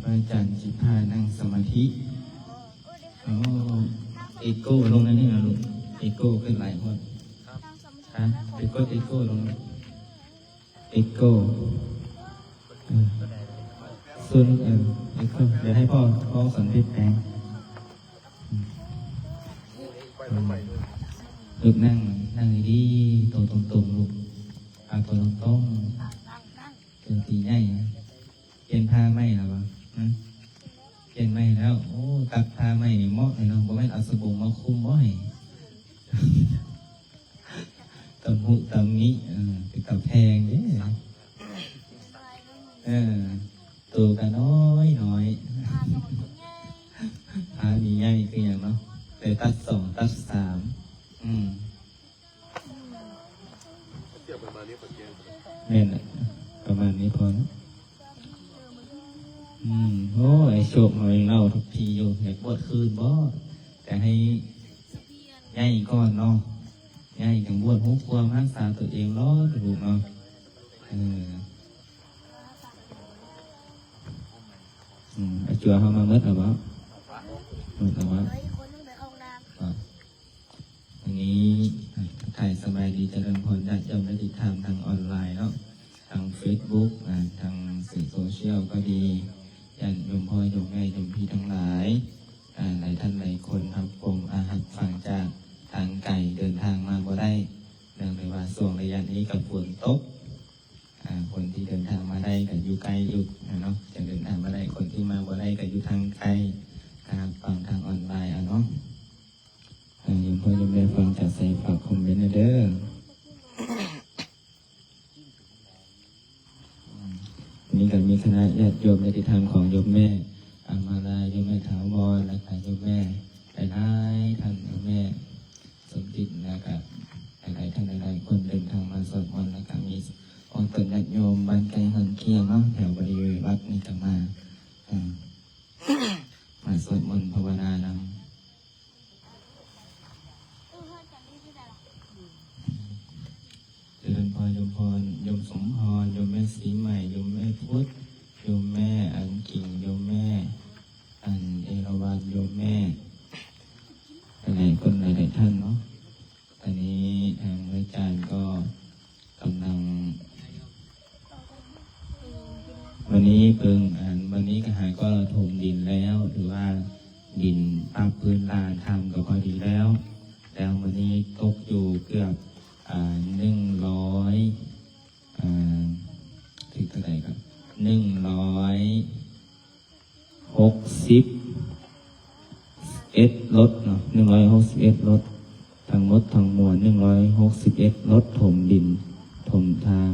ພະອາຈານຊິພານັ່ງສະມາທິ. ໂອ້ ເອໂກ້ລົງໜ້ອຍໜຶ່ງນະລູກ ເອໂກ້ຂຶ້ນຫຼາຍໂພດ. ຮະ ໄປກົດເອໂກ້ລົງ ເອໂກ້ ເອີ ຊຸນ ເອີ ເອໂກ້ ດຽວໃຫ້ພໍ່ ພໍ່ສອນເພັດແປງ. ອືມ ອືມ ລູກນັ່ງ ນັ່ງດີໆ ໂຕຕົງໆ ລູກ ເອົາໂຕຕົງໆ ເປັນຕີໃຫຍ່. ປ່ຽນຜ້າໃໝ່ແລ້ວບໍ່? ຮະ ປ່ຽນໃໝ່ແລ້ວ. ໂອ້ ຕັກຜ້າໃໝ່ນີ້ເໝາະເລີຍເນາະ ບໍ່ແມ່ນເອົາສະບົງມາຄຸມບໍ່ໃຫ້ ຕຳຫຸຕຳໜິ ເອີ ເປັນຕາແພງເດ້. ເອີ ໂຕກະນ້ອຍໆ ຜ້ານີ້ໃຫຍ່ຄືຫຍັງເນາະ ໄດ້ຕັດສອງຕັດສາມ. ອືມ ແມ່ນແຫຼະ ປະມານນີ້ພໍເນາະ. ອືມ ໂອ້ ໄອ້ໂຊກນ້ອຍເລົ່າທຸກທີຢູ່ ຢາກບວດຄືນບໍ່? ແຕ່ໃຫ້ໃຫຍ່ກ່ອນເນາະ ໃຫຍ່ຈັ່ງບວດ ຮູ້ຄວາມຮັກສາຕົວເອງລອດ ລູກເນາະ. ເອີ ອືມ ອາຈົວເຮົາມາໝົດແລ້ວບໍ່? ໝົດແລ້ວບໍ່? ອ່າ ວັນນີ້ ອ່າ ທັກທາຍສະບາຍດີ ຈະເລີນພອນ ຍາດໂຍມໄດ້ຕິດຕາມທາງອອນລາຍເນາະ ທາງເຟສບຸກ ອ່າ ທາງສື່ໂຊຊຽວກໍດີ ຍາດໂຍມພໍ່ໂຍມແມ່ໂຍມພີ່ທັງຫຼາຍ ອ່າ ຫຼາຍທ່ານຫຼາຍຄົນຮັບຊົມ ອ່າ ຮັບຟັງຈາກທາງໄກ ເດີນທາງມາບໍ່ໄດ້ ເນື່ອງໂດຍວ່າຊ່ວງໄລຍະນີ້ກໍຝົນຕົກ ອ່າ ຄົນທີ່ເດີນທາງມາໄດ້ກໍຢູ່ໃກ້ຢູ່ເນາະ ຈະເດີນທາງມາໄດ້ ຄົນທີ່ມາບໍ່ໄດ້ກໍຢູ່ທາງໄກ ກໍຮັບຟັງທາງອອນລາຍເອົາເນາະ. ອ່າ ໂຍມພໍ່ໂຍມແມ່ຟັງຈາກໃສ ຝາກຄອມເມັນແດ່ເດີ. ນີ້ກໍມີຄະນະຍາດໂຍມຍາດຕິທາງຂອງໂຍມແມ່ອາມາລາ ໂຍມແມ່ຖາວອນ ແລ້ວກໍໂຍມແມ່ຫຼາຍໆທ່ານ ໂຍມແມ່ສົມຈິດ ແລ້ວກໍຫຼາຍໆທ່ານ ຫຼາຍໆຄົນເດີນທາງມາສວດມົນ ແລ້ວກໍມີອອກຕົນຍາດໂຍມບ້ານໃກ້ເຮືອນຄຽງເນາະ ແຖວບໍລິເວນວັດນີ້ກໍມາ ອ່າ ມາສວດມົນພາວະນານຳ. ຈະເລີນພອນ ໂຍມພອນ ໂຍມສົມພອນ ໂຍມແມ່ສີໃໝ່ ໂຍມແມ່ພຸດ ໂຍມແມ່ອັງກິງ ໂຍມແມ່ອັນເອລາວັນ ໂຍມແມ່ຫຼາຍໆຄົນ ຫຼາຍໆທ່ານເນາະ. ອັນນີ້ທາງພະອາຈານກໍກຳລັງ ວັນນີ້ເບິ່ງ ອັນ ວັນນີ້ກໍຫາກໍຖົມດິນແລ້ວ ຖືວ່າດິນປັບພື້ນລານຖ້ຳກໍພໍດີແລ້ວ ແລ້ວມື້ນີ້ຕົກຢູ່ເກືອບ ອ່າ ໜຶ່ງຮ້ອຍ ອ່າ ຖືກເທົ່າໃດກໍ ໜຶ່ງຮ້ອຍ ຫົກສິບເອັດລົດເນາະ ໜຶ່ງຮ້ອຍຫົກສິບເອັດລົດ ທັງໝົດທັງມວນໜຶ່ງຮ້ອຍຫົກສິບເອັດລົດ ຖົມດິນຖົມທາງ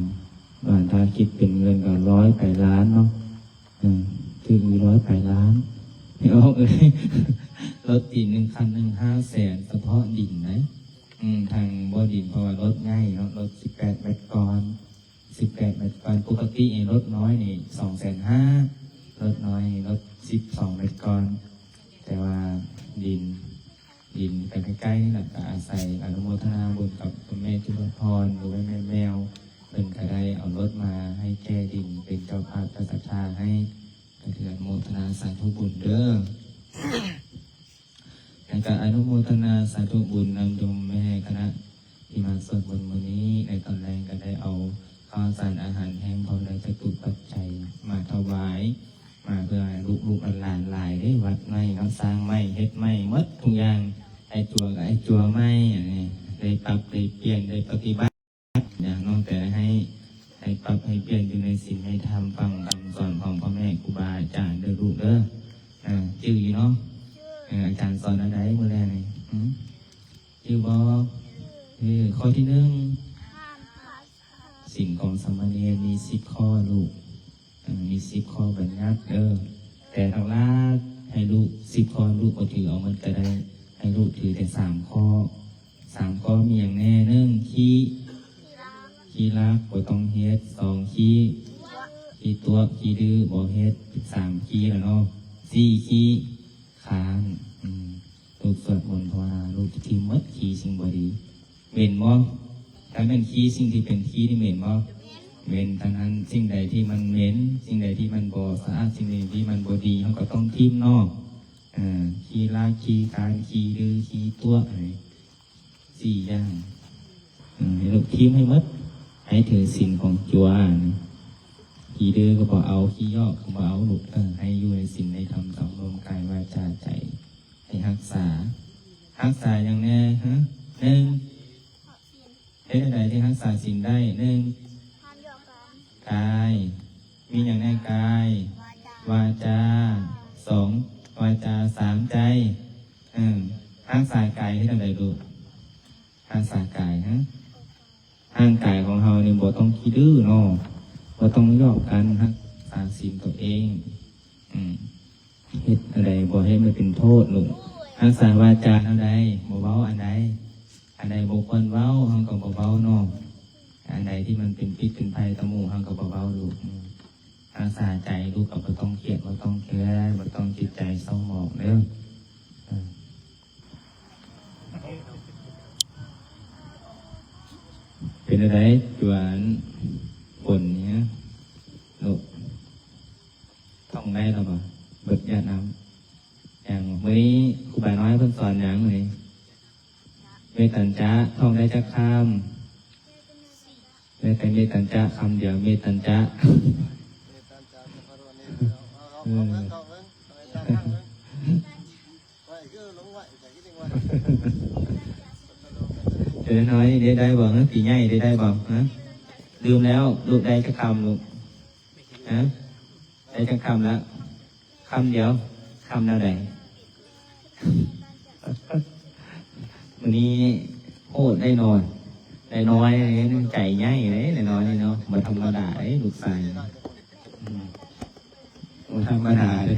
ບາດຖ້າຄິດເປັນເງິນກໍຮ້ອຍປາຍລ້ານເນາະ ເອີ ຖືກຢູ່ຮ້ອຍປາຍລ້ານ ອອກເອີຍ ລົດຕີໜຶ່ງຄັນໜຶ່ງຫ້າແສນ ສະເພາະດິນໃດ໋ ອືມ ທັງບໍ່ດິນ ເພາະວ່າລົດໃຫຍ່ເນາະ ລົດສິບແປດແມັດກອນ ສິບແປດແມັດກອນ ປົກກະຕິນີ້ລົດນ້ອຍນີ້ສອງແສນຫ້າ ລົດນ້ອຍນີ້ລົດສິບສອງແມັດກອນ ແຕ່ວ່າດິນ ດິນກໍໃກ້ໆນີ້ແຫຼະ ກໍອາໄສອະນຸໂມທະນາບຸນກັບແມ່ຈຸລະພອນ ຫຼືວ່າແມ່ແມວ ເພິ່ນກໍໄດ້ເອົາລົດມາໃຫ້ແກ່ດິນ ເປັນເຈົ້າພາບເຈົ້າສັດທາໃຫ້ ກໍຖືອະນຸໂມທະນາສາທຸບຸນເດີ. ແລ້ວກໍອະນຸໂມທະນາສາທຸບຸນນຳໂຍມແມ່ຄະນະທີ່ມາສວດມົນມື້ນີ້ ໃນຕອນແລງກໍໄດ້ເອົາເຂົ້າສານອາຫານແຫ້ງ ພ້ອມດ້ວຍຈະຕຸປັດໄຈມາຖວາຍ ມາເພື່ອລູກໆຫຼານໆຫຼາຍເດ້ ວັດໃໝ່ເນາະ ສ້າງໃໝ່ ເຮັດໃໝ່ໝົດທຸກຢ່າງ ໄອ້ຈົວກໍໄອ້ຈົວໃໝ່ ອັນນີ້ໄດ້ປັບໄດ້ປ່ຽນ ໄດ້ປະຕິບັດ ຢ່າງນ້ອງແຕ່ໃຫ້ ໃຫ້ປັບໃຫ້ປ່ຽນຢູ່ໃນສິນໃນທຳ ຟັງຄຳສອນຂອງພໍ່ແມ່ຄູບາອາຈານເດີລູກເດີ. ເອີ ຈື່ຢູ່ເນາະ? ເອີ ອາຈານສອນອັນໃດມື້ແລງນີ້? ຫື? ຈື່ບໍ່? ເອີ ຂໍ້ທີໜຶ່ງ ສິນຂອງສາມະເນນມີສິບຂໍ້ລູກ. ເອີ ມີສິບຂໍ້ບັນຍັດເດີ ແຕ່ຫຼັກໆໃຫ້ລູກສິບຂໍ້ ລູກບໍ່ຖືເອົາໝົດກໍໄດ້ ໃຫ້ລູກຖືແຕ່ສາມຂໍ້. ສາມຂໍ້ມີຫຍັງແດ່? ໜຶ່ງ ຂີ້ ຂີ້ລັກ ບໍ່ຕ້ອງເຮັດ. ສອງ ຂີ້ ຂີ້ຕົວະ ຂີ້ດື້ ບໍ່ເຮັດ. ສາມ ຂີ້ລະເນາະ. ສີ່ ຂີ້ຄ້ານ. ອືມ ລູກສວດມົນພາວະນາ ລູກຈະຖິ້ມໝົດຂີ້ສິ່ງບໍ່ດີ. ເໝັນບໍ່? ຖ້າແມ່ນຂີ້ ສິ່ງທີ່ເປັນຂີ້ນີ້ເໝັນບໍ່? ເວັ້ນທັງນັ້ນ ສິ່ງໃດທີ່ມັນເໝັນ, ສິ່ງໃດທີ່ມັນບໍ່ສະອາດ, ສິ່ງໃດທີ່ມັນບໍ່ດີ, ເຮົາກໍຕ້ອງຖິ້ມເນາະ. ເອີ ຂີ້ລາກ ຂີ້ຄານ ຂີ້ດື້ ຂີ້ຕົວະ ສີ່ຢ່າງ ເອີ ໃຫ້ລູກຖິ້ມໃຫ້ໝົດ, ໃຫ້ຖືສິນຂອງຈົວ. ຂີ້ດື້ກໍບໍ່ເອົາ, ຂີ້ຢອກກໍບໍ່ເອົາລູກ. ເອີ ໃຫ້ຢູ່ໃນສິນໃນທຳ ສຳລວມກາຍ ວາຈາ ໃຈ ໃຫ້ຮັກສາ. ຮັກສາຫຍັງແດ່? ຮະ ໜຶ່ງ ເຮັດແນວໃດຈຶ່ງຮັກສາສິນໄດ້? ໜຶ່ງ ກາຍ ມີຫຍັງແດ່? ກາຍ ວາຈາ ສອງ ວາຈາ ສາມ ໃຈ. ເອີ ຮັກສາກາຍເຮັດຈັ່ງໃດລູກ? ຮັກສາກາຍ ຮະ ຮ່າງກາຍຂອງເຮົານີ້ບໍ່ຕ້ອງຂີ້ດື້ເນາະ, ບໍ່ຕ້ອງຢອກກັນ, ຮັກສາສິນຕົວເອງ. ອືມ ເຮັດອັນໃດບໍ່ໃຫ້ມັນເປັນໂທດລູກ. ຮັກສາວາຈາແນວໃດ? ບໍ່ເວົ້າອັນໃດ, ອັນໃດບໍ່ຄວນເວົ້າ ເຮົາກໍບໍ່ເວົ້າເນາະ. ອັນໃດທີ່ມັນເປັນພິດເປັນໄພຕໍ່ໝູ່ ເຮົາກໍບໍ່ເວົ້າລູກ. ອືມ ຮັກສາໃຈລູກກໍບໍ່ຕ້ອງຄຽດ ບໍ່ຕ້ອງແຄ້ນ ບໍ່ຕ້ອງຈິດໃຈເສົ້າໝອງເດີ້. ເອີ ເປັນຈັ່ງໃດ ຈວນຝົນນີ້ ລູກ ທ່ອງໄດ້ແລ້ວບໍ່? ເບິດຢາດນ້ຳຍັງ? ມື້ນີ້ຄູບານ້ອຍເພິ່ນສອນຫຍັງມື້ນີ້? ເມຕັນຈະ ທ່ອງໄດ້ຈັກຄຳ? ໄດ້ແຕ່ເມຕັນຈະຄຳດຽວ ເມຕັນຈະ. ເອີ ເດັກນ້ອຍໄດ້ ໄດ້ບໍ່? ຮະ ປີໃຫຍ່ໄດ້ ໄດ້ບໍ່? ຮະ ລືມແລ້ວ ລູກໄດ້ຈັກຄຳລູກ? ຮະ ໄດ້ຈັກຄຳລະ? ຄຳດຽວ. ຄຳແນວໃດ? ມື້ນີ້ໂຫດໄດ້ນອນ ໄດ້ນ້ອຍ ໃຈໃຫຍ່ເດ້ ໄດ້ນ້ອຍນີ້ເນາະ. ບໍ່ທຳມະດາເດ້ລູກຊາຍ. ອືມ ບໍ່ທຳມະດາເດ້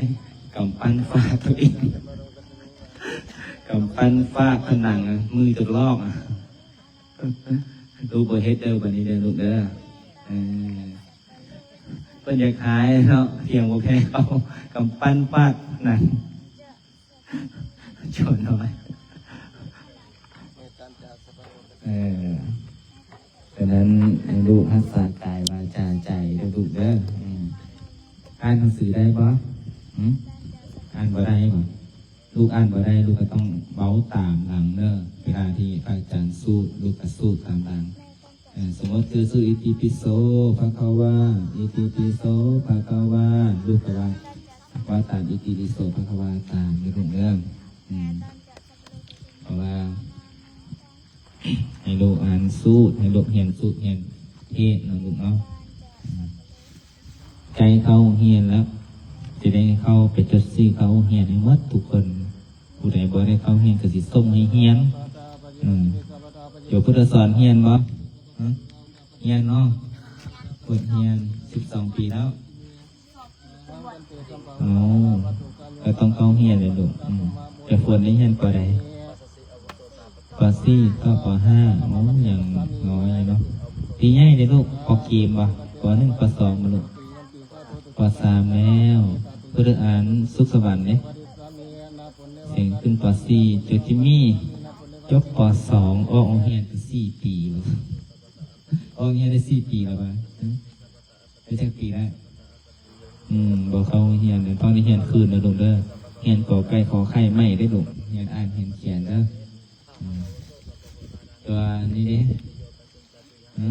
ກຳປັ້ນຟາດຕົວເອງ ກຳປັ້ນຟາດຜະໜັງ ມືຈົນລອກ. ລູກບໍ່ເຮັດເດີ້ ບັດນີ້ເດີ້ລູກເດີ້. ເອີ ເພິ່ນຢາກຫາຍເນາະ ຖຽງບໍ່ແພ້ເຂົາ ກຳປັ້ນຟາດໜັງ ໂຈນນ້ອຍ. ເອີ ສະນັ້ນໃຫ້ລູກຮັກສາກາຍ ວາຈາ ໃຈເດີ້ລູກເດີ້. ອືມ ອ່ານໜັງສືໄດ້ບໍ່? ຫຶ ອ່ານບໍ່ໄດ້ບໍ່? ລູກອ່ານບໍ່ໄດ້ ລູກກໍຕ້ອງເວົ້າຕາມຫຼັງເດີ້ ເວລາທີ່ພະອາຈານສູດ ລູກກໍສູດຕາມຫຼັງ. ເອີ ສົມມຸດຄືສູດ ອິຕິປິໂສ ພະຄະວາ ອິຕິປິໂສ ພະຄະວາ ລູກກໍວ່າ ວ່າຕາມ ອິຕິປິໂສ ພະຄະວາ ຕາມຢູ່ເດີ້. ອືມ ເພາະວ່າ ໃຫ້ລູກອ່ານສູດ ໃຫ້ລູກຮຽນສູດ ຮຽນເທດເນາະລູກເນາະ. ໃກ້ເຂົ້າໂຮງຮຽນແລ້ວ ຈະໄດ້ເຂົ້າໄປຈົດຊື່ເຂົ້າໂຮງຮຽນໃຫ້ໝົດທຸກຄົນ. ຜູ້ໃດບໍ່ໄດ້ເຂົ້າຮຽນກໍຊິສົ່ງໃຫ້ຮຽນ. ເອີ ໂຍມພຸດທະສອນຮຽນບໍ່? ຮະ ຮຽນເນາະ. ເປີດຮຽນສິບສອງປີແລ້ວ. ອໍ ກໍຕ້ອງເຂົ້າຮຽນແຫຼະລູກ. ອືມ ແຕ່ຝົນໄດ້ຮຽນ ປ.ໃດ? ປ.ສີ່ ຕໍ່ ປ.ຫ້າ. ໂອ້ ຍັງນ້ອຍເນາະ. ປີໃຫຍ່ເດ້ລູກ ປ.ເກມບໍ່? ປ.ໜຶ່ງ ປ.ສອງ ບໍ່ລູກ? ປ.ສາມ ແລ້ວ. ເພິ່ນອ່ານສຸກສະຫວັນເດ້. ເສັງຂຶ້ນ ປ.ສີ່ ໂຈຈິມມີ່ ຈົບ ປ.ສອງ ອອກໂຮງຮຽນໄດ້ສີ່ປີ. ອອກໂຮງຮຽນໄດ້ສີ່ປີແລ້ວຫວາ? ໄດ້ຈັກປີແລ້ວ? ອືມ ບໍ່ເຂົ້າໂຮງຮຽນເລີຍ. ຕ້ອງໄດ້ຮຽນຄືນເດີ້ລູກເດີ້. ຮຽນ ກ.ໄກ່ ຂ.ໄຂ່ ໃໝ່ເດີ້ລູກ. ຮຽນອ່ານ ຮຽນຂຽນເດີ້. ອືມ ຕົວນີ້ເດ້ ຮະ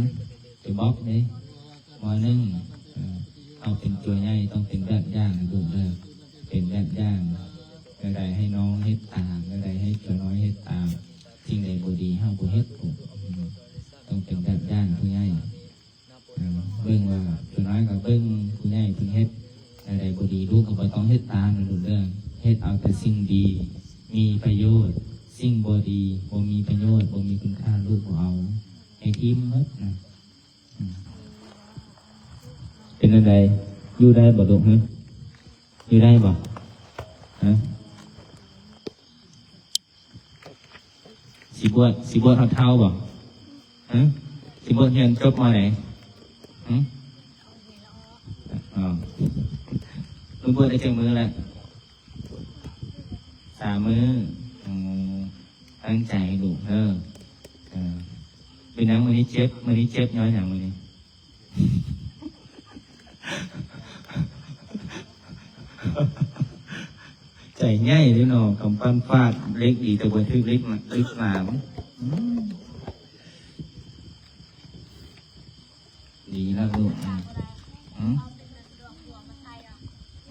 ຕົວບອກເດ້ ມ.ໜຶ່ງ. ເອີ ເຮົາເປັນຕົວໃຫຍ່ ຕ້ອງເປັນແບບຢ່າງໃຫ້ລູກເດີ້. ເປັນແບບຢ່າງ ແນວໃດໃຫ້ນ້ອງເຮັດຕາມ ແນວໃດໃຫ້ຕົວນ້ອຍເຮັດຕາມ. ສິ່ງໃດບໍ່ດີເຮົາບໍ່ເຮັດ. ອືມ ຕ້ອງເປັນແບບຢ່າງຜູ້ໃຫຍ່. ເອີ ເບິ່ງວ່າ ສ່ວນຫຼາຍກໍເບິ່ງຜູ້ໃຫຍ່ເພິ່ນເຮັດແນວໃດບໍ່ດີ ລູກກໍບໍ່ຕ້ອງເຮັດຕາມນະລູກເດີ້. ເຮັດເອົາແຕ່ສິ່ງດີ ມີປະໂຫຍດ. ສິ່ງບໍ່ດີ ບໍ່ມີປະໂຫຍດ ບໍ່ມີຄຸນຄ່າ ລູກບໍ່ເອົາ ໃຫ້ຖິ້ມໝົດນະ. ອືມ ເປັນແນວໃດ? ຢູ່ໄດ້ບໍ່ລູກ? ຮະ ຢູ່ໄດ້ບໍ່? ຮະ ຊິບວດ ຊິບວດຮອດເຖົ້າບໍ່? ຮະ ຊິບວດຮຽນຈົບ ມ.ໃດ? ຫຶ ອໍ ເພິ່ນບວດໄດ້ຈັກມື້ແລ້ວ? ສາມມື້. ອໍ ຕັ້ງໃຈໃຫ້ລູກເດີ. ເອີ ເປັນຫຍັງມື້ນີ້ເຈັບ? ມື້ນີ້ເຈັບຍ້ອນຫຍັງມື້ນີ້? ໃຈໃຫຍ່ເດ້ເນາະ ກຳປັ້ນຟາດເຫຼັກດີ ແຕ່ບໍ່ຖືກເຫຼັກ ເຫຼັກໜາມ. ອືມ ດີແລ້ວລູກ. ອືມ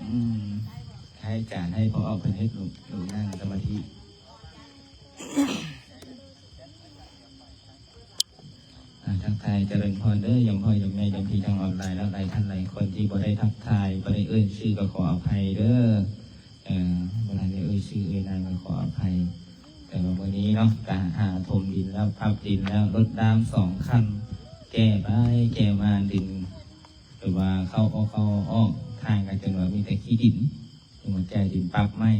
ອືມ ໃຫ້ອາຈານ ໃຫ້ພໍ່ອອກເພິ່ນເຮັດລູກ ລູກນັ່ງສະມາທິ. ອ່າ ທັກທາຍຈະເລີນພອນເດີ ໂຍມພໍ່ໂຍມແມ່ ໂຍມພີ່ທາງອອນລາຍ ແລະ ຫຼາຍທ່ານຫຼາຍຄົນທີ່ບໍ່ໄດ້ທັກທາຍ ບໍ່ໄດ້ເອີ້ນຊື່ ກໍຂໍອະໄພເດີ. ເອີ ບໍ່ທັນໄດ້ເອີ້ນຊື່ເອີ້ນນາມ ກໍຂໍອະໄພ. ແຕ່ວ່າມື້ນີ້ເນາະ ກະຫາຖົມດິນແລ້ວ ປັບດິນແລ້ວ ລົດນ້ຳສອງຄັນ ແກ່ໄປແກ່ມາ ດິນ ແບບວ່າເຂົ້າອອກ ເຂົ້າອອກ ທາງກະຈົນວ່າມີແຕ່ຂີ້ດິນ ຈົນວ່າແກ່ດິນປັບໃໝ່.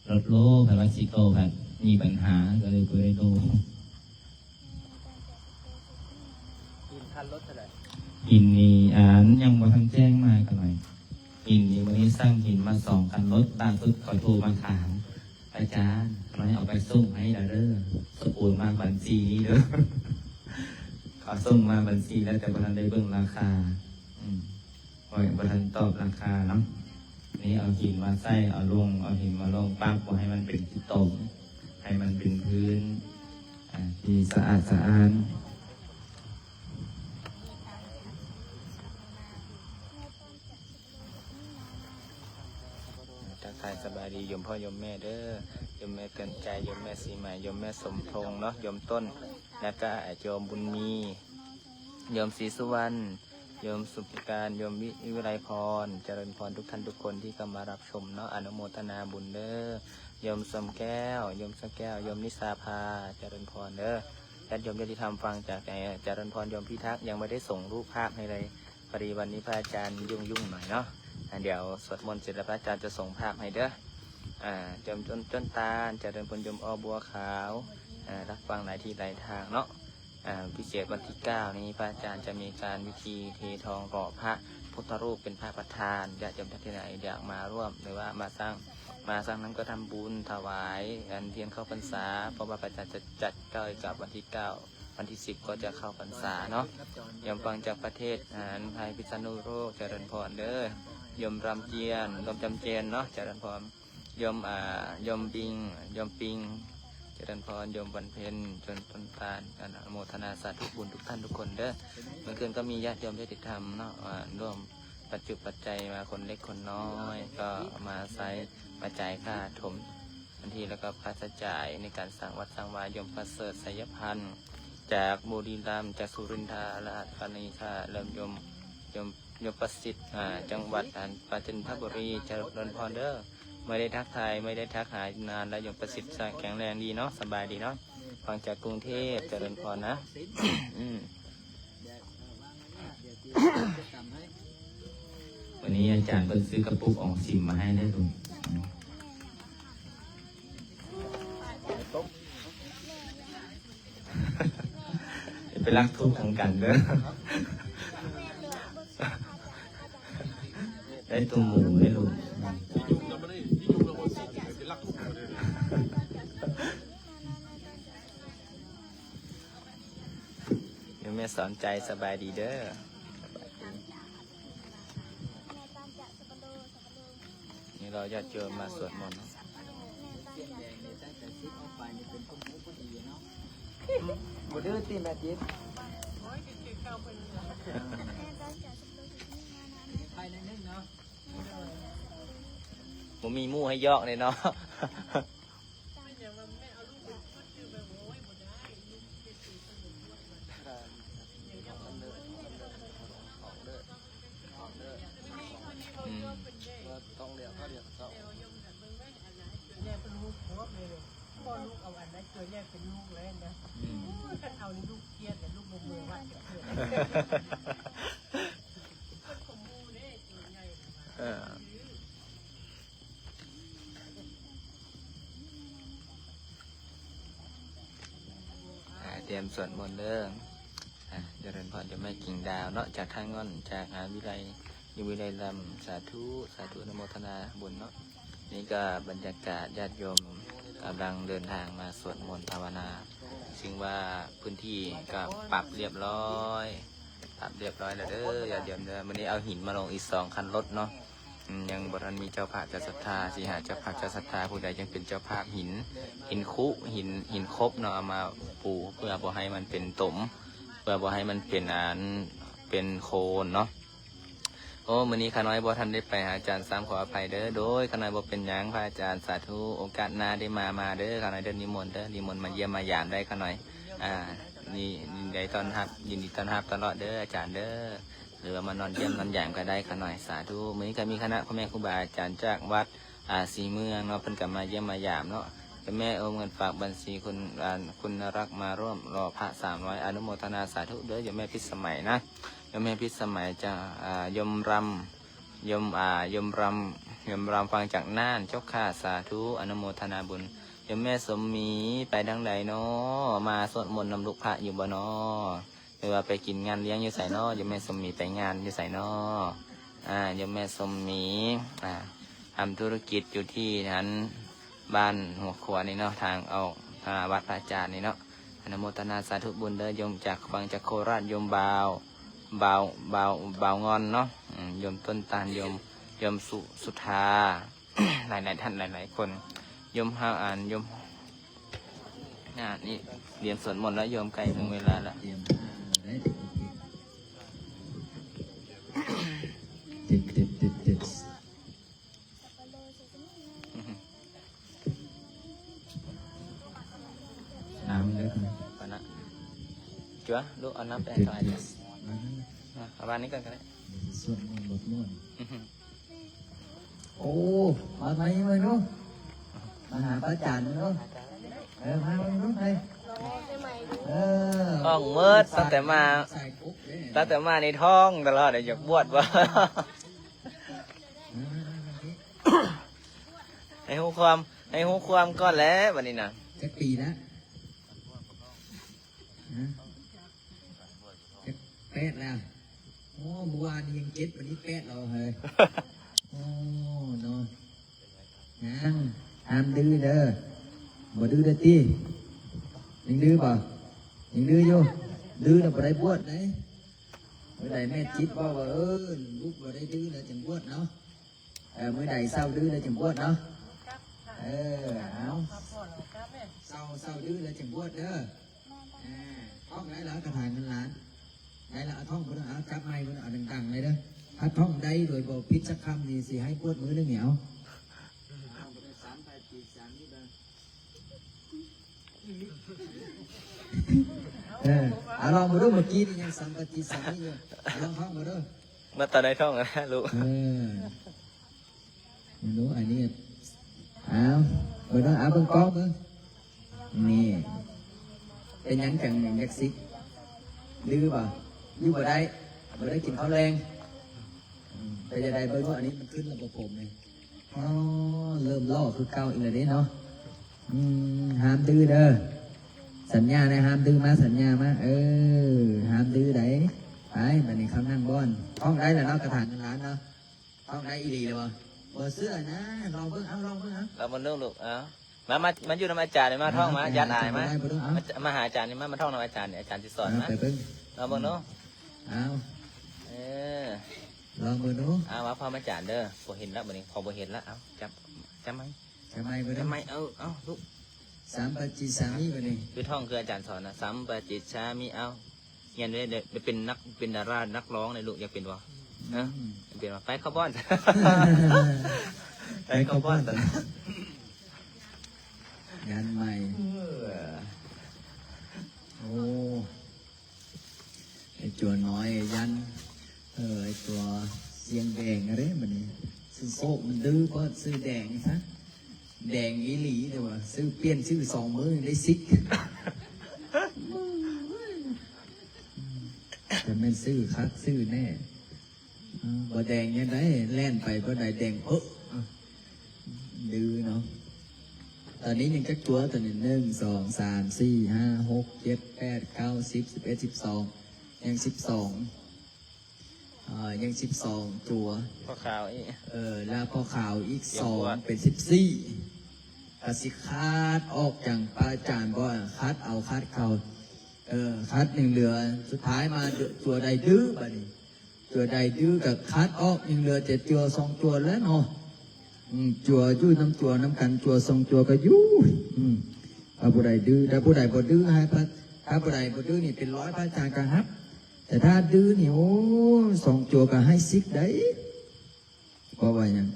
ລົດໂລ ແຕ່ວ່າຊິໂຕພັດມີບັນຫາ ກໍເລີຍບໍ່ໄດ້ໂລ. ຫີນຄັນລົດເທົ່າໃດ? ຫີນນີ້ ອ່າ ຍັງບໍ່ທັນແຈ້ງມາກະໜ່ອຍ. ຫີນນີ້ ມື້ນີ້ສັ່ງຫີນມາສອງຄັນລົດ ລ່າສຸດເຂົາໂທມາຖາມ ອາຈານ ມາໃຫ້ເອົາໄປສົ່ງໃຫ້ແລ້ວເດີ ສະໂອນມາບັນຊີນີ້ເດີ. ເຂົາສົ່ງມາບັນຊີແລ້ວ ແຕ່ບໍ່ທັນໄດ້ເບິ່ງລາຄາ. ອືມ ຂ້ອຍບໍ່ທັນຕອບລາຄາເນາະ. ນີ້ເອົາຫີນມາໃສ່ ເອົາລົງ ເອົາຫີນມາລົງປັບ ບໍ່ໃຫ້ມັນເປັນຂີ້ຕົມ ໃຫ້ມັນເປັນພື້ນ ອ່າ ທີ່ສະອາດສະອ້ານ. ທັກທາຍສະບາຍດີໂຍມພໍ່ໂຍມແມ່ເດີ ໂຍມແມ່ເຕືອນໃຈ ໂຍມແມ່ສີໄໝ ໂຍມແມ່ສົມພົງເນາະ ໂຍມຕົ້ນ ແລ້ວກະໂຍມບຸນມີ ໂຍມສີສຸວັນ ໂຍມສຸພິການ ໂຍມວິ ວິໄລພອນ ຈະເລີນພອນທຸກທ່ານທຸກຄົນທີ່ເຂົ້າມາຮັບຊົມເນາະ ອະນຸໂມທະນາບຸນເດີ ໂຍມສົມແກ້ວ ໂຍມສະແກ້ວ ໂຍມນິສາພາ ຈະເລີນພອນເດີ. ຍາດໂຍມຍາດຕິທຳຟັງຈາກໃຈ ຈະເລີນພອນ ໂຍມພິທັກ ຍັງບໍ່ໄດ້ສົ່ງຮູບພາບໃຫ້ເລີຍ ພໍດີວັນນີ້ພະອາຈານຫຍຸ້ງໆໜ້ອຍເນາະ. ອ່າ ດຽວສວດມົນເສັດແລ້ວພະອາຈານຈະສົ່ງພາບໃຫ້ເດີ. ອ່າ ໂຍມຕົ້ນ ຕົ້ນຕານ ຈະເລີນພອນ ໂຍມອໍບົວຂາວ ອ່າ ຮັບຟັງຫຼາຍທີ່ຫຼາຍທາງເນາະ. ອ່າ ພິເສດວັນທີເກົ້ານີ້ ພະອາຈານຈະມີການພິທີເທທອງຫຼໍ່ພະພຸດທະຮູບເປັນພະປະທານ. ຍາດໂຍມທ່ານໃດຢາກມາຮ່ວມ ຫຼືວ່າມາສ້າງ ມາສ້າງນຳກໍທຳບຸນຖວາຍອັນທຽນເຂົ້າພັນສາ ເພາະວ່າພະອາຈານຈະຈັດໃກ້ກັບວັນທີເກົ້າ ວັນທີສິບກໍຈະເຂົ້າພັນສາເນາະ. ໂຍມຟັງຈາກປະເທດ ອັນ ໄທພິສະນຸໂລກ ຈະເລີນພອນເດີ. ໂຍມລຳຈຽນ ໂຍມຈຳເຈນເນາະ ຈະເລີນພອນ. ໂຍມ ອ່າ ໂຍມປິງ ໂຍມປິງ ຈະເລີນພອນ. ໂຍມວັນເພັນ ໂຍມຕົ້ນຕານ ອະນຸໂມທະນາສາທຸບຸນທຸກທ່ານທຸກຄົນເດີ. ເມື່ອຄືນກໍມີຍາດໂຍມຍາດຕິທຳເນາະ ອ່າ ຮ່ວມປັດຈຸປັດໄຈມາ ຄົນເລັກຄົນນ້ອຍ ກໍມາໃຊ້ ມາຈ່າຍຄ່າຖົມພື້ນທີ່ ແລ້ວກໍຄ່າໃຊ້ຈ່າຍໃນການສ້າງວັດສ້າງວາ. ໂຍມປະເສີດ ໄຊຍະພັນ ຈາກບຸຣີລຳ ຈາກສຸລິນທາລາດຄະນີຄາ ແລ້ວໂຍມ ໂຍມ ໂຍມປະສິດ ອ່າ ຈັງຫວັດ ອັນ ປາຈີນທະບູລີ ຈະເລີນພອນເດີ. ບໍ່ໄດ້ທັກທາຍ ບໍ່ໄດ້ທັກຫານານແລ້ວ ໂຍມປະສິດ ແຂງແຮງດີເນາະ ສະບາຍດີເນາະ ຟັງຈາກກຸງເທບ ຈະເລີນພອນນະ. ອືມ ວັນນີ້ອາຈານເພິ່ນຊື້ກະປຸກອອມສິນມາໃຫ້ເດີລູກ. ໄປລັກທູບນຳກັນເດີ ໄດ້ໂຕໝູເດ້ລູກ. ໂຍມແມ່ສອນໃຈ ສະບາຍດີເດີ. ນີ້ລໍຍາດໂຍມມາສວດມົນເນາະ. ບໍ່ດື້ຕິແມ່ຈິດ? ບໍ່ມີໝູ່ໃຫ້ຢອກເດ້ເນາະ. ອືມ ຕ້ອງລຽກເຂົາລຽກເຂົາເຈົ້າ. ອືມ ເອີ. ອ່າ ຕຽມສວດມົນເດີ. ອ່າ ຈະເລີນພອນ ໂຍມແມ່ກິ່ງດາວເນາະ ຈາກທ່າງ່ອນ ຈາກ ອ່າ ວິໄລ ຢູ່ວິໄລລຳ. ສາທຸ ສາທຸ ອະນຸໂມທະນາບຸນເນາະ. ນີ້ກໍບັນຍາກາດຍາດໂຍມກຳລັງເດີນທາງມາສວດມົນພາວະນາ ຊຶ່ງວ່າພື້ນທີ່ກໍປັບລຽບຮ້ອຍ. ປັບຮຽບຮ້ອຍແລ້ວເດີ ຍາດໂຍມເດີ. ມື້ນີ້ເອົາຫີນມາລົງອີກສອງຄັນລົດເນາະ. ອືມ ຍັງບໍ່ທັນມີເຈົ້າພາບເຈົ້າສັດທາ ຊິຫາເຈົ້າພາບເຈົ້າສັດທາຜູ້ໃດຈັ່ງເປັນເຈົ້າພາບຫີນ ຫີນຄຸ ຫີນ ຫີນຄົບເນາະ ເອົາມາປູເພື່ອບໍ່ໃຫ້ມັນເປັນຕົມ ເພື່ອບໍ່ໃຫ້ມັນເປັນອັນ ເປັນໂຄນເນາະ. ໂອ້ ມື້ນີ້ຂ້ານ້ອຍບໍ່ທັນໄດ້ໄປຫາອາຈານຊ້ຳ ຂໍອະໄພເດີ. ໂດຍ ຂ້ານ້ອຍບໍ່ເປັນຫຍັງ ພະອາຈານ ສາທຸ. ໂອກາດໜ້າໄດ້ມາ ມາເດີ ຂ້ານ້ອຍເດີ ນິມົນເດີ ນິມົນມາຢ້ຽມມາຢາມໄດ້ ຂ້ານ້ອຍ ອ່າ ນີ້ ຍິນດີຕ້ອນຮັບ ຍິນດີຕ້ອນຮັບຕະຫຼອດເດີ ອາຈານເດີ ຫຼືວ່າມານອນຢ້ຽມນອນຢາມກໍໄດ້ ຂ້ານ້ອຍ ສາທຸ. ມື້ນີ້ກໍມີຄະນະພໍ່ແມ່ຄູບາອາຈານຈາກວັດ ອ່າ ສີເມືອງເນາະ ເພິ່ນກໍມາຢ້ຽມມາຢາມເນາະ. ເຈົ້າແມ່ໂອນເງິນຝາກບັນຊີຄຸນ ອ່າ ຄຸນນະລັກ ມາຮ່ວມຫຼໍ່ພະສາມຮ້ອຍ ອະນຸໂມທະນາສາທຸເດີ ໂຍມແມ່ພິດສະໄໝນະ ໂຍມແມ່ພິດສະໄໝຈາ ອ່າ ໂຍມຣຳ ໂຍມ ອ່າ ໂຍມຣຳ ໂຍມຣຳຟັງຈາກນ່ານ ເຈົ້າຂ້າ ສາທຸ ອະນຸໂມທະນາບຸນ. ໂຍມແມ່ສົມໝີໄປທາງໃດນໍ ມາສວດມົນນຳລູກພະຢູ່ບໍ່ນໍ ຫຼືວ່າໄປກິນງານລ້ຽງຢູ່ໃສນໍ ໂຍມແມ່ສົມໝີໄປງານຢູ່ໃສນໍ. ອ່າ ໂຍມແມ່ສົມໝີ ອ່າ ທຳທຸລະກິດຢູ່ທີ່ຫັ້ນ ບ້ານຫົວຂົວນີ້ເນາະ ທາງອອກ ອ່າ ວັດພະອາຈານນີ້ເນາະ. ອະນຸໂມທະນາສາທຸບຸນເດີ ໂຍມຈາກ ຟັງຈາກໂຄລາດ ໂຍມບ່າວ ບ່າວ ບ່າວ ບ່າວງອນເນາະ ອືມ ໂຍມຕົ້ນຕານ ໂຍມ ໂຍມສຸ ສຸທາ ຫຼາຍໆທ່ານ ຫຼາຍໆຄົນ ໂຍມຮາວ ອ່ານ ໂຍມ ອ່າ ນີ້ ລຽນສວດມົນແລ້ວໂຍມ ໃກ້ເຖິງເວລາແລ້ວ. ນ້ຳເດີ ປານະ ຈົວ ລູກເອົານ້ຳໄປໃຫ້ເຂົາ ອາ ເອົາວາງນີ້ກ່ອນກໍໄດ້ ສວດມົນບົດມ່ວນ. ໂອ້ ມາໃໝ່ເບິ່ງດູ ມາຫາພະອາຈານເບິ່ງດູ ເອີ ມາເບິ່ງດູ ເອີ ເອີ ທ້ອງເໝິດ ຕັ້ງແຕ່ມາ ຕັ້ງແຕ່ມານີ້ທ້ອງຕະຫຼອດ ຢາກບວດບໍ່? ໃຫ້ຮູ້ຄວາມ ໃຫ້ຮູ້ຄວາມກ່ອນແຫຼະບັດນີ້ນະ. ຈັກປີລະ? ຮະ? ຈັກ ແປດແລ້ວ. ໂອ້ ມື້ວານນີ້ຍັງເຈັດ ບັດນີ້ແປດແລ້ວເຮີ້ຍ. ໂອ້ ເນາະ. ຍັງ ຫ້າມດື້ເດີ. ບໍ່ດື້ເດີຕິ? ຍັງດື້ບໍ່? ຍັງດື້ຢູ່. ດື້ແລ້ວບໍ່ໄດ້ບວດເດ້. ມື້ໃດແມ່ຈິດເວົ້າວ່າ ເອີ ລູກບໍ່ໄດ້ດື້ແລ້ວຈຶ່ງບວດເນາະ. ເອີ ມື້ໃດເຊົາດື້ແລ້ວຈຶ່ງບວດເນາະ. ເອີ ເອົາ ເຊົາ ເຊົາດື້ແລ້ວຈຶ່ງບວດເດີ. ອ່າ ທ່ອງໄດ້ແລ້ວ ຄາຖາເງິນລ້ານ ໄດ້ແລ້ວ. ເອົາ ທ່ອງເບິ່ງ ເອົາ ຈັບໄມເບິ່ງ ເອົາດັງໆເລີຍເດີ. ຖ້າທ່ອງໄດ້ໂດຍບໍ່ຜິດຈັກຄຳນີ້ ຊິໃຫ້ບວດມື້ໜຶ່ງນີ້. ເອົາ ເອີ ເອົາ ລອງເບິ່ງດູ. ເມື່ອກີ້ນີ້ຍັງສຳປະຕິສາມີຢູ່. ເອົາ ລອງທ່ອງເບິ່ງດູ. ມາຕອນໃດທ້ອງນະລູກ? ເອີ ເບິ່ງດູ ອັນນີ້ ເອົາ ເບິ່ງດູ ເອົາ ເບິ່ງກ້ອງເບິ່ງ. ນີ້ ເປັນຫຍັງຈັ່ງຢາກສິກ? ດື້ບໍ່? ຢູ່ບໍ່ໄດ້ ບໍ່ໄດ້ກິນເຂົ້າແລງ. ອືມ ເປັນຈັ່ງໃດ? ເບິ່ງດູ ອັນນີ້ມັນຂຶ້ນລະບົບຜົມນີ້. ອໍ ເລີ່ມຫຼໍ່ຄືເກົ່າອີກແລ້ວເດ້ເນາະ. ອືມ ຫ້າມດື້ເດີ. ສັນຍາໄດ້ ຫ້າມດື້ມາ ສັນຍາມາ. ເອີ ຫ້າມດື້ໄດ໋. ໄປ ບັດນີ້ເຂົ້ານັ່ງບ່ອນ. ທ່ອງໄດ້ແລ້ວເນາະ ຄາຖາເງິນລ້ານເນາະ. ທ່ອງໄດ້ອີ່ຫຼີແລ້ວບໍ່? ບໍ່ເຊື່ອນະ ລອງເບິ່ງເອົາ ລອງເບິ່ງເອົາ. ລອງເບິ່ງເບິ່ງລູກ. ເອົາ ມາ ມາ ມາຢູ່ນຳອາຈານນີ້ ມາທ່ອງມາ. ຢ້ານອາຍມາ. ມາ ມາຫາອາຈານນີ້ ມາ ມາທ່ອງນຳອາຈານນີ້ ອາຈານຊິສອນ. ມາ ໄປເບິ່ງ ລອງເບິ່ງດູ. ເອົາ ເອີ ລອງເບິ່ງດູ. ເອົາ ມາພ້ອມອາຈານເດີ. ບໍ່ເຫັນລະບັດນີ້ ພໍບໍ່ເຫັນລະ. ເອົາ ຈັບ ຈັບໄມ ຈັບໄມເບິ່ງ ຈັບໄມ. ເອົາ ເອົາລູກ ສຳປະຕິສາມີບັດນີ້. ຄືທ່ອງຄືອາຈານສອນນະ ສຳປະຕິສາມີ. ເອົາ ຮຽນໄດ້ ໄດ້ເປັນນັກ ເປັນດາລານັກຮ້ອງເລີຍລູກ. ຢາກເປັນບໍ່? ອືມ ຮະ? ຢາກເປັນບໍ່? ໄປເຂົ້າບ່ອນ ໄປເຂົ້າບ່ອນ. ໄປເຂົ້າບ່ອນ ຢ້ານໄມ. ເອີ ໂອ້ ໄອ້ຈົວນ້ອຍຢ້ານ ເອີ ໄອ້ຕົວສຽງແດງເດ້ບັດນີ້. ຊື່ໂຊກມັນດື້ເປີດຊື່ແດງຊະ. ແດງອີ່ຫຼີເດ້ວ່າ ຊື່ ປ່ຽນຊື່ສອງມື້ໄດ້ສິກ. ຈະແມ່ນຊື່ຄັກຊື່ແນ່. ເອີ ບໍ່ແດງຍັງໄດ້ ແລ່ນໄປບໍ່ໄດ້ແດງເພິ້ ດື້ເນາະ. ຕອນນີ້ຍັງຈັກຕົວ? ຕອນນີ້ ໜຶ່ງ ສອງ ສາມ ສີ່ ຫ້າ ຫົກ ເຈັດ ແປດ ເກົ້າ ສິບ ສິບເອັດ ສິບສອງ ຍັງສິບສອງ. ເອີ ຍັງສິບສອງຕົວ. ພໍ່ຂາວອີກ. ເອີ ແລ້ວພໍ່ຂາວອີກສອງ ເປັນສິບສີ່. ກະຊິຄາດອອກຈັ່ງ ພະອາຈານບອກ ຄາດເອົາຄາດເຂົ້າ. ເອີ ຂັດຍັງເຫຼືອ ສຸດທ້າຍມາຕົວໃດດື້ ບາດນີ້ຕົວໃດດື້ກໍຂັດອອກ ຍັງເຫຼືອແຕ່ຕົວສອງຕົວແລ້ວເນາະ. ອືມ ຕົວຢູ່ນຳຕົວນຳກັນ ຕົວສອງຕົວກໍຢູ່. ອືມ ຖ້າຜູ້ໃດດື້ ຖ້າຜູ້ໃດບໍ່ດື້ໃຫ້ພະ ຖ້າຜູ້ໃດບໍ່ດື້ນີ້ເປັນຮ້ອຍ ພະອາຈານກໍຮັບ. ແຕ່ຖ້າດື້ນີ້ ໂອ້ ສອງຕົວກໍໃຫ້ສິກໄດ໋. ເພາະວ່າຫຍັງ?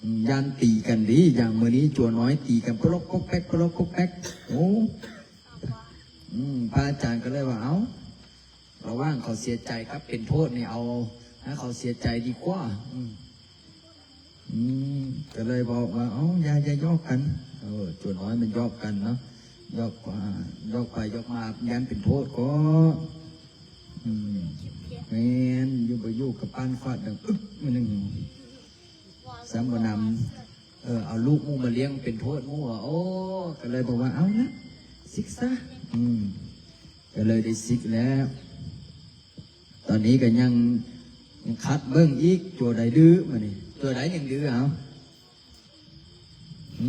ອືມ ຢ້ານຕີກັນເດ້ ຢ່າງມື້ນີ້ຕົວນ້ອຍຕີກັນປະຫຼົກປົກແປັກ ປະຫຼົກປົກແປັກ. ໂອ້ ອືມ ພະອາຈານກໍເລີຍວ່າ ເອົ້າ ລະຫວ່າງເຂົາເສຍໃຈກັບເປັນໂທດນີ້ ເອົາໃຫ້ເຂົາເສຍໃຈດີກວ່າ. ອືມ ອືມ ກໍເລີຍບອກວ່າ ເອົ້າ ຢ່າ ຢ່າຢອກກັນ. ເອີ ຕົວນ້ອຍມັນຢອກກັນເນາະ ຢອກ ຢອກໄປຢອກມາ ຢ້ານເປັນໂທດກໍ ອືມ ແມ່ນ ຢູ່ບໍ່ຢູ່ກໍປານຟາດດັງອຶບ ມື້ໜຶ່ງ ຊ້ຳບໍ່ນຳ ເອີ ເອົາລູກໝູ່ມາລ້ຽງເປັນໂທດໝູ່. ໂອ້ ກໍເລີຍບອກວ່າ ເອົາລະ ສິກຊະ. ອືມ ກໍເລີຍໄດ້ສິກແລ້ວ. ຕອນນີ້ກໍຍັງ ຍັງຂັດເບິ່ງອີກ ຕົວໃດດື້ ບາດນີ້ຕົວໃດຍັງດື້ ເອົາ ຫຶ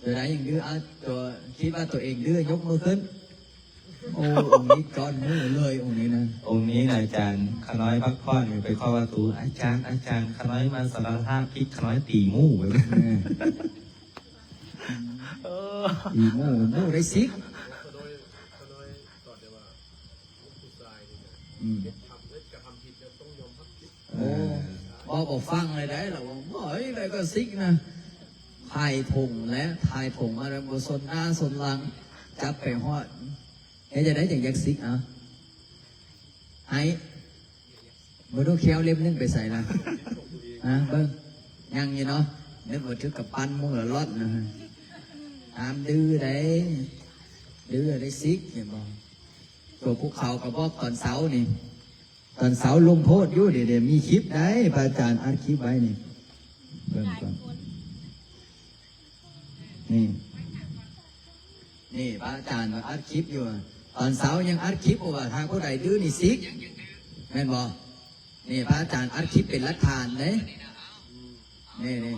ຕົວໃດຍັງດື້? ເອົາ ຕົວ ຄິດວ່າຕົວເອງດື້ ຍົກມືຂຶ້ນ. ໂອ້ ອົງນີ້ກ້ອນໝູ່ເລີຍ ອົງນີ້ນະ. ອົງນີ້ນະອາຈານ ຂ້ານ້ອຍພັກຜ່ອນຢູ່ ໄປເຄາະປະຕູ ອາຈານ ອາຈານ ຂ້ານ້ອຍມາສາລະພາບຜິດ ຂ້ານ້ອຍຕີໝູ່. ເອີ ເອີ ຕີໝູ່ ໝູ່ໄດ້ສິກ. ອືມ ເອີ ບໍ່ ບໍ່ຟັງເລີຍໄດ໋ ລາວວ່າ ບໍ່ ໃດກໍສິກນະ. ຖ່າຍຖົງແຫຼະ ຖ່າຍຖົງມາແລ້ວ ບໍ່ສົນໜ້າສົນຫຼັງ ຈັບໄປຮອດ. ເຮັດຈັ່ງໃດຈັ່ງຢາກສິກ? ເອົາ ໃຫ້ ເບິ່ງດູ ແຂ້ວເລັບໜຶ່ງໄປໃສລະ? ຮະ ເບິ່ງ ຍັງຢູ່ເນາະ. ນຶກວ່າຖືກກຳປັ້ນໝູ່ລະລອດນະ. ຫ້າມດື້ໄດ໋ ດື້ໄດ້ສິກ ເຫັນບໍ່? ຕົວພູເຂົາກໍບອກຕອນເຊົ້ານີ້ ຕອນເຊົ້າລົງໂທດຢູ່. ເດ ເດ ມີຄລິບໄດ໋ ພະອາຈານອັດຄລິບໄວ້ນີ້ ເບິ່ງກ່ອນ. ນີ້ ນີ້ ພະອາຈານກໍອັດຄລິບຢູ່ ຕອນເຊົ້າຍັງອັດຄລິບຢູ່ວ່າ ຖ້າຜູ້ໃດດື້ນີ້ສິກ ແມ່ນບໍ່? ນີ້ ພະອາຈານອັດຄລິບເປັນຫຼັກຖານເດ້. ນີ້ ນີ້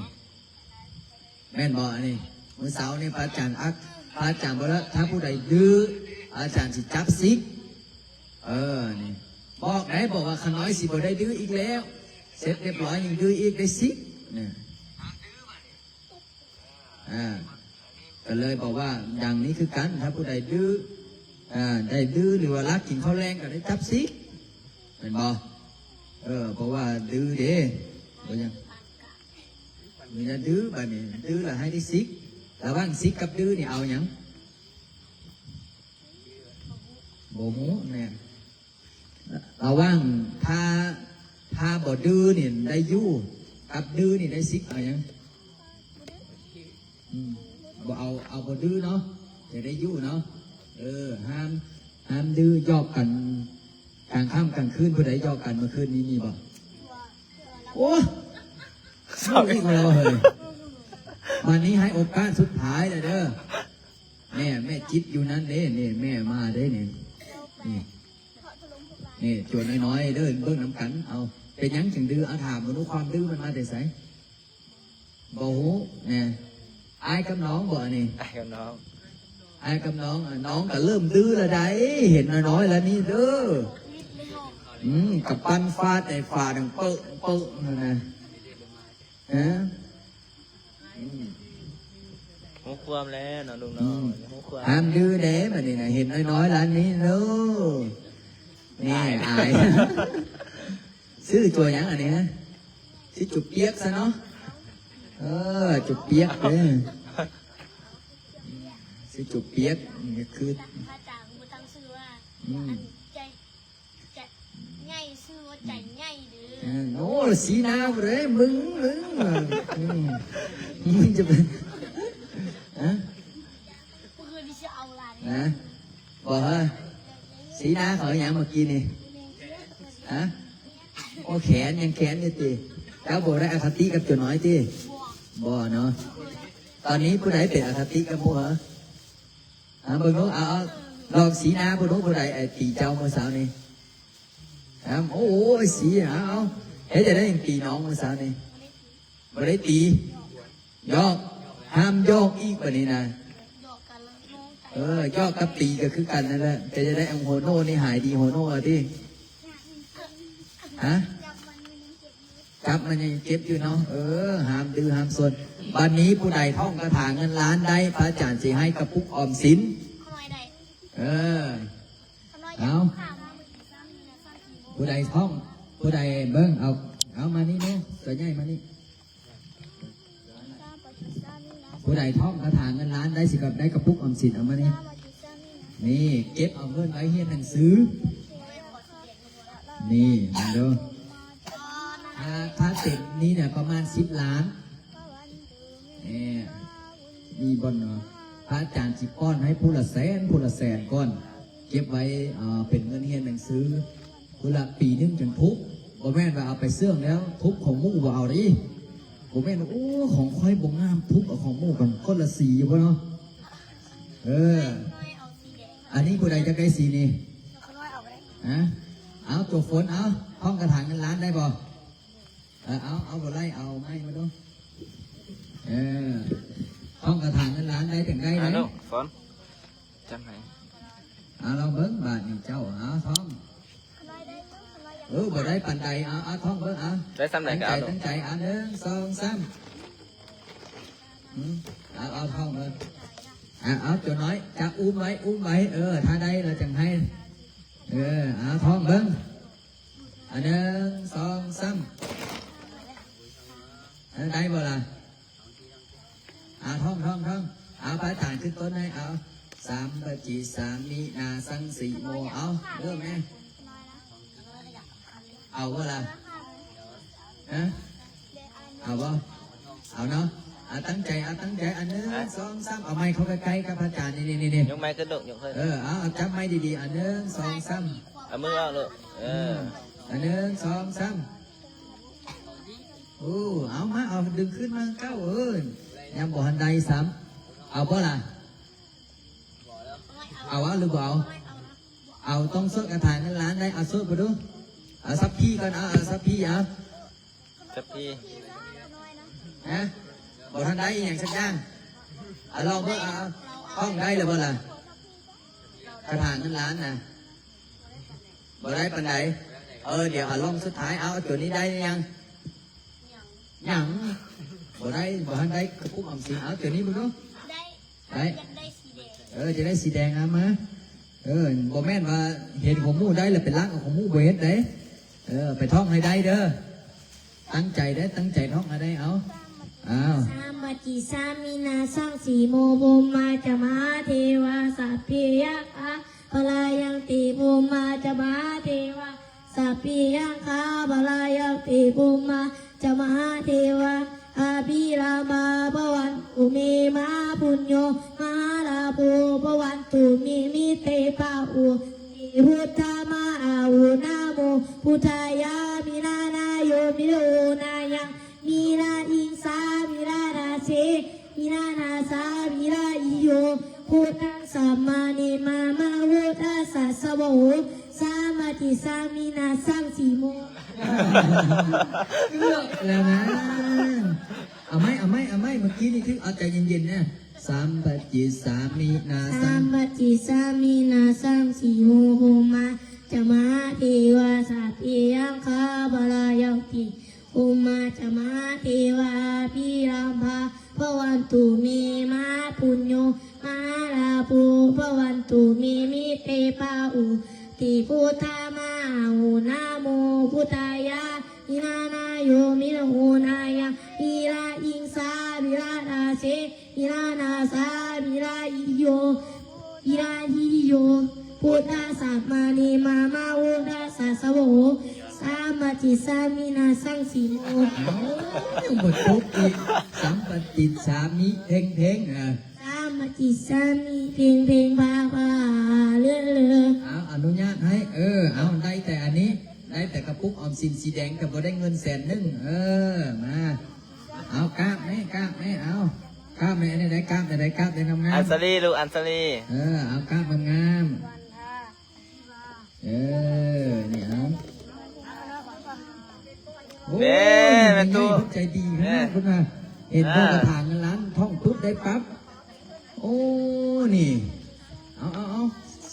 ແມ່ນບໍ່? ອັນນີ້ ມື້ເຊົ້ານີ້ພະອາຈານອັດ ພະອາຈານບອກວ່າ ຖ້າຜູ້ໃດດື້ ອາຈານຊິຈັບສິກ. ເອີ ນີ້ ບອກໄດ້ ບອກວ່າ ຂ້ານ້ອຍຊິບໍ່ໄດ້ດື້ອີກແລ້ວ. ເສັດຮຽບຮ້ອຍຍັງດື້ອີກ ໄດ້ສິກ ນີ້. ອ່າ ກໍເລີຍບອກວ່າ ຢ່າງນີ້ຄືກັນ ຖ້າຜູ້ໃດດື້ ອ່າ ໄດ້ດື້ ຫຼືວ່າລັກກິນເຂົ້າແລງກໍໄດ້ຈັບສິກ ແມ່ນບໍ່? ເອີ ເພາະວ່າດື້ເດ້ ບໍ່ຫຍັງ ມີແຕ່ດື້. ບາດນີ້ດື້ລະໃຫ້ໄດ້ສິກ. ລະຫວ່າງສິກກັບດື້ນີ້ເອົາຫຍັງ? ບໍ່ຮູ້ແນ່. ລະຫວ່າງຖ້າ ຖ້າບໍ່ດື້ນີ້ໄດ້ຢູ່ ກັບດື້ນີ້ໄດ້ສິກ ເອົາຫຍັງ? ອືມ ບໍ່ເອົາ ເອົາບໍ່ດື້ເນາະ ຈະໄດ້ຢູ່ເນາະ. ເອີ ຫ້າມ ຫ້າມດື້. ຢອກກັນກາງຄ່ຳກາງຄືນ ຜູ້ໃດຢອກກັນມື້ຄືນນີ້ມີບໍ່? ໂອ້ ເວົ້າອີກແລ້ວເຮີ້ຍ. ບາດນີ້ໃຫ້ໂອກາດສຸດທ້າຍແລ້ວເດີ. ແມ່ ແມ່ຈິດຢູ່ນັ້ນເດ້ ນີ້ແມ່ມາເດ້ນີ້ ນີ້ ນີ້ຕົວນ້ອຍໆເດີ ເບິ່ງນຳກັນ. ເອົາ ເປັນຫຍັງຈຶ່ງດື້? ເອົາ ຖາມເບິ່ງດູ ຄວາມດື້ມັນມາແຕ່ໃສ? ບໍ່ຮູ້ແນ່. ອ້າຍກັບນ້ອງບໍ່ອັນນີ້? ອ້າຍກັບນ້ອງ ອ້າຍກັບນ້ອງ. ນ້ອງກໍເລີ່ມດື້ລະໄດ໋ ເຫັນນ້ອຍໆລະນີ້ເດີ. ອືມ ກະປັ່ນຟາດໃນຝາດັງເປິ້ງໆນັ້ນນະ. ຮະ ອືມ ຮູ້ຄວາມແລ້ວເນາະ ລຸງເນາະ. ອືມ ຮູ້ຄວາມ. ຫ້າມດື້ເດ້ ບາດນີ້ນະ ເຫັນນ້ອຍໆລະນີ້ເດີ. ນີ້ ອາຍ ຊື່ຕົວຫຍັງອັນນີ້? ຊື່ຈຸປຽກຊະເນາະ. ເອີ ຈຸປຽກເດ້ ຊື່ຈຸປຽກ. ອືມ ຄື ພະອາຈານບໍ່ຕັ້ງຊື່ວ່າ ອືມ ໃຈ ໃຈໃຫຍ່ ຊື່ວ່າໃຈໃຫຍ່ເດີ. ເອີ ໂອ້ ສີໜ້າຜູ້ໃດ? ມຶງ ມຶງ ອືມ ມຶງຈະເປັນ ຮະ ບໍ່ເຄີຍໄດ້ຊິເອົາຫຼາຍ ນະ ບໍ່ ຮະ. ສີໜ້າເຂົາຫຍັງເມື່ອກີ້ນີ້? ຮະ ໂອ້ ແຂນ ຍັງແຂນຢູ່ຕິ? ເຈົ້າບໍ່ໄດ້ອະຄະຕິກັບຕົວນ້ອຍຕິ? ບໍ່ເນາະ. ຕອນນີ້ຜູ້ໃດເປັນອະຄະຕິກັບໝູ່ ຮະ? ຫາເບິ່ງດູ ເອົາ ເອົາ ລອງສີໜ້າເບິ່ງດູ ຜູ້ໃດໄອ້ຕີເຈົ້າມື້ເຊົ້ານີ້? ຫາ ໂອ້ຍ ສີ ເອົາ ເຮັດຈັ່ງໃດຈຶ່ງຕີນ້ອງມື້ເຊົ້ານີ້? ບໍ່ໄດ້ຕີ ຢອກ ຫ້າມຢອກອີກບາດນີ້ນະ. ເອີ ຢອກກັບຕີກໍຄືກັນນັ້ນແຫຼະ. ເປັນຈັ່ງໃດ ອັນຫົວໂນນີ້ຫາຍດີ ຫົວໂນຕິ? ຮະ? ຈັບມັນຍັງເຈັບຢູ່ເນາະ. ເອີ ຫ້າມດື້ຫ້າມຊົນ. ບັດນີ້ຜູ້ໃດທ່ອງຄາຖາເງິນລ້ານໄດ້ ພະອາຈານຊິໃຫ້ກະປຸກອອມສິນ. ເອີ ເອົາ ຜູ້ໃດທ່ອງ ຜູ້ໃດເບິ່ງ ເອົາ ເອົາມານີ້ເນາະ ຕົວໃຫຍ່ມານີ້. ຜູ້ໃດທ່ອງຄາຖາເງິນລ້ານໄດ້ ຊິກັບ ໄດ້ກະປຸກອອມສິນ ເອົາມານີ້. ນີ້ ເກັບເອົາເງິນໄວ້ຮຽນໜັງສື. ນີ້ ເບິ່ງດູ ຖ້າ ຖ້າເຕັມນີ້ນະ ປະມານສິບລ້ານ. ແນ່ ມີບ່ອນເນາະ ພະອາຈານຊິປ້ອນໃຫ້ຜູ້ລະແສນ ຜູ້ລະແສນກ່ອນ ເກັບໄວ້ ເປັນເງິນຮຽນໜັງສື ພຸ້ນລະ ປີໜຶ່ງຈັ່ງທຸບ. ບໍ່ແມ່ນວ່າເອົາໄປເຊື່ອງແລ້ວ ທຸບຂອງໝູ່ບໍ່ເອົາເດ້. ບໍ່ແມ່ນວ່າ ໂອ້ ຂອງຂ້ອຍບໍ່ງາມ ທຸບເອົາຂອງໝູ່ກ່ອນ ຄົນລະສີຢູ່ບໍ່ເນາະ. ເອີ ອັນນີ້ຜູ້ໃດຢາກໄດ້ສີນີ້? ຮະ? ເອົາ ຕົວຝົນ ເອົາ ທ່ອງຄາຖາເງິນລ້ານໄດ້ບໍ່? ເອີ ເອົາ ເອົາ ບໍ່ໄດ້ ເອົາໄມ້ມາດູ. ເອີ ທ່ອງຄາຖາເງິນລ້ານໄດ້ຈັ່ງໃດ ອ່າ ເນາະ ຝົນ ຈັດໃຫ້. ເອົາ ລອງເບິ່ງບາດນີ້ເຈົ້າ ເອົາ ທ່ອງ. ເອີ ບໍ່ໄດ້ປານໃດ ເອົາ ເອົາ ທ່ອງເບິ່ງ ເອົາ ໄດ້ສ່ຳໃດກໍເອົາ ຕັ້ງໃຈ ຕັ້ງໃຈ ເອົາ ໜຶ່ງ ສອງ ສາມ. ອືມ ເອົາ ເອົາ ທ່ອງເບິ່ງ ເອົາ ເອົາ ຕົວນ້ອຍ ຈັບ ອຸ້ມໄວ້ ອຸ້ມໄວ້ ເອີ ຖ້າໄດ້ລະຈັ່ງໃຫ້. ເອີ ເອົາ ທ່ອງເບິ່ງ ອັນ ໜຶ່ງ ສອງ ສາມ. ໄດ້ບໍ່ລະ? ເອົາ ທ່ອງ ທ່ອງ ທ່ອງ. ເອົາ ພະອາຈານຂຶ້ນຕົ້ນໃຫ້ ເອົາ ສຳປະຈິດສາມິນາສັງສີໂມ. ເອົາ ເລີ່ມແມ່. ເອົາບໍ່ລະ? ຮະ? ເອົາບໍ່? ເອົາເນາະ. ເອົາ ຕັ້ງໃຈ ເອົາ ຕັ້ງໃຈ ອັນ ໜຶ່ງ ສອງ ສາມ. ເອົາໄມ້ເຂົ້າໃກ້ໆກັບພະອາຈານ ນີ້ໆໆ ຍົກໄມ້ຂຶ້ນລູກ ຍົກຂຶ້ນ. ເອີ ເອົາ ເອົາ ຈັບໄມ້ດີໆ ອັນ ໜຶ່ງ ສອງ ສາມ. ເອົາມືອອກລູກ ເອີ ອືມ ອັນ ໜຶ່ງ ສອງ ສາມ. ໂອ້ ເອົາ ມາ ເອົາ ດຶງຂຶ້ນມາເກົ່າ. ເອີ ຍັງບໍ່ທັນໄດ້ຊ້ຳ. ເອົາບໍ່ລະ? ເອົາ ເອົາ ຫຼືບໍ່ເອົາ? ເອົາ ຕ້ອງສວດຄາຖາເງິນລ້ານໄດ້. ເອົາ ສວດເບິ່ງດູ. ເອົາ ສັບພີກ່ອນ ເອົາ ເອົາ ສັບພີ ເອົາ ສັບພີ. ຮະ? ບໍ່ທັນໄດ້ອີ່ຫຍັງສັກຢ່າງ. ເອົາ ລອງເບິ່ງ ເອົາ ເອົາ ທ່ອງໄດ້ແລ້ວບໍ່ລະ? ຄາຖາເງິນລ້ານນະ ບໍ່ໄດ້ປານໃດ. ເອີ ດຽວ ເອົາ ລອງສຸດທ້າຍ. ເອົາ ຕົວນີ້ໄດ້ຍັງ? ຍັງ ບໍ່ໄດ້ ບໍ່ທັນໄດ້ກະປຸກອອມສິນ. ເອົາ ຕົວນີ້ເບິ່ງດູ. ໄດ້ ໄດ້ ຢາກໄດ້ສີແດງ. ເອີ ຈະໄດ້ສີແດງ ເອົາມາ. ເອີ ບໍ່ແມ່ນວ່າເຫັນຂອງໝູ່ໄດ້ແລ້ວໄປລັກເອົາຂອງໝູ່ ບໍ່ເຮັດເດ້. ເອີ ໄປທ່ອງໃຫ້ໄດ້ເດີ. ຕັ້ງໃຈເດີ ຕັ້ງໃຈທ່ອງໃຫ້ໄດ້. ເອົາ ເອົາ ສຳປະຈິດສາມິນາສັງສີໂມ ພຸມມາຈະມະຫາເທວາ ສັບເພຍັກຂາ ປະລາຍັນຕິ ພຸມມາຈະມະຫາເທວາ ສັບເພຍັກຂາ ປະລາຍັນຕິ ພຸມມາຈະມະຫາເທວາ ອະພິລາມພາພະວັນຕຸເມ ມະຫາປຸນໂຍ ມະຫາລາໂພ ພະວັນຕຸເມ ມິເຕພະໂຫ ຕິ ພຸດທະມາອາຫຸ ນະໂມ ພຸດທາຍາ ມິລານາໂຍ ມິລະໂອນາຍັງ ມິລະອິງສາ ມິລະນາເສ ມິລະນາສາ ມິລະອິໂຍ ພຸດທັງສະມານິມາມະ ພຸດທັງສະສະວະໂຫ ສຳປະຈິດສາມິນາສັງສີໂມ. ເກືອບແລ້ວນະ. ເອົາໃໝ່ ເອົາໃໝ່ ເອົາໃໝ່ ເມື່ອກີ້ນີ້ຖືກ. ເອົາ ໃຈເຢັນໆນະ. ສຳປະຈິດສາມິນາສັງ ສຳປະຈິດສາມິນາສັງສີໂມ ພຸມມາຈະມະຫາເທວາ ສັບເພຍັກຂາ ປະລາຍັນຕິ ພຸມມາຈະມະຫາເທວາ ອະພິລາມພາພະວັນຕຸເມ ມະຫາປຸນໂຍ ມະຫາລາໂພ ພະວັນຕຸເມ ມິເຕພະໂຫ ຕິ ພຸດທະມາອາຫຸ ນະໂມ ພຸດທາຍາ ມິລານາໂຍ ມິລະໂອນາຍັງ ມິລະອິງສາ ມິລະນາເສ ມິລະນາສາ ມິລະອິໂຍ ມິລະອິໂຍ ພຸດທັງສະມານິມາມະ ພຸດທັງສະສະວະໂຫ ສຳປະຈິດສາມິນາສັງສີໂມ. ເອົ້າ ຍັງບໍ່ຈົບອີກ. ສຳປະຈິດສາມິ ເພງໆ ເອີ ສຳປະຈິດສາມິ ເພງໆ ພາພາ ເລີໆ. ເອົາ ອະນຸຍາດໃຫ້. ເອີ ເອົາ ໄດ້ແຕ່ອັນນີ້ ໄດ້ແຕ່ກະປຸກອອມສິນສີແດງ ແຕ່ບໍ່ໄດ້ເງິນແສນໜຶ່ງ. ເອີ ມາ ເອົາ ກາບແມ່ ກາບແມ່ ເອົາ ກາບແມ່ ອັນໃດກາບ ອັນໃດກາບ ໄດ້ງາມໆ. ອັນສະລີລູກ ອັນສະລີ. ເອີ ເອົາ ກາບງາມໆ. ເອີ ນີ້ ເອົາ. ໂອ້ ເດ້ ແມ່ຕູ້ ໃຈດີຂະໜາດ ເພິ່ນວ່າ ເຫັນບໍ່ ກະຖາເງິນລ້ານ ທ່ອງປຶບໄດ້ປັບ. ໂອ້ ນີ້ ເອົາ ເອົາ ເອົາ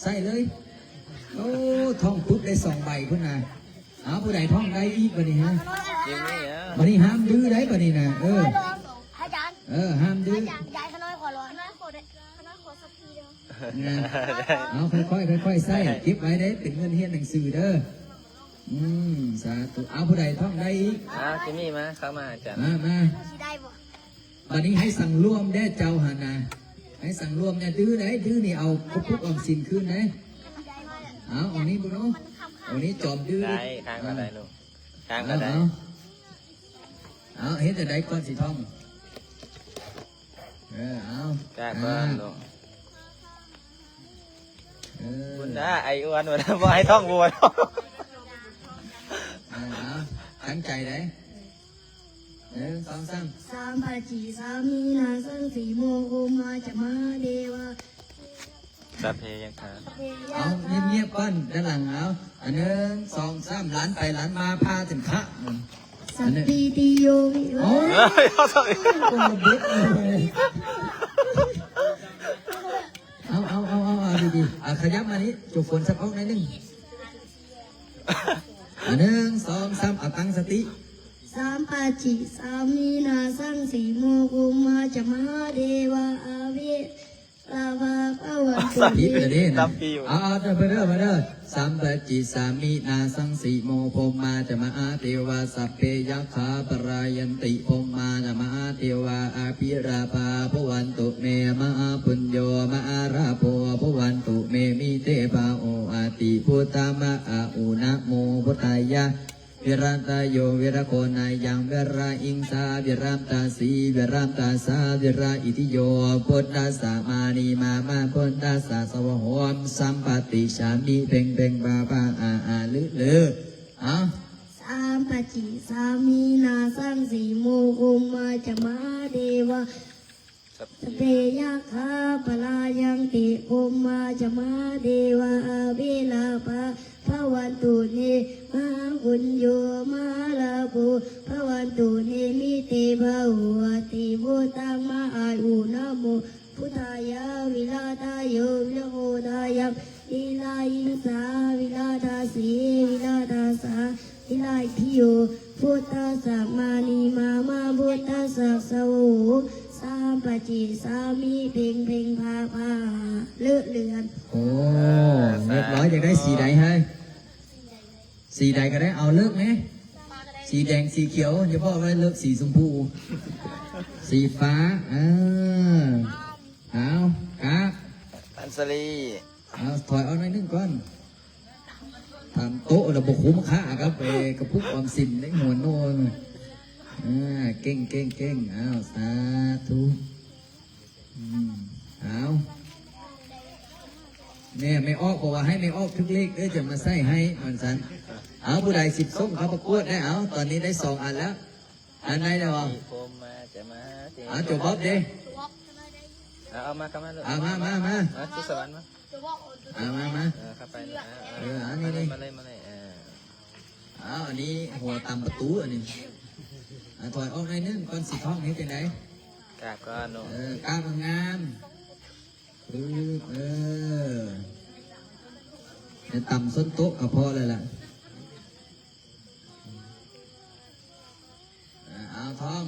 ໃສ່ເລີຍ. ໂອ້ ທ່ອງປຶບໄດ້ສອງໃບພຸ້ນນະ. ເອົາ ຜູ້ໃດທ່ອງໄດ້ອີກບັດນີ້ຮະ? ເກມນີ້ອະ ບັດນີ້ຫ້າມດື້ໄດ໋ບັດນີ້ນະ. ເອີ ອາຈານ ເອີ ຫ້າມດື້ ອາຈານ ຢາຍຂ້ານ້ອຍຂໍຮ້ອນ ຂ້ານ້ອຍຂໍໄດ້ ຂ້ານ້ອຍຂໍສັກທີດຽວ. ນະ ເອົາ ຄ່ອຍໆ ຄ່ອຍໆໃສ່ ເກັບໄວ້ເດ້ ເປັນເງິນຮຽນໜັງສືເດີ. ອືມ ສາທຸ. ເອົາ ຜູ້ໃດທ່ອງໄດ້ອີກ? ອາ ຈິມມີ ມາ ເຂົ້າມາ ອາຈານ ມາ ມາ ຊິໄດ້ບໍ່? ບັດນີ້ໃຫ້ສັງລວມແດ່ເຈົ້າຫັ້ນນະ ໃຫ້ສັງລວມແດ່. ດື້ໄດ໋ ດື້ນີ້ເອົາກະປຸກອອມສິນຄືນເດ້. ເອົາ ເອົານີ້ເບິ່ງເນາະ ເອົານີ້ຈອມດື້ ໄດ້ ຂ້າງກໍໄດ້ລູກ ຂ້າງກໍໄດ້. ເອົາ ເອົາ ເຮັດຈັ່ງໃດກ່ອນຊິທ່ອງ? ເອີ ເອົາ ກ້າກ່ອນລູກ. ເອີ ບຸນດາ ໄອ້ອ້ວນ ບໍ່ໃຫ້ທ່ອງບົວ. ເອົາ ຕັ້ງໃຈເດ້. ໜຶ່ງ ສອງ ສາມ. ສຳປະຈິດສາມິນາສັງສີໂມ ພູມມາຈະມະຫາເທວາ ສັບເພຍັກຂາ. ເອົາ ງຽບໆກ່ອນ ດ້ານຫຼັງ. ເອົາ ອັນ ໜຶ່ງ ສອງ ສາມ ລານໄປລານມາ ພາເຕັມຂະ. ສັບປີຕິໂຍວິ ໂອ້ຍ ເອີຍ ເອົາ ໂອ້ຍ ເອົາ ເອົາ ເອົາ ເອົາ ເອົາ ດີໆ. ອ່າ ຂະຫຍັບມານີ້ ໂຈຝົນ ສັບອອກໜ້ອຍໜຶ່ງ. ອ່າ ໜຶ່ງ ສອງ ສາມ ເອົາ ຕັ້ງສະຕິ. ສຳປະຈິດສາມິນາສັງສີໂມ ພູມມາຈະມະຫາເທວາ ອາວິລາພາພະວັນຕຸ ຜິດແລ້ວເດ້ນະ. ເອົາ ເອົາ ເດີ ມາເດີ ມາເດີ. ສຳປະຈິດສາມິນາສັງສີໂມ ພູມມາຈະມະຫາເທວາ ສັບເພຍັກຂາປະລາຍັນຕິ ພູມມາຈະມະຫາເທວາ ອະພິລາພາພະວັນຕຸເມ ມະຫາປຸນໂຍ ມະຫາລາໂພ ພະວັນຕຸເມ ມິເຕພາໂຫ ອາຕິ ພຸດທະມະອາອຸ ນະໂມພຸດທາຍະ ວິລັດຕະໂຍ ວິລະໂຄນາຍັງ ວິລະອິງສາ ວິລັດຕະສີ ວິລັດຕະສາ ວິລະອິດທິໂຍ ພຸດທັດສະ ມານີມາມະ ພຸດທັດສະ ສະວະໂຫ ສຳປະຕິສາມິ ເພັງເພັງ ພາພາ ອາອາ ລຶລຶ. ເອົາ ສຳປະຈິດສາມິນາສັງສີໂມ ພູມມາຈະມະຫາເທວາ ສັບເພຍັກຂາປະລາຍັນຕິ ພູມມາຈະມະຫາເທວາ ອະພິລາພາພະວັນຕຸເມ ມະຫາປຸນໂຍ ມະຫາລາໂພ ພະວັນຕຸເມ ມິເຕພາໂຫ ອາຕິ ພຸດທະມະອາອຸ ນະໂມພຸດທາຍະ ວິລັດຕະໂຍ ວິລະໂຄທາຍັງ ວິລະອິງສາ ວິລັດຕະສີ ວິລັດຕະສາ ວິລັດຕະໂຍ ພຸດທັດສະ ມານີມາມະ ພຸດທັດສະ ສະວະໂຫ ສຳປະຈິດສາມິ ເພັງເພັງ ພາພາ ເລີດເລືອນ. ໂອ້ ຮຽບຮ້ອຍ. ຢາກໄດ້ສີໃດໃຫ້? ສີໃດກໍໄດ້ ເອົາເລືອກແດ່. ສີແດງ ສີຂຽວ ຢ່າບອກວ່າເລືອກສີຊົມພູ ສີຟ້າ. ເອີ ເອົາ ກາບ ອັນສະລີ. ເອົາ ຖອຍອອກໜ້ອຍໜຶ່ງກ່ອນ. ຖາມໂຕະລະບໍ່ຄຸ້ມຄ່າກັບໄອ້ກະປຸກອອມສິນໃນຫົວໂນ. ອ່າ ເກັ່ງໆໆ. ເອົາ ສາທຸ. ອືມ ເອົາ ແມ່ ແມ່ອອກ ບອກວ່າໃຫ້ແມ່ອອກຖືກເລກເດີ ຈະມາໃສ່ໃຫ້ ວ່າຊັ້ນ. ເອົາ ຜູ້ໃດສິບສົ່ງເຂົ້າປະກວດໄດ້. ເອົາ ຕອນນີ້ໄດ້ສອງອັນແລ້ວ. ອັນໃດແລ້ວ? ເອົາ ໂຈບອບເດ້. ເອົາ ເອົາມາ ເຂົ້າມາລູກ. ເອົາ ມາ ມາ ມາ ມາ ສຸດສະຫວັນມາ. ເອົາ ມາ ມາ. ເອີ ເຂົ້າໄປລູກ. ເອີ ເອີ ເອົາ ມາເລີຍ ມາເລີຍ ມາເລີຍ. ເອີ ເອົາ ອັນນີ້ຫົວຕຳປະຕູ ອັນນີ້. ອ່າ ຖອຍອອກໜ້ອຍໜຶ່ງກ່ອນ ສີທອງເຮັດຈັ່ງໃດ? ກາບກ່ອນລູກ. ເອີ ກາບງາມ. ປຶບ ເອີ ໃຫ້ຕຳສົ້ນໂຕະກໍພໍແລ້ວລະ. ເອີ ເອົາ ທ່ອງ.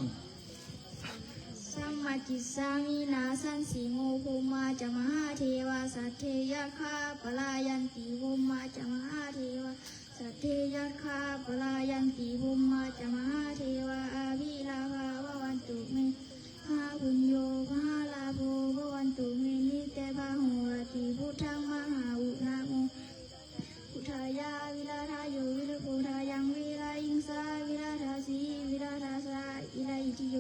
ສຳປະຈິດສາມິນາສັງສີໂມ ພູມມາຈະມະຫາເທວາ ສັບເພຍັກຂາປະລາຍັນຕິ ພູມມາຈະມະຫາເທວາ ສັບເພຍັກຂາປະລາຍັນຕິ ພູມມາຈະມະຫາເທວາ ອະພິລາພາພະວັນຕຸເມ ມະຫາປຸນໂຍ ມະຫາລາໂພ ພະວັນຕຸເມ ມິເຕພາໂຫ ອາຕິ ພຸດທັງມະຫາອຸ ນະໂມ ພຸດທາຍະ ວິລັດຕະໂຍ ວິລະໂຄທາຍັງ ວິລະອິງສາ ວິລັດຕະສີ ວິລັດຕະສາ ວິລະອິດທິໂຍ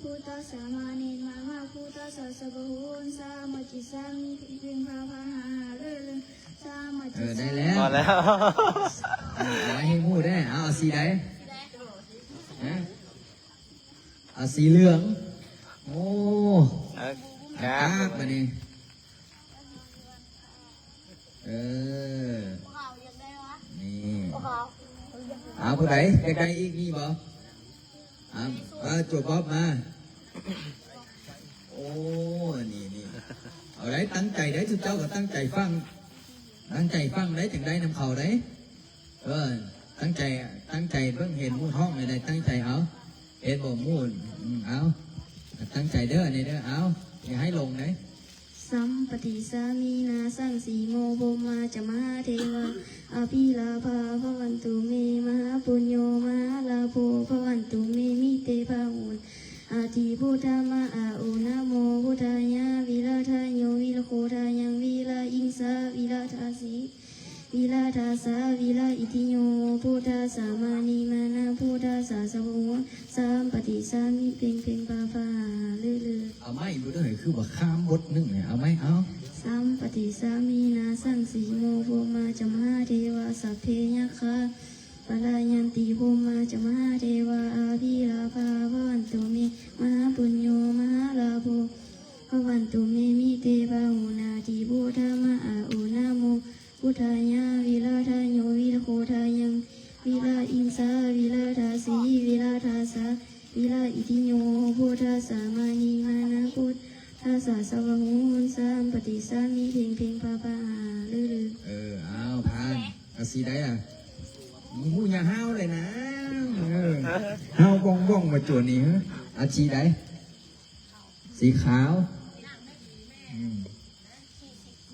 ພຸດທັດສະ ມານີມາມະ ພຸດທັດສະ ສະວະໂຫ ສຳປະຈິດສາມິ ເພັງເພັງ ພາພາ ຫາຫາ ເລີດເລີດ ສຳປະຈິດ ເອີ ໄດ້ແລ້ວ ພໍແລ້ວ. ເອີ ເອົາໃຫ້ໝູ່ແດ່. ເອົາ ເອົາສີໃດ? ຮະ? ເອົາສີເຫຼືອງ. ໂອ້ ເອີ ກາບ ກາບ ບາດນີ້. ເອີ ນີ້ ເອົາ ຜູ້ໃດຢາກໄດ້ອີກມີບໍ່? ເອົາ ເອົາ ໂຈກອບມາ. ໂອ້ ນີ້ ນີ້ ເອົາໄດ໋ ຕັ້ງໃຈໄດ໋ ຊຸມເຈົ້າກໍຕັ້ງໃຈຟັງ ຕັ້ງໃຈຟັງໄດ໋ ຈັ່ງໄດ້ນຳເຂົາໄດ໋. ເອີ ຕັ້ງໃຈ ຕັ້ງໃຈເບິ່ງ ເຫັນໝູ່ຮ້ອງໃດ໋ ຕັ້ງໃຈເອົາ ເຫັນບໍ່ໝູ່ ອືມ ເອົາ ຕັ້ງໃຈເດີ ອັນນີ້ເດີ ເອົາ ຢ່າໃຫ້ຫຼົງເດ້. ສຳປະຕິສາມິນາສັງສີໂມ ພົມມາຈະມະຫາເທວາ ອະພິລາພາພະວັນຕຸເມ ມະຫາປຸນໂຍ ມະຫາລາໂພ ພະວັນຕຸເມ ມິເຕພາຫຸນ ອາທິພຸດທະມະອາໂອ ນະໂມພຸດທາຍະ ວິລະທາໂຍ ວິລະໂຄທາຍັງ ວິລະອິງສາ ວິລະທາສີ ວິລະທາສາ ວິລະອິດທິໂຍ ພຸດທາສາມານີມານະ ພຸດທາສາສະວະໂຫ ສຳປະຕິສາມິ ເພັງເພັງພາພາ ເລີເລີ. ເອົາໃໝ່ບໍ່ເດີ ຄືວ່າຂ້າມບົດໜຶ່ງນີ້ ເອົາໃໝ່ ເອົາ. ສຳປະຕິສາມິນາສັງສີໂມ ພົມມາຈະມະຫາເທວາ ສັບເພຍັກຂາ ປະລາຍັນຕິ ພົມມາຈະມະຫາເທວາ ອະພິລາພາພະວັນຕຸເມ ມະຫາປຸນໂຍ ມະຫາລາໂພ ພະວັນຕຸເມ ມິເຕພາຫຸນ ອາທິພຸດທະມະອາໂອ ນະໂມພຸດທາຍະ ວິລະທາໂຍ ວິລະໂຄທາຍັງ ວິລະອິງສາ ວິລະທາສີ ວິລະທາສາ ວິລະອິດທິໂຍ ພຸດທາສາມານີມານະ ພຸດທາສາສະວະໂຫ ສຳປະຕິສາມິ ເພັງເພັງພາພາ ເລີເລີ. ເອີ ເອົາ ຜ່ານ. ອາ ສີໃດລະ? ຫູຢ່າຫ້າວເລີຍນາ. ເອີ ຫ້າວບ້ອງໆ ມາຈວນນີ້. ອາ ສີໃດ? ສີຂາວ. ອືມ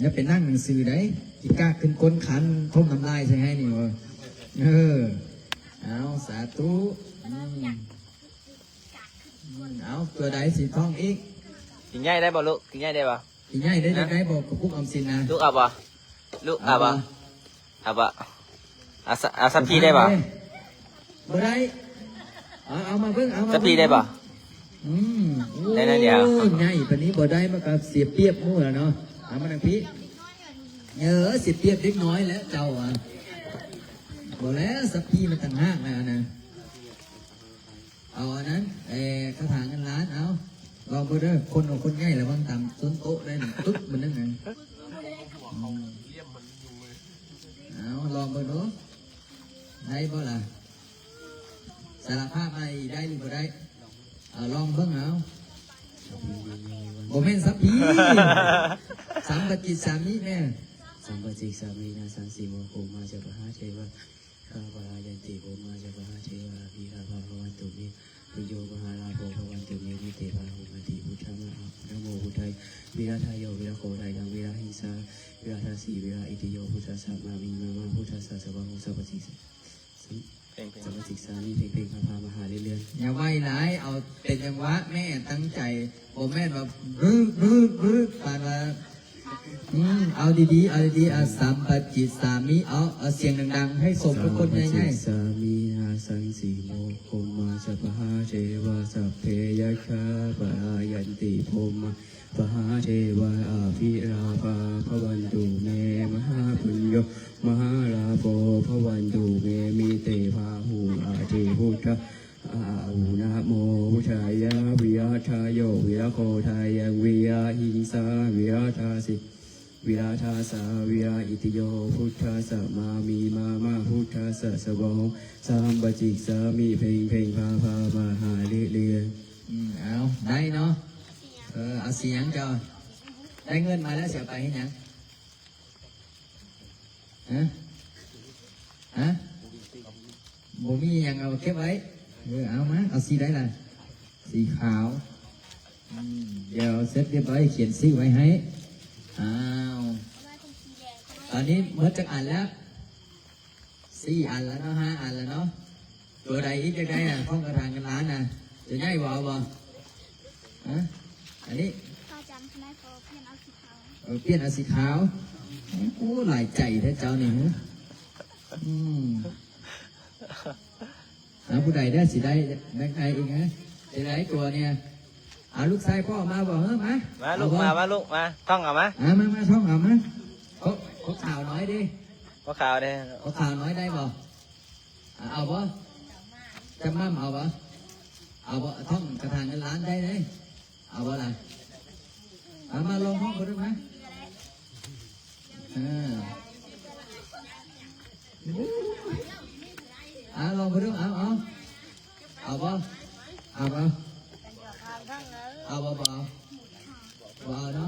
ຢ່າໄປນັ່ງໜັງສືໃດ໋ ຂີ້ກາກຂຶ້ນກົ້ນຄັນ ຖົມນ້ຳລາຍໃສ່ໃຫ້ນີ້ບໍ? ເອີ ເອົາ ສາທຸ. ອືມ ອືມ ເອົາ ຕົວໃດສີທອງອີກ? ສີໃຫຍ່ໄດ້ບໍ່ລູກ? ສີໃຫຍ່ໄດ້ບໍ່? ຊິໃຫຍ່ໄດ້ຈັ່ງໃດບໍ່ ກະປຸກອອມສິນນະ? ລູກເອົາບໍ່? ລູກເອົາບໍ່? ເອົາບໍ່? ເອົາສະ ເອົາສະພີໄດ້ບໍ່? ບໍ່ໄດ້. ເອົາ ເອົາມາເບິ່ງ ເອົາມາເບິ່ງ ສະພີໄດ້ບໍ່? ອືມ ໄດ້ໜ້ອຍດຽວ. ໂອ້ ໃຫຍ່ປານນີ້ບໍ່ໄດ້ ມັນກະເສຍປຽບໝູ່ແລ້ວເນາະ. ເອົາມານັ່ງພີ້. ເອີ ເສຍປຽບເດັກນ້ອຍແລ້ວເຈົ້າອະ. ບໍ່ແລ້ວ ສະພີມັນຕ່າງຫາກນະ ອັນນະ. ເອົາອັນນັ້ນ ເອີ ຄາຖາເງິນລ້ານ ເອົາ ລອງເບິ່ງເດີ. ຄົນ ຄົນໃຫຍ່ລະວັງຕາມຕົ້ນໂຕະໄດ້ ປຶບ ມັນນັ້ນນະ. ອືມ ເອົາ ລອງເບິ່ງດູ ໄດ້ບໍ່ລະ? ສາລະພາບມາອີກ ໄດ້ຫຼືບໍ່ໄດ້? ເອົາ ລອງເບິ່ງເອົາ. ບໍ່ແມ່ນສັບພີ ສຳປະຈິດສາມິແມ່. ສຳປະຈິດສາມິນາສັງສີໂມ ພົມມາຈະມະຫາເທວາ ຂ້າພະລາຍັນຕິ ພົມມາຈະມະຫາເທວາ ອະພິລາພາພະວັນຕຸເມ ປຸນໂຍ ມະຫາລາໂພ ພະວັນຕຸເມ ມິເຕພາຫຸນ ອາທິພຸດທະມະອາໂອ ນະໂມພຸດທາຍະ ວິລະທາໂຍ ວິລະໂຄທາຍັງ ວິລະຫິງສາ ວິລະທາສີ ວິລະອິດທິໂຍ ພຸດທາສະມານີມາມະ ພຸດທາສະສະວະໂຫ ສຳປະຈິດສາມິ ເພັງເພັງ ສຳປະຈິດສາມິ ເພັງເພັງພາພາ ມະຫາເລື່ອນ. ຢ່າໄວຫຼາຍ ເອົາເປັນຈັງຫວະແມ່ ຕັ້ງໃຈ. ບໍ່ແມ່ນວ່າບຶບບຶບບຶບ ປານວ່າ ອືມ ເອົາດີໆ ເອົາດີໆ ອາ ສຳປະຈິດສາມິ ເອົາ ເອົາສຽງດັງໆ ໃຫ້ສົມກັບຄົນໃຫຍ່ໆ. ສຳປະຈິດສາມິນາສັງສີໂມ ພົມມາຈະມະຫາເທວາ ສັບເພຍັກຂາ ປະລາຍັນຕິ ພົມມາຈະມະຫາເທວາ ອະພິລາພາພະວັນຕຸເມ ມະຫາປຸນໂຍ ມະຫາລາໂພ ພະວັນຕຸເມ ມິເຕພາຫຸນ ອາທິພຸດທະ ອາຫຸນ ນະໂມພຸດທາຍະ ວິລະທາໂຍ ວິລະໂຄທາຍັງ ວິລະຫິງສາ ວິລະທາສີ ວິລະທາສາ ວິລະອິດທິໂຍ ພຸດທາສະມານີມາມະ ພຸດທາສະສະວະໂຫ ສຳປະຈິດສາມິ ເພັງເພັງພາພາ ມະຫາເລື່ອນ. ອືມ ເອົາ ໄດ້ເນາະ. ເອີ ເອົາສີຫຍັງເຈົ້າ? ໄດ້ເງິນມາແລ້ວ ຊິເອົາໄປເຮັດຫຍັງ? ຮະ? ຮະ? ບໍ່ມີຫຍັງ ເອົາເກັບໄວ້. ເອີ ເອົາມາ ເອົາສີໃດລະ? ສີຂາວ. ອືມ ດຽວເສັດຮຽບຮ້ອຍ ຂຽນຊື່ໄວ້ໃຫ້. ອ້າວ ຕອນນີ້ໝົດຈັກອັນແລ້ວ? ສີ່ອັນແລ້ວເນາະ ຫ້າອັນແລ້ວເນາະ. ຕົວໃດອີກຢາກໄດ້ນະ ຂອງກະຖາເງິນລ້ານນະ? ຕົວໃຫຍ່ບໍ່ ເອົາບໍ່? ຮະ? ອັນນີ້ ພະອາຈານ ຄັນໄດ້ຂໍປ່ຽນເອົາສີຂາວ. ເອີ ປ່ຽນເອົາສີຂາວ. ໂອ້ ຫຼາຍໃຈແທ້ເຈົ້ານີ້. ອືມ ເອົາ ຜູ້ໃດເດີ ຊິໄດ້ ໄດ້ໃຜອີກ ຮະ? ຊິໄດ້ຕົວນີ້. ເອົາລູກຊາຍພໍ່ມາບໍ່? ເອີ ມາ ມາລູກ ມາ ມາລູກ ມາ ທ່ອງເອົາມາ. ມາ ມາ ມາ ທ່ອງເອົາມາ. ໂອ້ ພໍ່ຂາວນ້ອຍເດ້ ພໍ່ຂາວເດ້ ພໍ່ຂາວນ້ອຍໄດ້ບໍ່? ເອົາບໍ່? ຈຳໝ່ຳເອົາບໍ່? ເອົາບໍ່? ທ່ອງກະຖາເງິນລ້ານໄດ້ເດ້. ເອົາບໍ່ລະ? ເອົາມາລອງຮ້ອງເບິ່ງດູມາ. ເອີ ເອົາລອງເບິ່ງດູ ເອົາ ເອົາ ເອົາບໍ່? ເອົາບໍ່? ເອົາບໍ່? ບໍ່ເອົາ ບໍ່ເອົາເນາະ.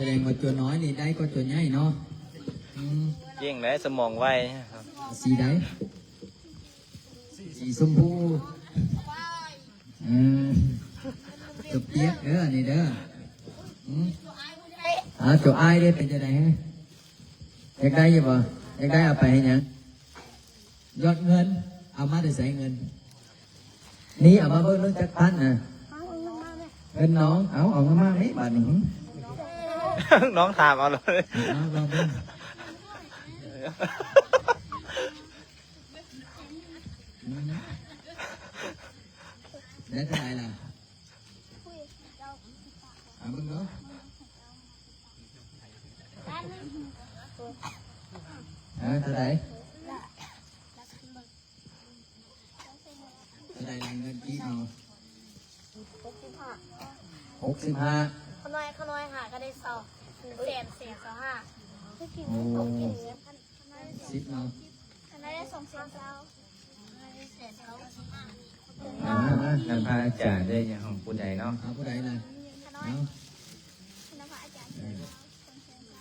ສະແດງວ່າຕົວນ້ອຍນີ້ໄດ້ກວ່າຕົວໃຫຍ່ເນາະ. ອືມ ເກັ່ງເດ້ ສະໝອງໄວ. ສີໃດ? ສີຊົມພູ. ເອີ ຕົວປຽກເດີ ອັນນີ້ເດີ. ອືມ ອ່າ ຕົວອ້າຍເດ້ ເປັນຈັ່ງໃດ? ຢາກໄດ້ຢູ່ບໍ່? ຢາກໄດ້ເອົາໄປເຮັດຫຍັງ? ຍອດເງິນ ເອົາມາແຕ່ໃສເງິນ? ນີ້ ເອົາມາເບິ່ງເບິ່ງຈັກພັນນະ. ເງິນນ້ອງ ເອົາ ເອົາມາແມ່ບາດນີ້. ນ້ອງຖາມເອົາເລີຍ. ເອົາ ລອງເບິ່ງ. ໄດ້ເທົ່າໃດລະ? ເອົາເບິ່ງເນາະ. ເອີ ເທົ່າໃດ? ເທົ່າໃດລະ ເງິນກີບເຮົາ? ຫົກສິບຫ້າ. ຫົກສິບຫ້າ. ຂະນ້ອຍ ຂະນ້ອຍຫາກໍໄດ້ສອງແສນ ແສນຊາວຫ້າ. ໂອ້ ສິບເນາະ. ຄັນໄດ້ສອງແສນຊາວ ມາ ມາ ນຳພະອາຈານໄດ້ຫຍັງຂອງຜູ້ໃດເນາະ? ເອົາຜູ້ໃດລະ? ເອົາ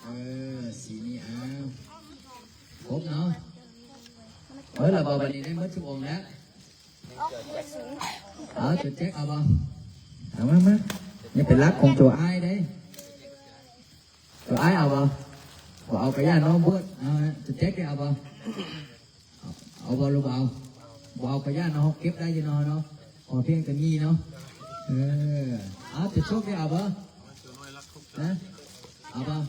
ເອີ ສີນີ້ ເອົາ ຄົບເນາະ. ເບິດລະບໍ່? ບາດນີ້ໄດ້ໝົດທຸກອົງແລ້ວ. ເອົາ ຕົວແຈັກເອົາບໍ່? ເອົາມາ ມາ ຢ່າໄປລັກຂອງຕົວອ້າຍເດ້. ຕົວອ້າຍເອົາບໍ່? ບໍ່ເອົາກະຢ້ານນ້ອງບວດ. ເອົາ ຕົວແຈັກໄດ້ເອົາບໍ່? ເອົາ ເອົາບໍ່ ຫຼືບໍ່ເອົາ? ບໍ່ເອົາກະຢ້ານເນາະ ເຮົາເກັບໄດ້ຢູ່ເນາະ ເນາະ ຂໍພຽງແຕ່ມີເນາະ. ເອີ ເອົາ ຕົວໂຊກໄດ້ເອົາບໍ່? ຮະ ເອົາບໍ່?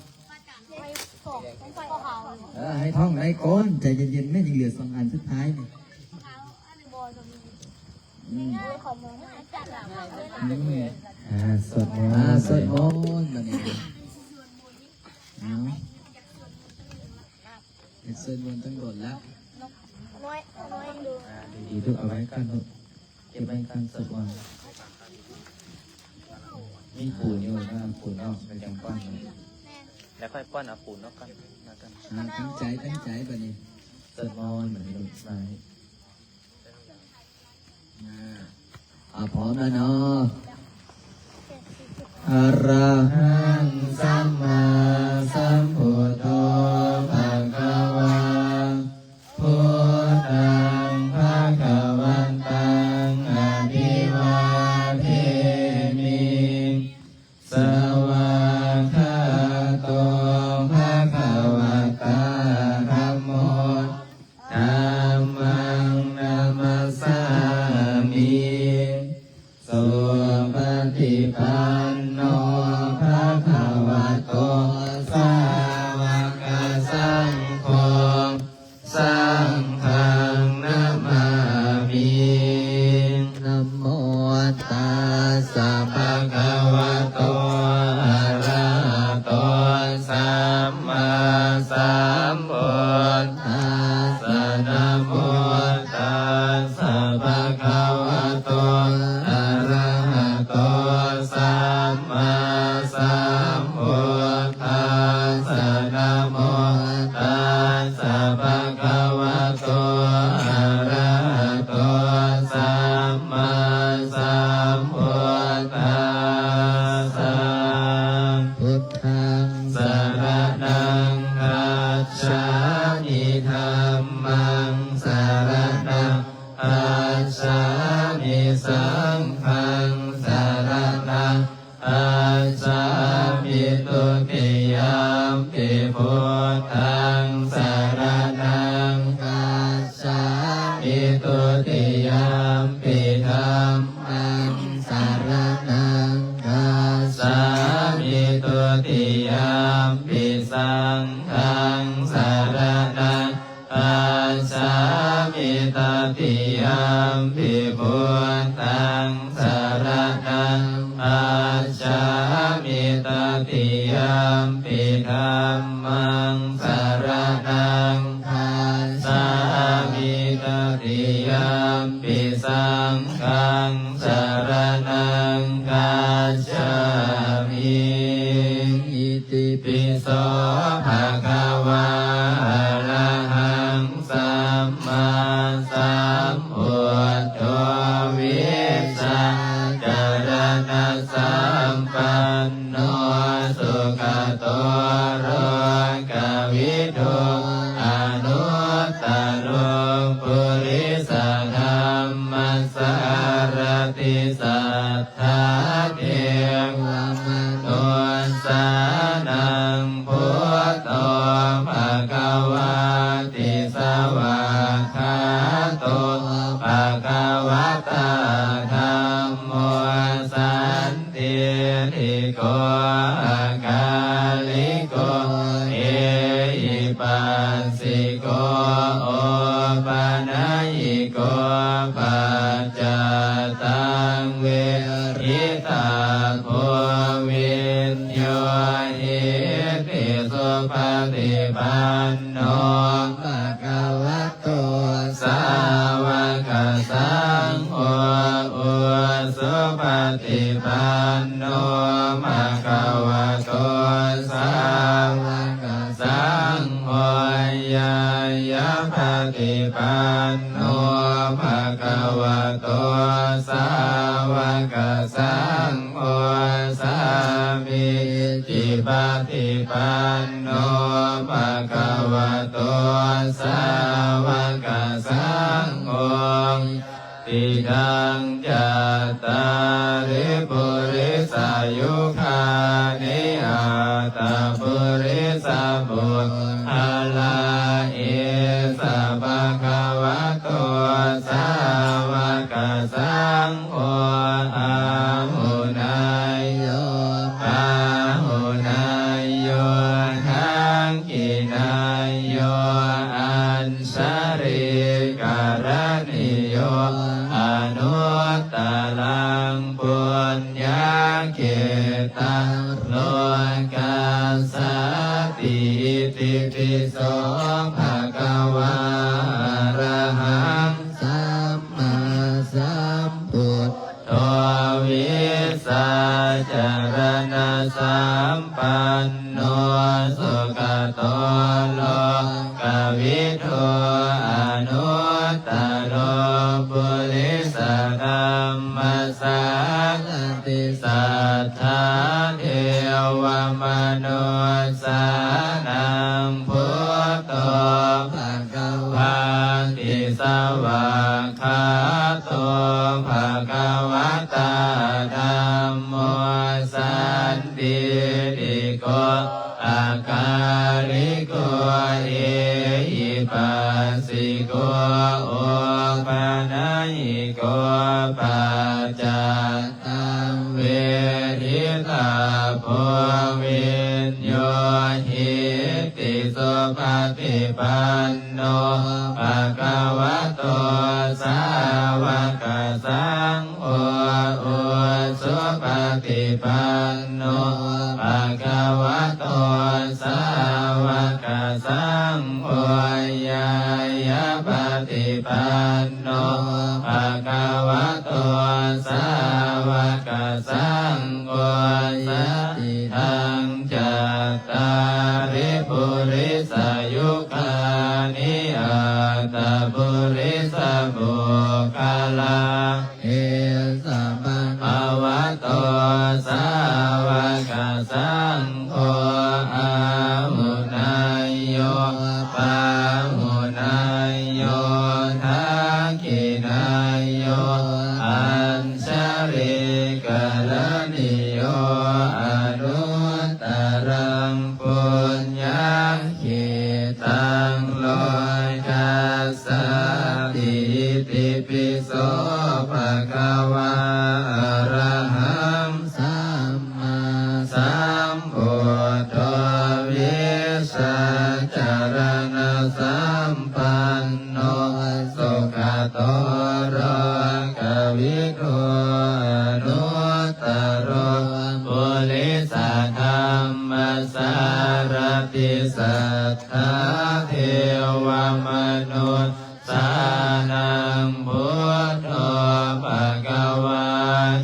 ເອີ ໃຫ້ທ່ອງໄດ້ກ່ອນ ໃຈເຢັນໆ ແມ່ ຍັງເຫຼືອສອງອັນສຸດທ້າຍນີ້. ອືມ ອືມ ອ່າ ສວດມົນ ອ່າ ສວດມົນບາດນີ້. ເອົາ ຢາກສວດມົນຕັ້ງດົນແລ້ວ. ອ່າ ດີໆ ລູກ ເອົາໄວ້ກ່ອນລູກ ເກັບໄວ້ກ່ອນ ສວດມົນ. ມີປູນຢູ່ ຖ້າເອົາປູນອອກ ມັນຈັ່ງປ້ອນ. ແລ້ວຄ່ອຍປ້ອນເອົາປູນອອກກ່ອນ ມາກ່ອນ. ອ່າ ຕັ້ງໃຈ ຕັ້ງໃຈບາດນີ້ ສວດມົນບາດນີ້ລູກ ມາ. ອ່າ ພ້ອມແລ້ວເນາະ. ອະລະຫັງ ສຳມາສຳພຸດໂທ ພະຄະວາ ພຸດທັງ ພະຄະວັນຕັງ ອະພິວາເທມິ. ສະວາກຂາໂຕ ພະຄະວະຕາ ທຳໂມ ທຳມັງ ນະມັດສາມິ. ສຸປະຕິປັນໂນ ພະຄະວະໂຕ ສາວະກະສັງໂຄ ສັງຄັງ ນະມາມິ. ນະໂມຕັດສະ ພະຄະວະໂຕ ອະລະຫະໂຕ ສຳມາສຳພຸດທັດສະ. ນະໂມຕັດສະ ພະຄະວະໂຕ ອະລະຫະໂຕ ສຳມາສຳພຸດທັດສະ. ນະໂມຕັດສະ ພະຄະວະໂຕ ອະລະຫະໂຕ ສຳມາສຳພຸດທັດສະ. ພຸດທັງ ສະລະນັງ ຄັດສາມິ ທຳມັງ ສະລະນັງ ຄັດສາມິ ສັງຄັງ ສະລະນັງ ຄັດສາມິ ທຸຕິຍຳປິ ພຸດທັງ ສະລະນັງ ຄັດສາມິ ທຸຕິຍຳປິ ທຳມັງ ສະລະນັງ ຄັດສາມິ ທຸຕິຍຳປິ ສັງຄັງ ສະລະນັງ ຄັດສາມິ ຕະຕິຍຳປິ ພຸດທັງ ສະລະນັງ ຄັດສາມິ ຕະຕິຍຳປິ ທຳມັງ ສະລະນັງ ຄັດສາມິ ຕະຕິຍຳປິ ສັງຄັງ ສະລະນັງ ຄັດສາມິ. ອິຕິປິໂສ ພະຄະວາ ອະລະຫັງ ສຳມາສຳພຸດໂທ ວິຊາຈາລະນະສຳປັນໂນ ສຸຂະ ໂຕໂລກະວິທູ ອະນຸດຕະໂລ ປຸລິສະທຳມະສາຣະຕິ ສັດ ທາເທວະມະນຸດສານັງ ພຸດໂທ ພະຄະວາ ຕິ ສະຫວາກຂາໂຕ ພະຄະວະຕາ ທຳໂມ ສັນທິຕິໂກ ອາກາລິໂກ ເອຫິປັດ ສິໂກ ໂອປະນະຍິໂກ ປັດຈະຕັງ ເວທິຕາໂພ ວິນໂຍຫິຕິ ສຸປະຕິປັນໂນ ພະຄະວະໂຕ ສາວະກະສັງໂຄ ອຸຊຸປະຕິປັນໂນ ພະຄະວະໂຕ ສາວະກະ ສັງໂຄ ຍາຍະປະຕິປັນໂນ ພະຄະວະໂຕ ສາວະກະສັງໂຄ ສາມີຈິປະຕິປັນໂນ ພະຄະວະໂຕ ສາວະກະສັງໂຄ ຕິທັງ ຈັດຕາລິ ປຸລິສະຍຸຄານິ ອັດຕະປຸລິສະບຸກຄະລາ ເອສະ ພະຄະວະໂຕ ສາວະກະສັງໂຄ ອາຫຸນາຍໂຍ ປາຫຸນາຍໂຍ ທັກຂິນາຍໂຍ ອັນຊະລີກະລະນິໂຍ ອະນຸດຕະລັງ ປຸນຍາເຂຕັງ ໂລກັດສາຕິ ອິຕິປິໂສ ພະຄະວາ ອະລະຫັງ ສຳມາສຳພຸດ ໂທ ວິຊາຈາລະນະສຳປັນໂນ ສຸກະໂຕ ໂລກະວິທູ ອະນຸດຕະໂລ ປຸລິສະທຳມະສາຣະຕິ ສັດຖາເທວະມະນຸດສານັງ ພຸດໂທ ພະຄະວາ ຕິສະຫວາກ ຂາໂຕ ພະຄະວະຕາ ທຳໂມ ສັນທິຕິໂກ ອາກາລິໂກ ເອຫິປັດສິໂກ ໂອປະນະຍິໂກ ປັດຈະຕັງ ເວທິຕາໂພ ວິນໂຍຫິຕິ ສຸປະຕິປັນໂນ ພະຄະວະໂຕ ສາວະກະສັງໂຄ ອຸຊຸປະຕິປັນໂນ ພະຄະວະໂຕ ສາວະກະສັງໂຄ ຍາຍະປະຕິປັນໂນ ພະຄະວະໂຕ ສາວະກະສັງໂຄ ຍະຕິທັງ ຈັດຕາລິ ປຸລິສະຍຸຄານິ ອັດຕະປຸລິສະບຸກຄະລາ ເອສະ ພະຄະວະໂຕ ສາວະກະສັງໂຄ ອາຫຸນາຍໂຍ ປາຫຸນາຍໂຍ ທັກຂິນາຍໂຍ ອັນຊະລີກະລະນິໂຍ ອະນຸດຕະລັງ ປຸນຍາເຂຕັງ ໂລກັດສາຕິ ອິຕິປິໂສ ພະຄະວາ ອະລະຫັງ ສຳມາສຳພຸດໂທ ວິຊາຈາລະນະສຳປັນໂນ ສຸກະໂຕ ໂລກະວິທູ ອະນຸດຕະໂລ ປຸລິສະທຳມະສາຣະຕິ ສັດຖາເທວະມະນຸດສານັງ ພຸດໂທ ພະຄະວາ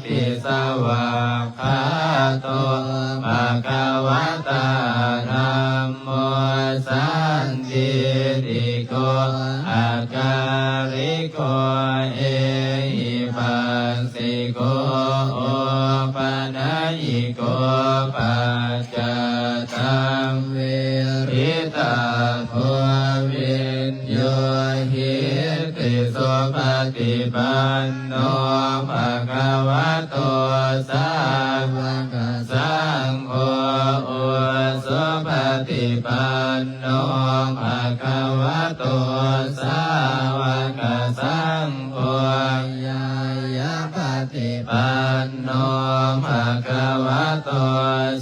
ຕິສະຫວາກຂາໂຕ ພະຄະວະຕາ ທຳໂມ ສັນທິຕິໂກ ອາກາລິໂກ ເອຫິປັດສິໂກ ໂອປະນະຍິໂກ ປັດຈະ tā kho viññūhīti. Supaṭipanno bhagavato sāvakasaṅgho, ujupaṭipanno bhagavato sāvakasaṅgho, ñāyapaṭipanno bhagavato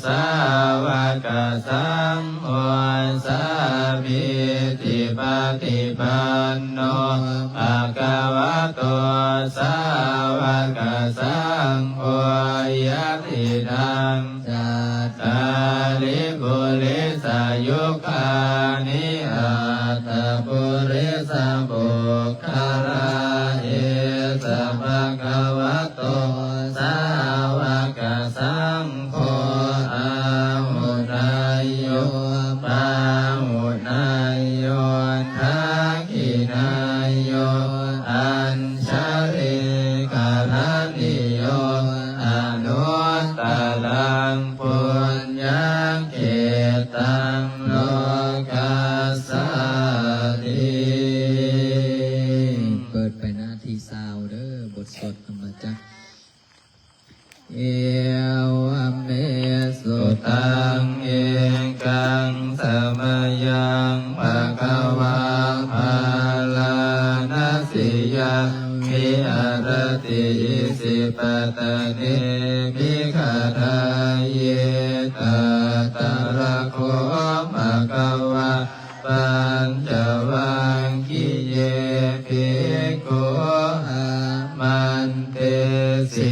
sāvakasaṅgho, sāmīcipaṭipanno bhagavato sāvakasaṅgho, yadidaṃ cattāri purisayugāni aṭṭha purisapuggalā, esa bhagavato sāvakasaṅgho, āhuneyyo pāhuneyyo dakkhiṇeyyo añjalikaraṇīyo anuttaraṃ puññakkhettaṃ lokassāti. ເປີດໄປໜ້າທີຊາວເດີ້ ບົດສົວດທຳມະຈັກ Evamme sutaṃ. Ekaṃ samayaṃ bhagavā bārāṇasiyaṃ viharati isipatane migadāye. Tatra kho bhagavā pañcavaggiye bhikkhū āmantesi: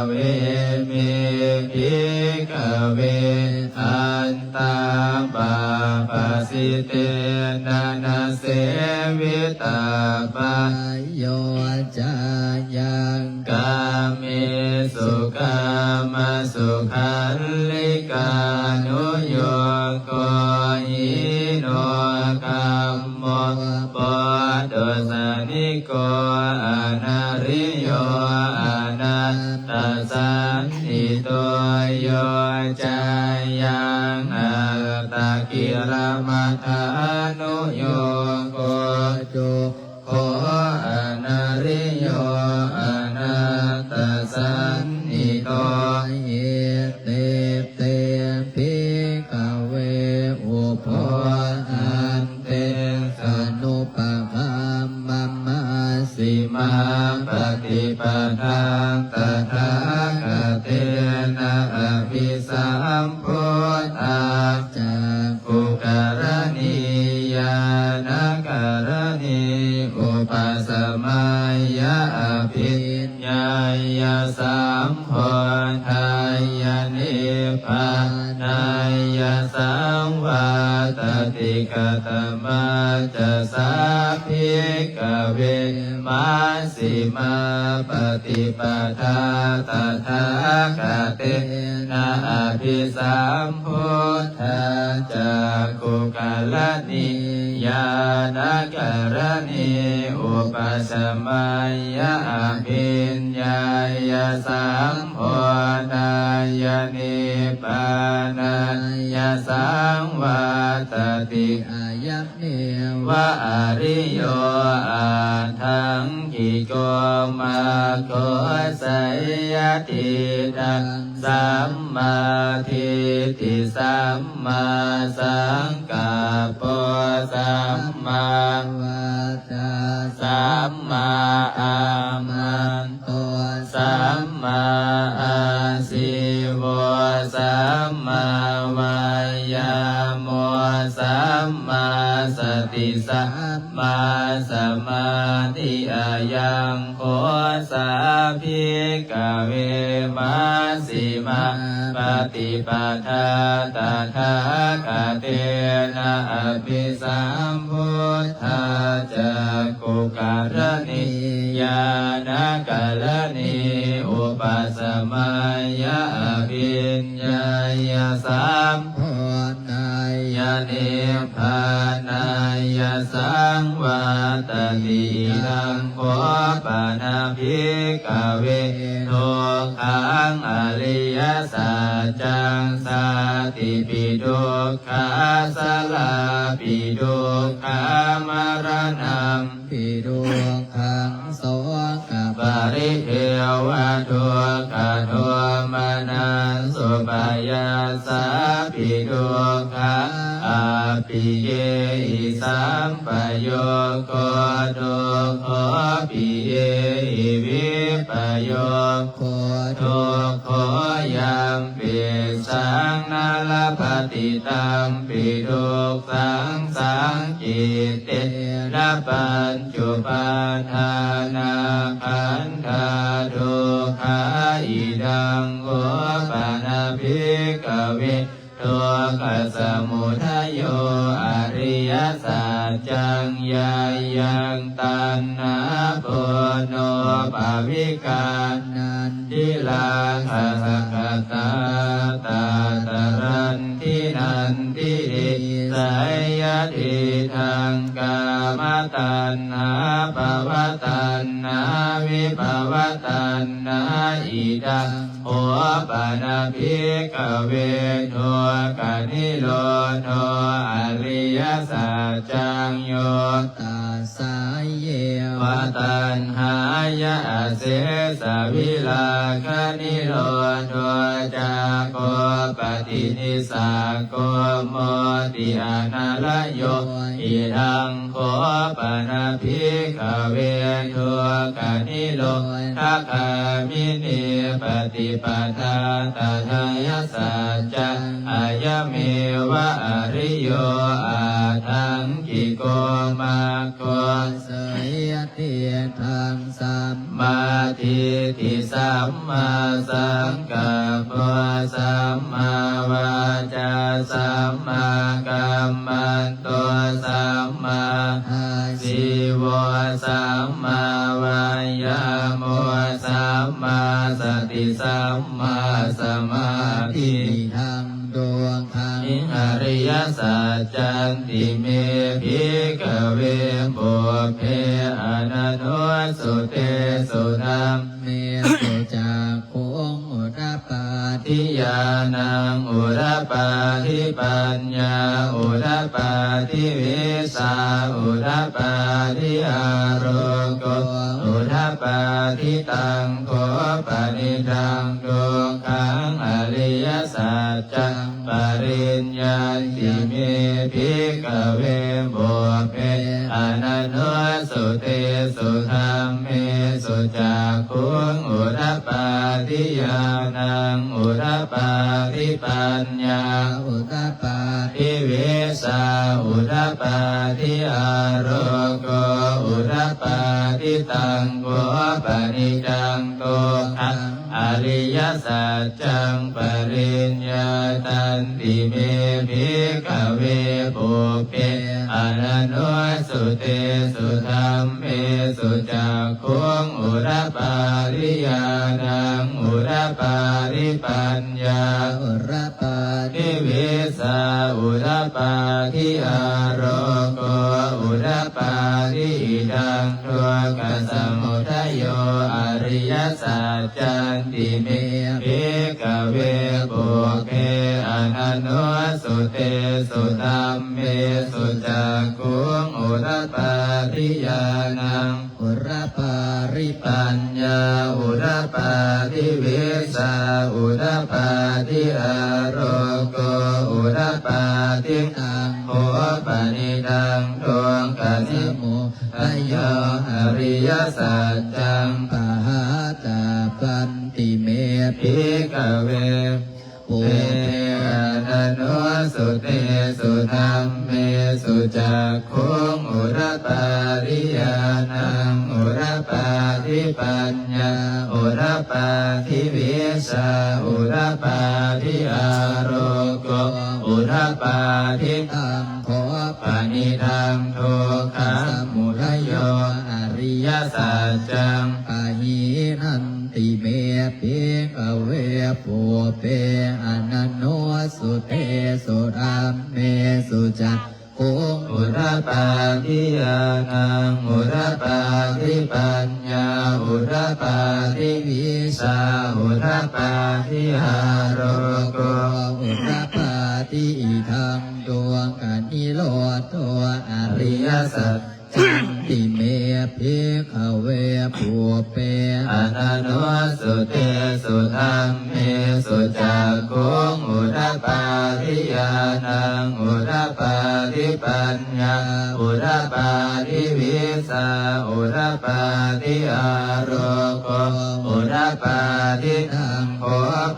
Dveme, bhikkhave, antā pabbajitena na sevitabbā. Yo cāyaṃ kāmesu kāmasukhallikānuyogo hīno gammo pothujjaniko anariyo anatthasañhito. Yo cāyaṃ attakilamathānuyogo du kho anariyo anatthasañhito. Ete te, bhikkhave, ubho antesanuppagamma majjhimā paṭipadā tathāgatena abhisambuddhā cakkhukaraṇī ñāṇakaraṇī upasameyya abhiññeyya sambodheyya nibbāneyya saṃvattati. Katamā ca sā, bhikkhave, majjhimā paṭipadā tathāgatena abhisambuddhā cakkhukaraṇī ñāṇakaraṇī upasameyya abhiññeyya sambodheyya nibbāneyya saṃvattati. Ayameva ariyo aṭṭhaṅgiko maggo, seyyathīdaṃ: sammādiṭṭhi sammāsaṅkappo sammāvācā sammāāmantano sammāājīvo sammāvāyāmo sammāsati sammāsamādhi. Ayaṃ kho sā, bhikkhave, majjhimā paṭipadā tathāgatena abhisambuddhā cakkhukaraṇī ñāṇakaraṇī upasameyya abhiññeyya sambodheyya ນິບພານາຍະສັງວັດຕະຕິ ອີທັງ ໂຄ ປະນະ ພິກຂະເວ ທຸກຂັງ ອະລິຍະສັດຈັງ ຊາຕິປິ ທຸກຂາ ຊະລາປິ ທຸກຂາ ມະລະນະ ປິ ທຸກຂັງ ໂສກະປະລິເທວະ ທຸກຂະໂທມະນັດສຸ ພະຍາສາປິ ທຸກຂາ ອັບປິເຍຫິ ສຳປະໂຍໂຄ ທຸກໂຂ ປິເຍຫິ ວິປະໂຍໂຄ ທຸກໂຂ ຍັມປິ ສັງ ນາລະພັດຕິ ຕັມປິ ທຸກສັງ ສັງກິດເຕນະ ປັດຈຸປາທານາ ຂັນທາ ທຸກຂາ ອີທັງ ໂຄ ປະນະ ພິກຂະເວ ທຸກຂະສະມຸດະໂຍ ອະລິຍະສັດຈັງ ຍະຍັງ ຕັນຫາ ໂພໂນ ພະວິກາ ນັນທິລາຄະສະກະຕາ ຕາຕະລັນທິນັນທິເອ ໄສຍະທິທັງ ກາມະຕັນຫາ ພະວະຕັນຫາ ວິພະວະຕັນຫາ ອີທັງ ໂອປະນະ ພິກຂະເວ ທຸກຂະນິໂຣໂທ ອະລິຍະສັດຈັງ ໂຍ ຕັດສະ ເຍວະ ຕັນຫາຍະ ອະເສສະ ວິລາຄະນິໂຣໂທ ຈັກໂຄ ປະຕິນິສາໂກ ໂມຕິ ອະນາລະໂຍ ອີທັງ ໂຄ ປະນະ ພິກຂະເວ ທຸກຂະນິໂຣທະກາມິນີ ປະຕິປະທາ ຕະຖາຍະສັດຈັງ ອາຍະເມວະ ອະລິໂຍ ອາທັງກິໂກ ມັກໂຄ ເສຍທິທັງ ສຳມາທິດຖິ ສຳມາສັງກັບໂພ ສຳມາວາຈາ ສຳມາກັມມັນໂຕ ສຳມາອາຊີໂວ ສຳມາວາຍາໂມ ສຳມາສະຕິ ສຳມາສະມາທິ ທັງ ທຸກຂັງ ອະລິຍະສັດຈັນຕິເມ ພິກຂະເວ ປຸບເພ ອະນະນຸສະຕຸເຕສຸ ທຳເມສຸ ຈັກຂຸງ ອຸດະປາທິ ຍານັງ ອຸດະປາທິ ປັນຍາ ອຸດະປາທິ ວິຊາ ອຸດະປາທິ ອາໂລໂກ ອຸດະປາທິ ຕັງ ໂຄ ປະນິດທັງ ທຸກຂັງ ອະລິຍະສັດຈັງ ປະລິນຍັນຕິເມ ພິກຂະເວ ປຸບເພ ອະນະນຸສະຕຸເຕສຸ ທຳເມສຸ ຈັກຂຸງ ອຸດະປາທິ ຍານັງ ອຸດະປາທິ ປັນຍາ ອຸດະປາທິ ວິຊາ ອຸດະປາທິ ອາໂລໂກ ອຸດະປາທິ ຕັງ ໂຄ ປະນິດທັງ ທຸກຂັງ ອະລິຍະສັດຈັງ ປະລິນຍາຕັນຕິເມ ພິກຂະເວ ປຸບເພ ອະນະນຸສະຕຸເຕສຸ ທຳເມສຸ ຈັກຂຸງ ອຸດະປາທິ ຍານັງ ອຸດະປາທິ ປັນຍາ ອຸດະປາທິ ວິຊາ ອຸດະປາທິ ອາໂລໂກ ອຸດະປາທິ ອີທັງ ທຸກຂະສະມຸດະໂຍ ອະລິຍະສັດຈັນຕິເມ ພິກຂະເວ ປຸບເພ ອະນະນຸສະຕຸເຕສຸ ທຳເມສຸ ຈັກຂຸງ ອຸດະປາທິ ຍານັງ ອຸດະປາທິ ປັນຍາ ອຸດະປາທິ ວິຊາ ອຸດະປາທິ ອາໂລໂກ ອຸດະປາທິ ຕັງ ໂຄ ປະນິດທັງ ທຸກຂະສະມຸ ທະໂຍ ອະລິຍະສັດຈັງ ປະຫາຕາປັນຕິເມ ພິກຂະເວ ປຸບເພ ອະນະນຸສະຕຸເຕສຸ ທຳເມສຸ ຈັກຂຸງ ອຸດະປາທິ ຍານັງ ອຸດະປາທິ ປັນຍາ ອຸດະປາທິ ວິຊາ ອຸດະປາທິ ອາໂລໂກ ອຸດະປາທິ ຕັງ ໂຄ ປະນິດທັງ ທຸກຂະສະມຸດະໂຍ ອະລິຍະສັດຈັງ ປະຫີນັນຕິເມ ພິກຂະເວ ปุพเพอนันโนสุเตสุธัมเมสุจักขุงอุรปาทิญาณังอุรปาทิปัญญาอุรปาทิวิชชาอุรปาทิอาโลโกอุรปาทิ อิทังทุกขนิโรโธอริยสัจจันติเม ภิกขเว ปุพเพอนันโนสุเตสุธัมเมสุจักขุงอุรปาทิญาณังอุรปาทิปัญญาอุรปาทิวิชชาอุรปาทิอาโลโกอุรปาทิ ทังโข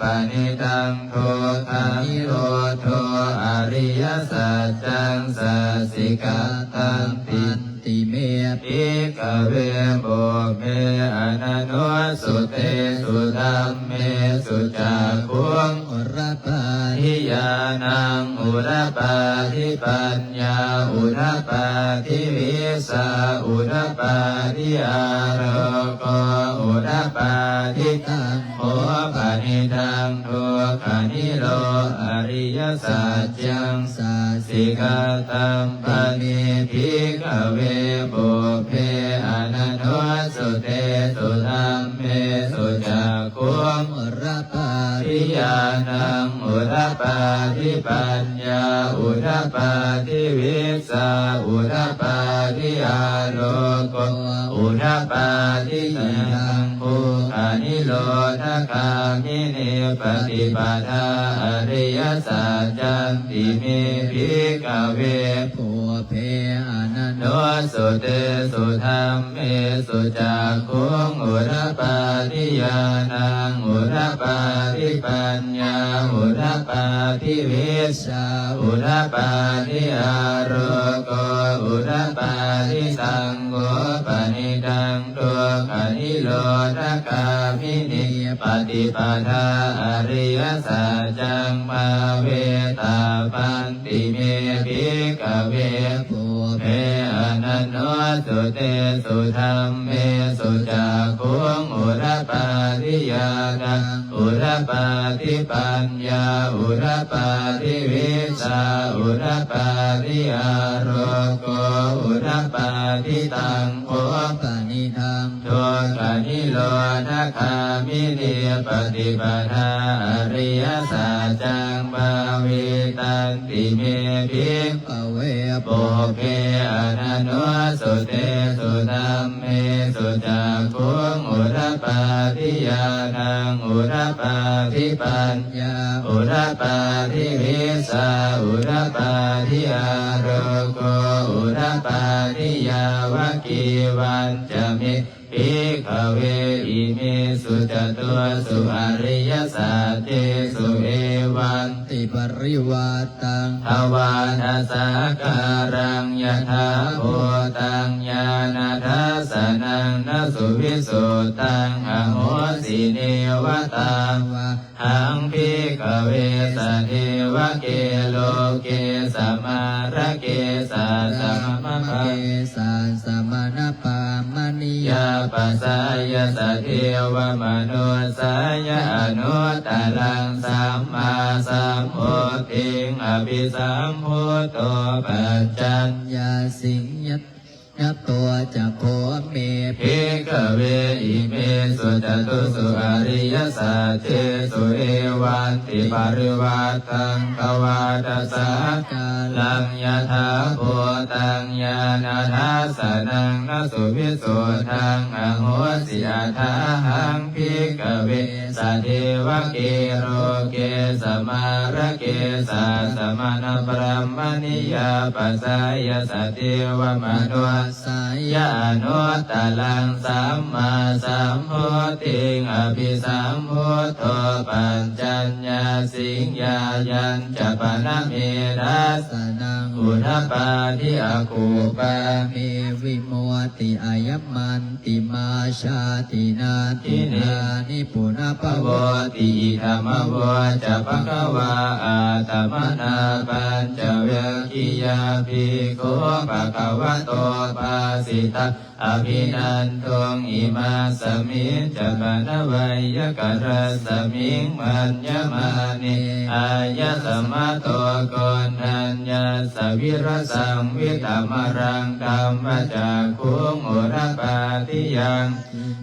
ปะนิทังทุกขนิโรโธอริยสัจจังสัจฉิกาตัมปันติเม ภิกขเว ปุพเพอนันโนสุเตสุธัมเมสุจักขุงอุรปาทิญาณังอุรปาทิปัญญาอุรปาทิวิชชาอุรปาทิอาโลโกอุรปาทิ ทังโขปะนิทังทุกขนิโรธอริยสัจจังสัจฉิกาตัมปันติเม ภิกขเว ปุพเพอนันโนสุเตสุธัมเมสุจักขุงอุรปาทิญาณังอุรปาทิปัญญาอุรปาทิวิชชาอุรปาทิอาโลโกอุรปาทิ ทัง ทุกขนิโรธคามินีปฏิปทาอริยสัจจันติเม ภิกขเว ปุพเพอนันโนสุเตสุธัมเมสุจักขุงอุรปาทิญาณังอุรปาทิปัญญาอุรปาทิวิชชาอุรปาทิอาโลโกอุรปาทิ ทัง โขปะนิทังทุกขนิโรธคามินีปฏิปทาอริยสัจจังภาเวตาปันติเม ภิกขเว ปุพเพอนันโนสุเตสุธัมเมสุจักขุงอุรปาทิญาณัง อุรปาทิปัญญาอุรปาทิวิชชาอุรปาทิอาโลโกอุรปาทิ ทัง โขปะนิทังทุกขนิโรธคามินีปฏิปทาอริยสัจจังภาเวตันติเม ภิกขเว ปุพเพอนันโนสุเตสุธัมเมสุจักขุงอุรปาทิญาณังอุรปาทิปัญญาอุรปาทิวิชชาอุรปาทิอาโลโกอุรปาทิยาวกีวัญจะเม ภิกขเว อิเมสุจตุสุอริยสัจเจสุเอวังติปริวัตตัง ทวาทสักการัง ยถาภูตัง ญาณทัสสะนัง นสุวิสุทธัง อโหสิ เนวะตาวาหัง ภิกขเว สะเทวะเก โลเก สะมะหะระเก สัสสะมะมะเก สัสสะมะณะปะมะนิยาปัสสะยะ สะเทวะมะนุสสะยะ อนุตตะรัง สัมมาสัมโพธิง อภิสัมพุทโธ ปัจจัญญาสิง ยะ ยะโต จักโข เม ภิกขเว อิเมสุจตุสุอริยสัจเจสุ เอวังติปริวัตตัง ทวาทสักการัง ยถาภูตัง ญาณทัสสะนัง นสุวิสุทธัง อโหสิ อัฏฐาหัง ภิกขเว สะเทวะเก โลเก สะมะหะระเก สัสสะมะณะบรามะนิยาปัสสะยะ สะเทวะมะนุสสะยะ อนุตตะรัง สัมมาสัมโพธิง อภิสัมพุทโธ ปัจจัญญาสิง ญายัญจะปะนะเม ทัสสะนัง อุทะปาทิ อคูปาเม วิมุตติ อายะมัน ติมาชาตินัตถินานิ ปุนะภะโวติ อิทัมมะโวจะ ภะคะวา อะตะมะนา ปัญจวัคคียา ภิกโข ภะคะวะโต ພາສິຕັງ ອະພິນັນທຸງ ອິມາສະມິນຈະ ປະນະໄວຍະກະຣັດສະມິງ ພະຍະມາເນ ອາຍະສະມະໂຕ ໂກນທັນຍັດສະ ວິລະສັງ ວິຕະມະລັງ ທຳມະຈັກຂຸງ ໂອລະປາທິຍັງ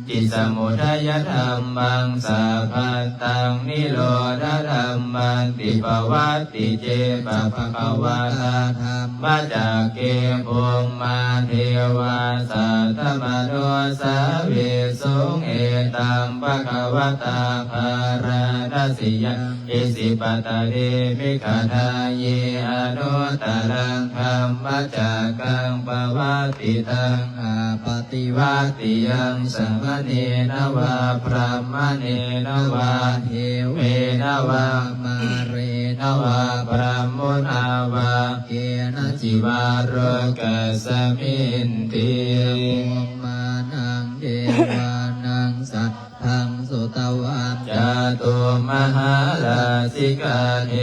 ທິສະມຸໄທຍະທຳມັງ ສາພັນຕັງ ນິໂຣທະທຳມັນຕິ ປະວັດຕິເຈ ປະພະຄະວະຕາທຳມະຈັກເກ ພົມມາເທວາ ສັດທະມະນຸດສາເວສຸງ ເອຕັງພະຄະວະຕາ ພາລານະສີຍະ ອິສິປະຕະເລ ມິຂະທາເຍ ອະນຸດຕະລັງ ທຳມະຈັກກັງ ປະວັດຕິຕັງ ອາປະຕິວັດຕິຍັງ ສະມະເນນະວາ ບຣາມະເນນະວາ ເທເວນະວາ ມາເຣນະວາ ບຣາໂມນາວາ ເກນະຈິວາ ໂລກັດສະມິນຕິ ຍະ ພູມມານັງ ເທວານັງ ສັດທັງ ສຸຕະວາ ຈາຕຸມະຫາລາສິກາ ເທ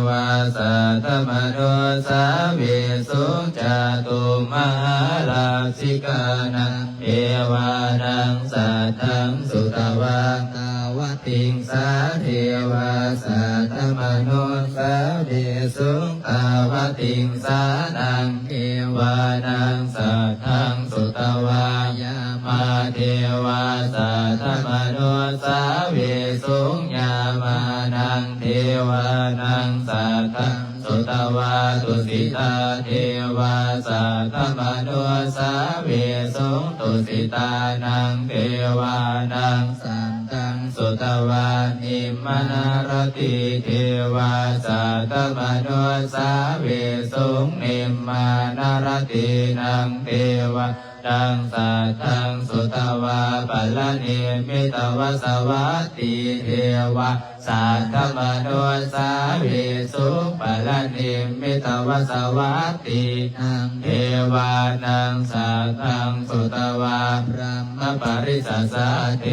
ວາ ສັດທະມະນຸດສາເວສຸງ ຈາຕຸມະຫາລາສິການັງ ເທວານັງ ສັດທັງ ສຸຕະວາ ຕາວະຕິງສາ ເທວາ ສັດທະມະນຸດສາເວສຸງ ຕາວະຕິງສານັງ ເທວານັງ ສັດທັງ ສຸຕະວາ ຍາມາ ເທວາ ສັດທະມະນຸດສາເວສຸງ ຍາມານັງ ເທວານັງ ສັດທັງ ສຸຕະວາ ຕຸສິຕາ ເທວາ ສັດທະມະນຸດສາເວສຸງ ຕຸສິຕານັງ ເທວານັງ ສັດທັງ ສຸຕະວາ ນິມມະນາລະຕີ ເທວາ ສັດທະມະນຸດສາເວສຸງ ນິມມານາລະຕີນັງ ເທວາ ນັງ ສັດທັງ ສຸຕະວາ ປະລະນິມມິຕະວາສະວັດຕີ ເທວາ ສັດທະມະນຸດສາເວສຸງ ປະລະນິມມິຕະວາສະວັດຕີນັງ ເທວານັງ ສັດທັງ ສຸຕະວາ ບຣາມມະປະລິສາສາ ເທ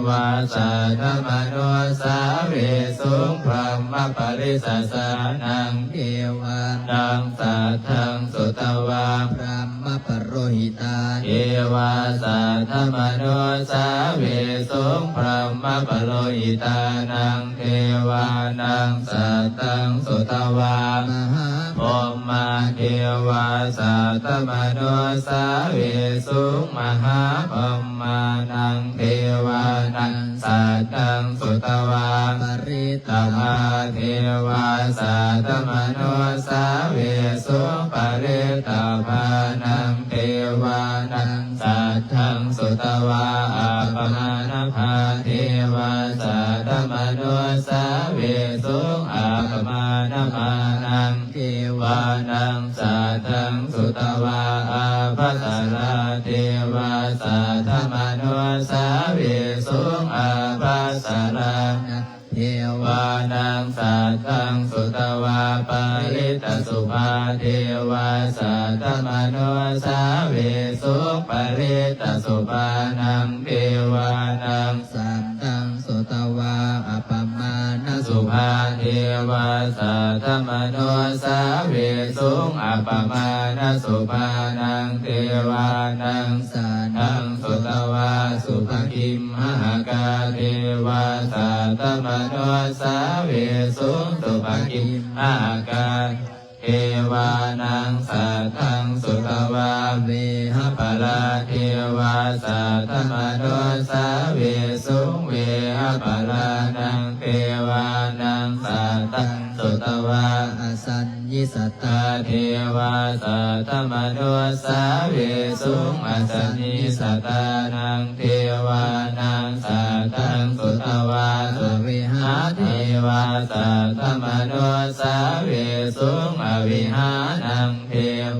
ວາ ສັດທະມະນຸດສາເວສຸງ ບຣາມມະປະລິສາສານັງ ເທວານັງ ສັດທັງ ສຸຕະວາ ບຣາມມະປະໂລຫິຕາ ເທວາ ສັດທະມະນຸດສາເວສຸງ ບຣາມມະປະໂລຫິຕານັງ ເທວານັງ ສັດທັງ ສຸຕະວາ ມະຫາພົມມາ ເທວາ ສັດທະມະນຸດສາເວສຸງ ມະຫາພົມມານັງ ເທວານັງ ສັດທັງ ສຸຕະວາ ປະລິດຕະພາ ເທວາ ສັດທະມະນຸດສາເວສຸງ ປະລິດຕະພານັງ ເທວານັງ ສັດທັງ ສຸຕະວາ ອັບປະມານະພາ ເທວາ ສັດທະມະນຸດສາເວສຸງ ອັບປະມານະພານັງ ເທວານັງ ສັດທັງ ສຸຕະວາ ອາພັດສະລາ ເທວາ ສັດທະມະນຸດສາເວສຸງ ອາພັດສະລາ ເທວານັງ ສັດທັງ ສຸຕະວາ ປະລິດຕະສຸພາ ເທວາ ສັດທະມະນຸດສາເວສຸງ ປະລິດຕະສຸພານັງ ເທວານັງ ສັດທັງ ສຸຕະວາ ອັບປະມານະສຸພາ ເທວາ ສັດທະມະນຸດສາເວສຸງ ອັບປະມານະສຸພານັງ ເທວານັງ ສັດທັງ ສຸຕະວາ ສຸພະກິມ ມະຫາກາ ເທວາ ສັດທະມະນຸດສາເວສຸງ ສຸພະກິມ ມະຫາກາ ເທວານັງ ສັດທັງ ສຸຕະວາ ເວຫະປະລາ ເທວາ ສັດທະມະນຸດສາເວສຸງ ເວຫະປະລານັງ ເທວານັງ ສັດທັງ ສຸຕະວາ ອະສັນ ນິສະຕາ ເທວາ ສັດທະມະນຸດສາເວສຸງ ອະສັນນິສະຕານັງ ເທວານັງ ສັດທັງ ສຸຕະວາ ສະວິຫາ ເທວາ ສັດທະມະນຸດສາເວສຸງ ອະວິຫານັງ ເທ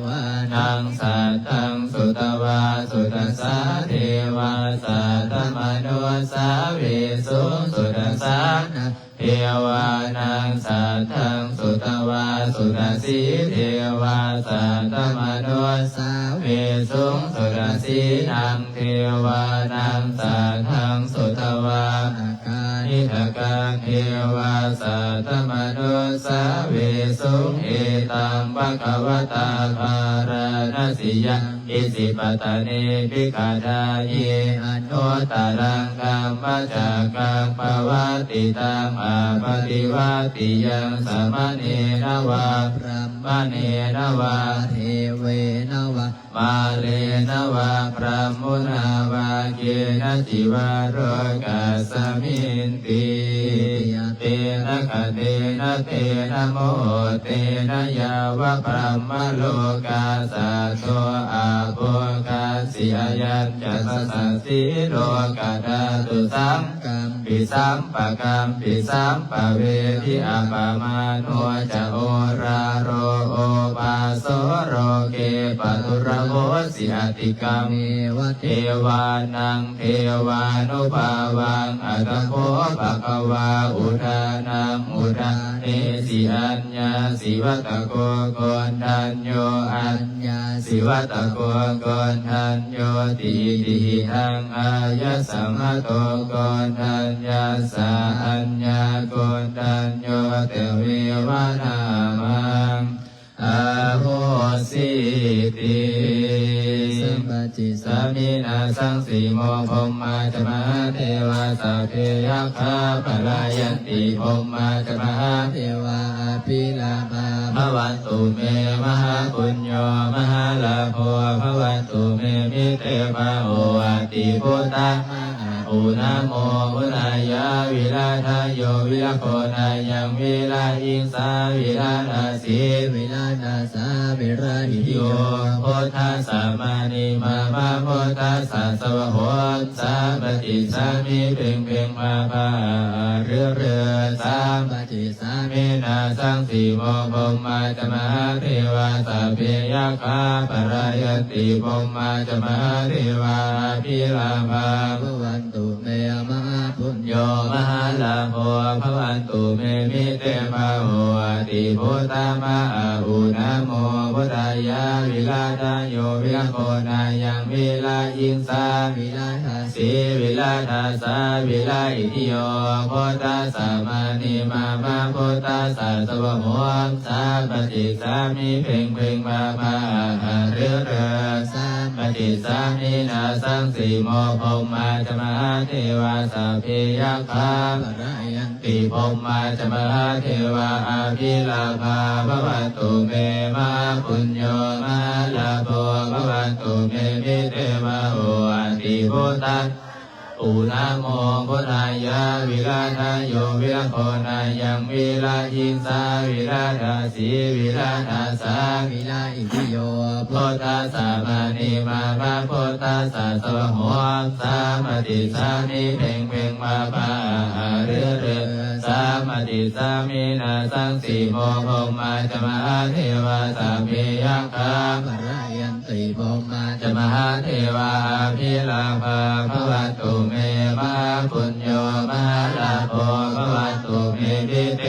ວານັງ ສັດທັງ ສຸຕະວາ ສຸດທັດສາ ເທວາ ສັດທະມະນຸດສາເວສຸງ ສຸດທັດສານັງ ເທວານັງ ສັດທັງ ສຸຕະວາ ສຸດທັດສີ ເທວາ ສັດທະມະນຸດສາເວສຸງ ສຸດທັດສີນັງ ເທວານັງ ສັດທັງ ສຸຕະວາ ນາການິ ທະກັງ ເທວາສັດຕະມະນຸດສາເວສຸງ ເອຕັງ ພະຄະວະຕາ ພາຣານະສີຍັງ ອິສິປະຕະເນ ພິກຂະດາຍະ ອະນຸດຕະລັງ ທຳມະຈັກກັງ ປະວັດຕິຕັງ ອະປະຕິວັດຕິຍັງ ສະມະເນນະວາ ບຣາມະເນນະວາ ເທເວນະວາ ມາເລນະວາ ບຣາໝຸນາວາ ເກນະຈິວາ ໂລກັດສະມິນຕິ ເຕນະຄະເຕນະເຕນະ ໂມເຕນະ ຍາວະ ບຣາມະໂລກັດສະໂຕ ອະໂພຄັດສິ ອະຍັນຈະສະສະສີ ໂລກະທາຕຸ ສັງກຳປິ ສຳປະກຳປິ ສຳປະເວທິ ອະປະມາໂນຈະ ໂອລາໂລ ໂອພາໂສ ໂລເກ ປະຕຸລະໂຫສິ ອະຕິກຳເມວະ ເທວານັງ ເທວານຸພາວັງ ອັດຖະໂພ ພະຄະວາ ອຸທານັງ ອຸທາເນສີ ອັນຍາສີ ວັດຕະໂກ ໂກນທັນໂຍ ອັນຍາສີ ວັດຕະໂກ ໂກນທັນໂຍ ຕິ ຕິຫິທັງ ອາຍັດສະ ມະໂຕ ໂກນທັນຍັດສະ ອັນຍາ ໂກນທັນໂຍ ເຕ ເວວະນາມັງ ອະໂຫສິຕິ ສຳປະຕິສາມິນາ ສັງສີໂມ ພົມມາຈະ ມະຫາເທວາ ສັບເພ ຍັກຂາ ພະລາຍັນຕິ ພົມມາຈະ ມະຫາເທວາ ອະພິລາພາ ພະວັນຕຸເມ ມະຫາປຸນໂຍ ມະຫາລາໂພ ພະວັນຕຸເມ ມິເຕພາ ໂຫ ອະຕິ ພຸດທາມະ ອາ ອຸນາໂມ ພຸດທາຍາ ວິລາທາໂຍ ວິລາໂຄນາຍັງ ວິລາອິງສາ ວິລາທາ ສີ ວິລາທາສາ ວິລາອິທິໂຍ ພຸດທັດສະ ມານີມາມະ ພຸດທັດສະ ສະວະໂຫມ ສາມະຕິສາມິ ເພັງເພັງພາພາ ອາ ອາ ເຣ ເຣ ສາມະຕິສາມິນາ ສັງສີໂມ ພົມມາຈະ ມະຫາເທວາ ສັບເພ ຍັກຂາ ພະລາຍັນຕິ ພົມມາຈະ ມະຫາເທວາ ອະພິລາພາ ພະວັນ ຕຸເມ ມະຫາປຸນໂຍ ມະຫາລາໂພ ພະວັນຕຸເມ ມິເຕພາ ໂຫ ອະຕິ ພຸດທາມະ ອາ ອຸນາໂມ ພຸດທາຍາ ວິລາທາໂຍ ວິລາໂຄນາຍັງ ວິລາອິງສາ ວິລາທາ ສີ ວິລາທາສາ ວິລາອິທິໂຍ ພຸດທັດສະ ມານີມາມະ ພຸດທັດສະ ສະວະໂຫມ ສາມະຕິສາມິ ເພັງເພັງພາພາ ອາ ຫະ ເຣ ເຣ ສາມະຕິສາມິນາ ສັງສີໂມ ພົມມາຈະ ມະຫາເທວາ ສັບເພ ຍັກຂາ ພະລາຍັນຕິ ພົມມາຈະ ມະຫາເທວາ ອະພິລາພາ ພະວັນຕຸເມ ມະຫາປຸນໂຍ ມະຫາລາໂພ ພະວັນຕຸເມ ມິເຕພາ ໂຫ ອະຕິ ພຸດທັດ ອຸນາໂມ ພຸດທາຍາ ວິລາທາໂຍ ວິລາໂຄນາຍັງ ວິລາອິງສາ ວິລາທາ ສີ ວິລາທາສາ ວິລາອິທິໂຍ ພຸດທັດສະ ມານີມາມະ ພຸດທັດສະ ສະວະໂຫມ ສາມະຕິສາມິ ເພັງເພັງພາພາ ອາ ຫະ ເຣ ເຣ ສາມະຕິສາມິນາ ສັງສີໂມ ພົມມາຈະ ມະຫາເທວາ ສັບເພ ຍັກຂາ ພະລາຍັນ ຕິ ພົມມາຈະ ມະຫາເທວາ ອະພິລາພາ ພະວັນຕຸເມ ມະຫາປຸນໂຍ ມະຫາລາໂພ ພະວັນຕຸເມ ມິເຕ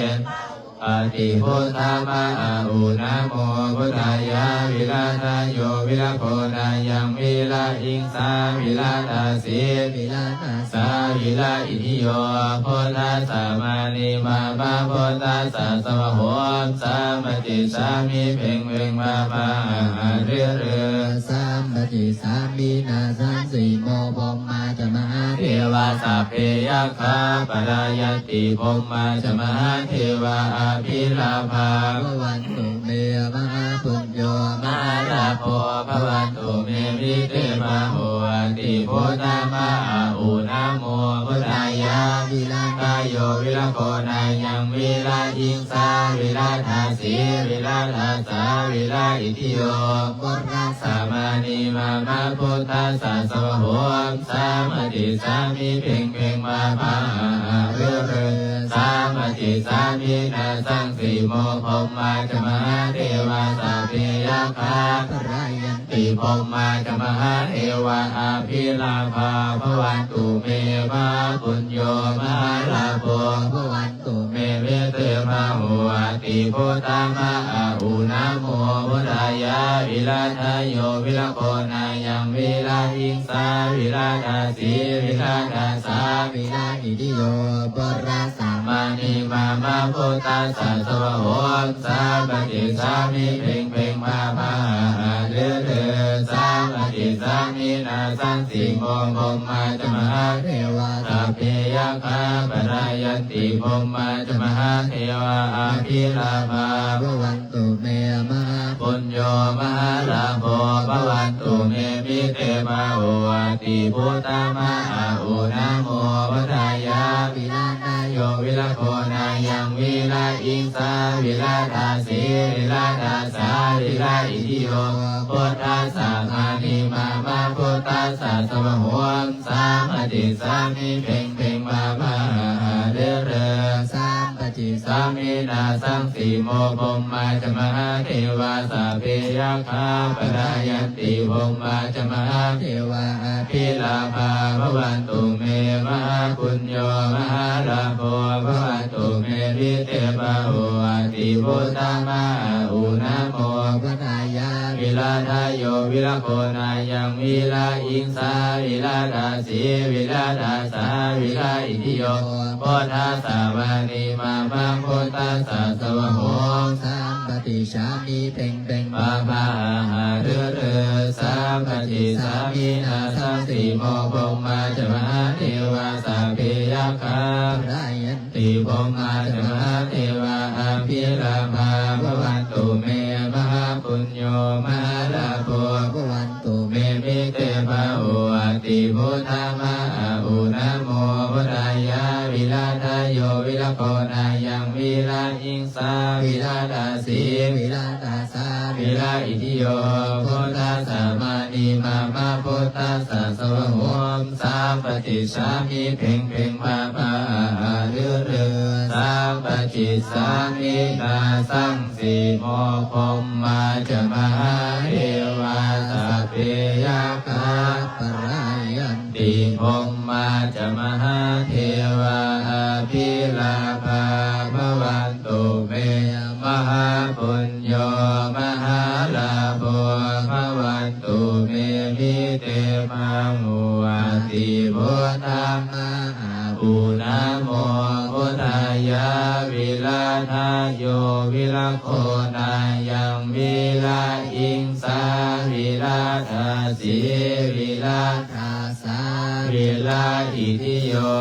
ອະຕິ ພຸດທາມະ ອາ ອຸນາໂມ ພຸດທາຍາ ວິລາທາໂຍ ວິລາໂຄນາຍັງ ວິລາອິງສາ ວິລາທາ ສີ ວິລາທາສາ ວິລາອິທິໂຍ ພຸດທັດສະ ມານີມາມະ ພຸດທັດສະ ສະວະໂຫມ ສາມະຕິສາມິ ເພັງເພັງພາພາ ອາ ຫະ ເຣ ເຣ ສາມະຕິສາມິນາ ສັງສີໂມ ພົມມາຈະ ມະຫາເທວາ ສັບເພ ຍັກຂາ ພະລາຍັນຕິ ພົມມາຈະ ມະຫາເທວາ ອະພິລາພາ ພະວັນຕຸເມ ມະຫາປຸນໂຍ ມະຫາລາໂພ ພະວັນຕຸເມ ມິເຕພາ ໂຫ ອະຕິ ພຸດທາມະ ອາ ອຸນາໂມ ພຸດທາຍາ ວິລາທາໂຍ ວິລາໂຄນາຍັງ ວິລາອິງສາ ວິລາທາ ສີ ວິລາທາສາ ວິລາອິທິໂຍ ພຸດທັດສະ ມານີມາມະ ພຸດທັດສະ ສະວະໂຫມ ສາມະຕິສາມິ ເພັງເພັງພາພາ ອາ ຫະ ເຣ ເຣ ສາມະຕິສາມິນາ ສັງສີໂມ ພົມມາຈະ ມະຫາເທວາ ສັບເພ ຍັກຂາ ພະລາຍັນ ຕິ ພົມມາຈະ ມະຫາເທວາ ອະພິລາພາ ພະວັນຕຸເມ ມະຫາປຸນໂຍ ມະຫາລາໂພ ພະວັນຕຸເມ me vite bahuati buddha ma a u namo buddhāya. Viradayo viragonāyaṃ virahiṃsā viradāsī viradāsā viraitthiyo buddhassa mānī mama buddhassa svāhom. Sampaṭicchāmi pheṅ pheṅ pā pā ha ha ru ru. Sampaṭicchāmi nāsaṃsimo brahmā ca mahādevā sabbe yakkhā palayanti brahmā ca mahādevā abhilābhā bhavantu me mahāpuñño mahālābho bhavantu me vite bahuati buddha ma a u namo buddhāya. Viradayo viragonāyaṃ virahiṃsā viradāsī viradāsā viraitthiyo buddhassa mānī mama buddhassa svāhom. Sampaṭicchāmi pheṅ pheṅ pā pā ha ha ru ru. Sampaṭicchāmi nāsaṃsimo brahmā ca mahādevā sabbe yakkhā palayanti brahmā ca mahādevā abhilābhā bhavantu me mahāpuñño mahālābho bhavantu me vite bahuati buddha ma a u namo buddhāya. Viradayo viragonāyaṃ virahiṃsā viradāsī viradāsā viraitthiyo buddhassa mānī mama buddhassa svāhom. Sampaṭicchāmi pheṅ pheṅ pā pā ha ha ru ru. Sampaṭicchāmi nāsaṃsimo brahmā ca mahādevā sabbe yakkhā palayan ti brahmā ca mahādevā abhilābhā bhavantu me mahāpuñño mahālābho bhavantu me vite bahuati buddha ma a u namo buddhāya. Viradayo viragonāyaṃ virahiṃsā viradāsī viradāsā viraitthiyo buddhassa mānī mama buddhassa svāhom. Sampaṭicchāmi pheṅ pheṅ pā pā ha ha ru ru. Sampaṭicchāmi nāsaṃsimo brahmā ca mahādevā sabbe yakkhā palayanti brahmā ca mahādevā abhilābhā bhavantu me mahāpuñño mahālābho bhavantu me vite bahuati buddha ma a u namo buddhāya. Viradayo viragonāyaṃ virahiṃsā viradāsī viradāsā viraitthiyo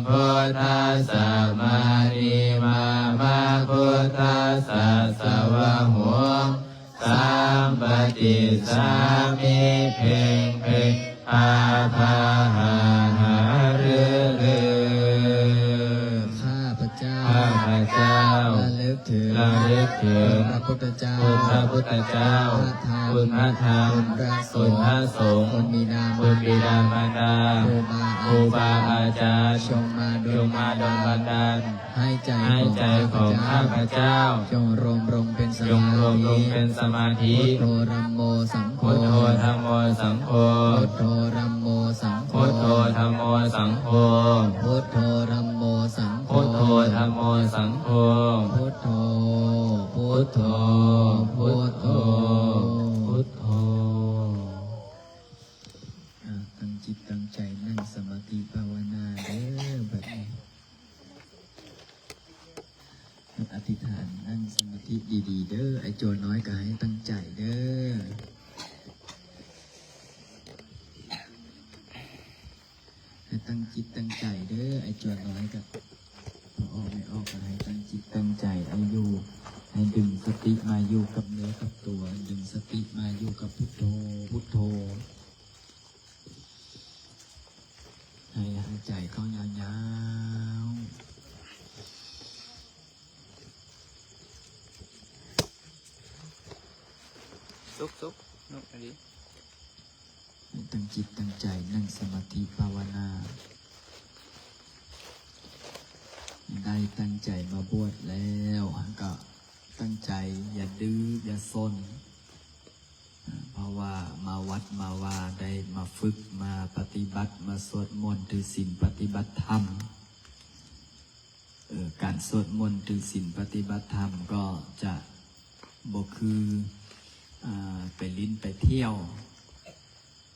buddhassa mānī mama buddhassa svāhom. Sampaṭicchāmi pheṅ pheṅ pā pā ha ha ru ru. ข้าพเจ้า ข้าพเจ้า ระลึกถึง ระลึกถึง คุณพระพุทธเจ้า คุณพระพุทธเจ้า พระธรรม คุณพระธรรม คุณพระสงฆ์ คุณพระสงฆ์ คุณบิดามารดา คุณบิดามารดา ครูบาอาจารย์ ครูบาอาจารย์ จงมาดล จงมาดลบันดาล ให้ใจ ให้ใจของข้าพเจ้า ของข้าพเจ้า จงรวมลงเป็นสมาธิ จงรวมลงเป็นสมาธิ พุทโธธัมโมสังโฆ พุทโธธัมโมสังโฆ พุทโธธัมโมสังโฆ พุทโธธัมโมสังโฆ พุทโธธัมโมสังโฆ พุทโธธัมโมสังโฆ พุทโธ พุทโธ พุทโธ พุทโธ อ่า ตั้งจิตตั้งใจนั่งสมาธิภาวนาเด้อ บัดนี้ อธิษฐานนั่งสมาธิดีๆ เด้อ ไอ้โจน้อยก็ให้ตั้งใจเด้อ ให้ตั้งจิตตั้งใจเด้อ ไอ้โจน้อยก็ พอออกไม่ออกก็ให้ตั้งจิตตั้งใจ เอาอยู่ ให้ดึงสติมาอยู่กับเนื้อกับตัว ดึงสติมาอยู่กับพุทโธ พุทโธ ให้หายใจเข้ายาวๆ สุกๆ นกอันนี้ ให้ตั้งจิตตั้งใจนั่งสมาธิภาวนา ได้ตั้งใจมาบวชแล้ว ก็ตั้งใจอย่าดื้ออย่าซน เพราะว่ามาวัดมาวา ได้มาฝึก มาปฏิบัติ มาสวดมนต์ ถือศีล ปฏิบัติธรรม ເອີ ການສວດມົນຖືສິນປະຕິບັດທຳກໍຈະບໍ່ຄື ອາ ໄປຫຼິ້ນໄປທ່ຽວ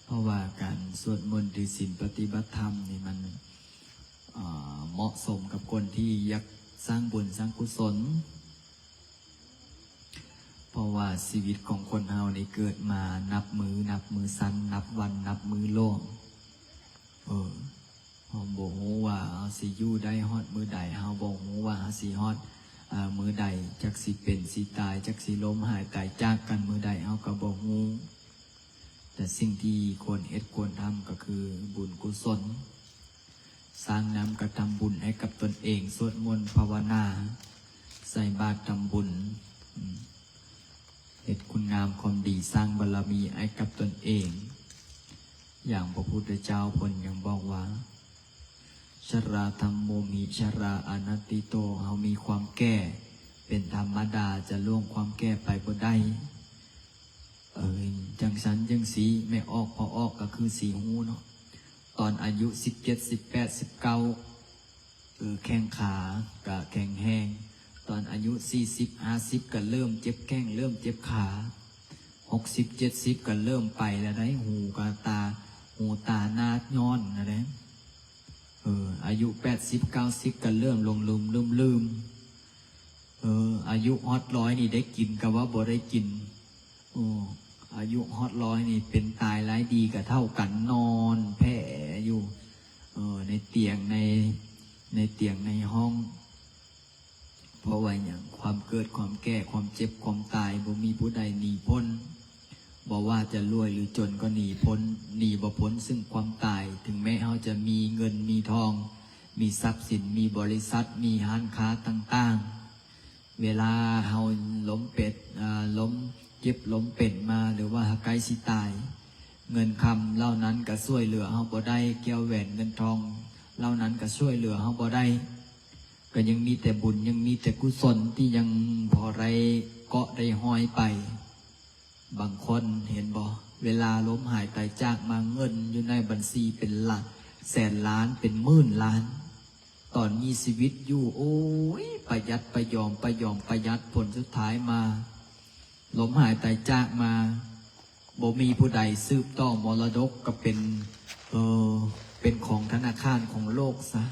ເພາະວ່າການສວດມົນຖືສິນປະຕິບັດທຳນີ້ມັນ ອາ ເໝາະສົມກັບຄົນທີ່ຢາກສ້າງບຸນສ້າງກຸສົນ. ເພາະວ່າຊີວິດຂອງຄົນເຮົານີ້ເກີດມານັບມື້ ນັບມື້ສັ້ນ ນັບວັນ ນັບມື້ຫຼວງ. ເອີ ເຮົາບໍ່ຮູ້ວ່າເຮົາຊິຢູ່ໄດ້ຮອດມື້ໃດ, ເຮົາບໍ່ຮູ້ວ່າເຮົາຊິຮອດ ອາ ມື້ໃດ, ຈັກຊິເປັນຊິຕາຍ, ຈັກຊິລົ້ມຫາຍຕາຍຈາກກັນມື້ໃດ, ເຮົາກໍບໍ່ຮູ້. ແຕ່ສິ່ງທີ່ຄວນເຮັດຄວນທຳກໍຄືບຸນກຸສົນ. ສ້າງນ້ຳກະທຳບຸນໃຫ້ກັບຕົນເອງ, ສວດມົນພາວະນາ, ໃສ່ບາດທຳບຸນ, ອາ ເຮັດຄຸນງາມຄວາມດີ, ສ້າງບາລະມີໃຫ້ກັບຕົນເອງ. ຢ່າງພະພຸດທະເຈົ້າເພິ່ນຍັງບອກວ່າ ຊະລາທຳໂມຫິ ຊະລາອະນັດຕິໂຕ, ເຮົາມີຄວາມແກ່ເປັນທຳມະດາ, ຈະລ່ວງຄວາມແກ່ໄປບໍ່ໄດ້. ເອີ ຈັ່ງຊັ້ນຈັ່ງຊີ້ ແມ່ອອກພໍ່ອອກກໍຄືຊິຮູ້ເນາະ, ຕອນອາຍຸສິບເຈັດ ສິບແປດ ສິບເກົ້າ ເອີ ແຂ້ງຂາກໍແຂງແຮງ, ຕອນອາຍຸສີ່ສິບ ຫ້າສິບ ກໍເລີ່ມເຈັບແຂ້ງ ເລີ່ມເຈັບຂາ, ຫົກສິບ ເຈັດສິບ ກໍເລີ່ມໄປແລ້ວໃດ໋, ຫູກໍຕາ ຫູຕາໜ້າຍ້ອນແລ້ວໃດ໋. ເອີ ອາຍຸແປດສິບ ເກົ້າສິບ ກໍເລີ່ມຫຼົງລືມລືມໆ. ເອີ ອາຍຸຮອດຮ້ອຍນີ້ໄດ້ກິນກໍວ່າບໍ່ໄດ້ກິນ. ໂອ້ ອາຍຸຮອດຮ້ອຍນີ້ເປັນຕາຍຮ້າຍດີກໍເທົ່າກັນ, ນອນແຜ່ຢູ່ ເອີ ໃນຕຽງ ໃນ ໃນຕຽງໃນຫ້ອງ. ເພາະວ່າຫຍັງ? ຄວາມເກີດ ຄວາມແກ່ ຄວາມເຈັບ ຄວາມຕາຍ ບໍ່ມີຜູ້ໃດໜີພົ້ນ. ບໍ່ວ່າຈະລວຍຫຼືຈົນກໍໜີພົ້ນ ໜີບໍ່ພົ້ນຊຶ່ງຄວາມຕາຍ. ເຖິງແມ້ເຮົາຈະມີເງິນມີທອງ ມີຊັບສິນ ມີບໍລິສັດ ມີຮ້ານຄ້າຕ່າງໆ, ເວລາເຮົາລົ້ມເປັດ ອາ ລົ້ມເຈັບລົ້ມເປັນມາ ຫຼືວ່າໃກ້ຊິຕາຍ, ເງິນຄຳເຫຼົ່ານັ້ນກໍຊ່ວຍເຫຼືອເຮົາບໍ່ໄດ້, ແກ້ວແຫວນເງິນທອງເຫຼົ່ານັ້ນກໍຊ່ວຍເຫຼືອເຮົາບໍ່ໄດ້. ກໍຍັງມີແຕ່ບຸນ ຍັງມີແຕ່ກຸສົນທີ່ຍັງພໍໄດ້ເກາະໄດ້ຫ້ອຍໄປ. ບາງຄົນເຫັນບໍ່? ເວລາລົ້ມຫາຍຕາຍຈາກມາ ເງິນຢູ່ໃນບັນຊີເປັນລະ ແສນລ້ານ ເປັນໝື່ນລ້ານ. ຕອນມີຊີວິດຢູ່ ໂອ້ຍ ປະຢັດປະຍອມ ປະຍອມປະຢັດ, ຜົນສຸດທ້າຍມາ ລົ້ມຫາຍຕາຍຈາກມາ ບໍ່ມີຜູ້ໃດສືບຕໍ່ມໍລະດົກ ກໍເປັນ ເອີ ເປັນຂອງທະນາຄານຂອງໂລກຊະ.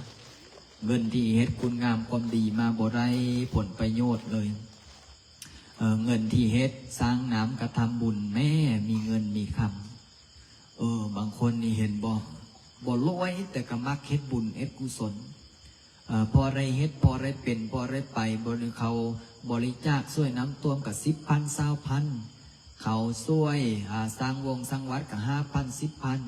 ເງິນທີ່ເຮັດຄຸນງາມຄວາມດີມາບໍ່ໄດ້ຜົນປະໂຫຍດເລີຍ. ເອີ ເງິນທີ່ເຮັດສ້າງນ້ຳກະທຳບຸນ ແມ້ມີເງິນມີຄຳ. ເອີ ບາງຄົນນີ້ເຫັນບໍ່? ບໍ່ລວຍ ແຕ່ກໍມັກເຮັດບຸນເຮັດກຸສົນ. ເອີ ພໍໄດ້ເຮັດ ພໍໄດ້ເປັນ ພໍໄດ້ໄປ ບໍລິ ເຂົາບໍລິຈາກຊ່ວຍນ້ຳຖ້ວມກໍສິບພັນ ຊາວພັນ, ເຂົາຊ່ວຍ ອາ ສ້າງວົງສ້າງວັດກໍຫ້າພັນ ສິບພັນ,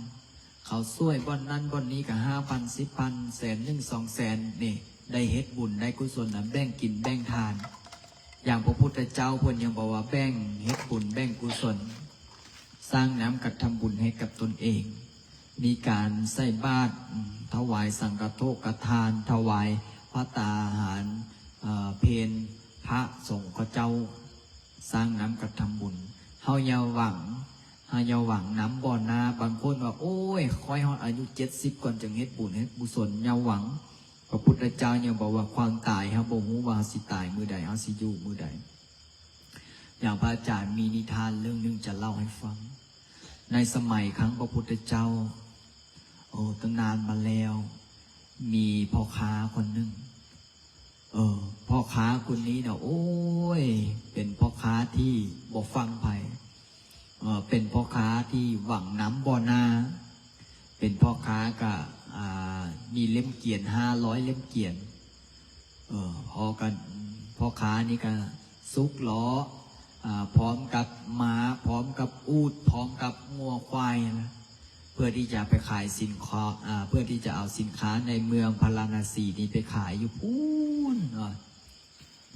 ເຂົາຊ່ວຍບ່ອນນັ້ນບ່ອນນີ້ກໍຫ້າພັນ ສິບພັນ ແສນໜຶ່ງ ສອງແສນ ນີ້ ໄດ້ເຮັດບຸນໄດ້ກຸສົນນະ ແບ່ງກິນແບ່ງທານ. ຢ່າງພະພຸດທະເຈົ້າເພິ່ນຍັງບອກວ່າ ແບ່ງ ເຮັດບຸນແບ່ງກຸສົນ, ສ້າງນ້ຳກະທຳບຸນໃຫ້ກັບຕົນເອງ, ມີການໃສ່ບາດ ອາ ຖວາຍສັງຄະໂທກະທານ, ຖວາຍພັດຕາຫານ ອາ ເພນພະສົງເຂົາເຈົ້າ, ສ້າງນ້ຳກະທຳບຸນ. ເຮົາຢ່າຫວັງ ເຮົາຢ່າຫວັງນ້ຳບໍ່ນາ. ບາງຄົນວ່າ ໂອ້ຍ ຂ້ອຍຮອດອາຍຸເຈັດສິບກ່ອນຈຶ່ງເຮັດບຸນເຮັດກຸສົນ. ຢ່າຫວັງ. ພະພຸດທະເຈົ້າຍັງບອກວ່າ ຄວາມຕາຍ ເຮົາບໍ່ຮູ້ວ່າເຮົາຊິຕາຍມື້ໃດ ເຮົາຊິຢູ່ມື້ໃດ. ຢ່າງພະອາຈານມີນິທານເລື່ອງໜຶ່ງຈະເລົ່າໃຫ້ຟັງ. ໃນສະໄໝຄັ້ງພະພຸດທະເຈົ້າ ໂອ້ ຕັ້ງນານມາແລ້ວ ມີພໍ່ຄ້າຄົນໜຶ່ງ, ເອີ ພໍ່ຄ້າຄົນນີ້ນະ ໂອ້ຍ ເປັນພໍ່ຄ້າທີ່ບໍ່ຟັງໃຜ. ເອີ ເປັນພໍ່ຄ້າທີ່ຫວັງນ້ຳບໍ່ນາ, ເປັນພໍ່ຄ້າກະ ອາ ມີເຫຼັ້ມກຽນຫ້າຮ້ອຍເຫຼັ້ມກຽນ. ເອີ ພໍ່ກະ ພໍ່ຄ້ານີ້ກະຊຸກລໍ້ ອາ ພ້ອມກັບມ້າ ພ້ອມກັບອູດ ພ້ອມກັບງົວຄວາຍນະ ເພື່ອທີ່ຈະໄປຂາຍສິນຄ້າ ອາ ເພື່ອທີ່ຈະເອົາສິນຄ້າໃນເມືອງພາລານະສີນີ້ໄປຂາຍຢູ່ພຸ້ນເນາະ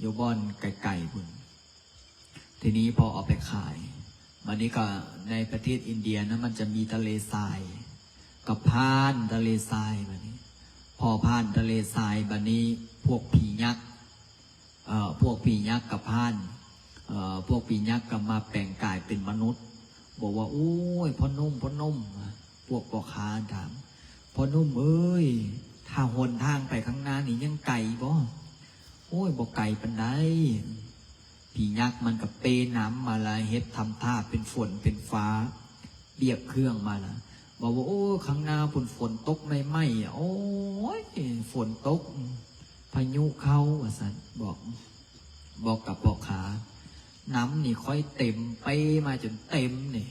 ຢູ່ບ່ອນໄກໆພຸ້ນ. ທີນີ້ພໍເອົາໄປຂາຍ ບາດນີ້ກໍໃນປະເທດອິນເດຍນະ ມັນຈະມີທະເລຊາຍ ກໍຜ່ານທະເລຊາຍ. ບາດນີ້ພໍຜ່ານທະເລຊາຍ ບາດນີ້ພວກຜີຍັກ ເອີ ພວກຜີຍັກກໍຜ່ານ ເອີ ພວກຜີຍັກກໍມາແປງກາຍເປັນມະນຸດ ບອກວ່າ ໂອ້ຍ ພໍ່ໜຸ່ມ ພໍ່ໜຸ່ມ ພວກພໍ່ຄ້າຖາມ ພໍ່ໜຸ່ມເອີຍ ຖ້າຫົນທາງໄປຂ້າງໜ້ານີ້ຍັງໄກບໍ່? ໂອ້ຍ ບໍ່ໄກປານໃດ. ຜີຍັກມັນກໍເປນ້ຳມາລະ ເຮັດທຳທ່າເປັນຝົນເປັນຟ້າ ປຽກເຄື່ອງມາລະ ບອກວ່າ ໂອ້ ຂ້າງໜ້າພຸ້ນຝົນຕົກໃໝ່ໆ ໂອ້ຍ ຝົນຕົກ ພາຍຸເຂົ້າ ວ່າຊັ້ນ ບອກ ບອກກັບພໍ່ຄ້າ. ນ້ຳນີ້ຂ້ອຍເຕັມ ເປມາຈົນເຕັມນີ້.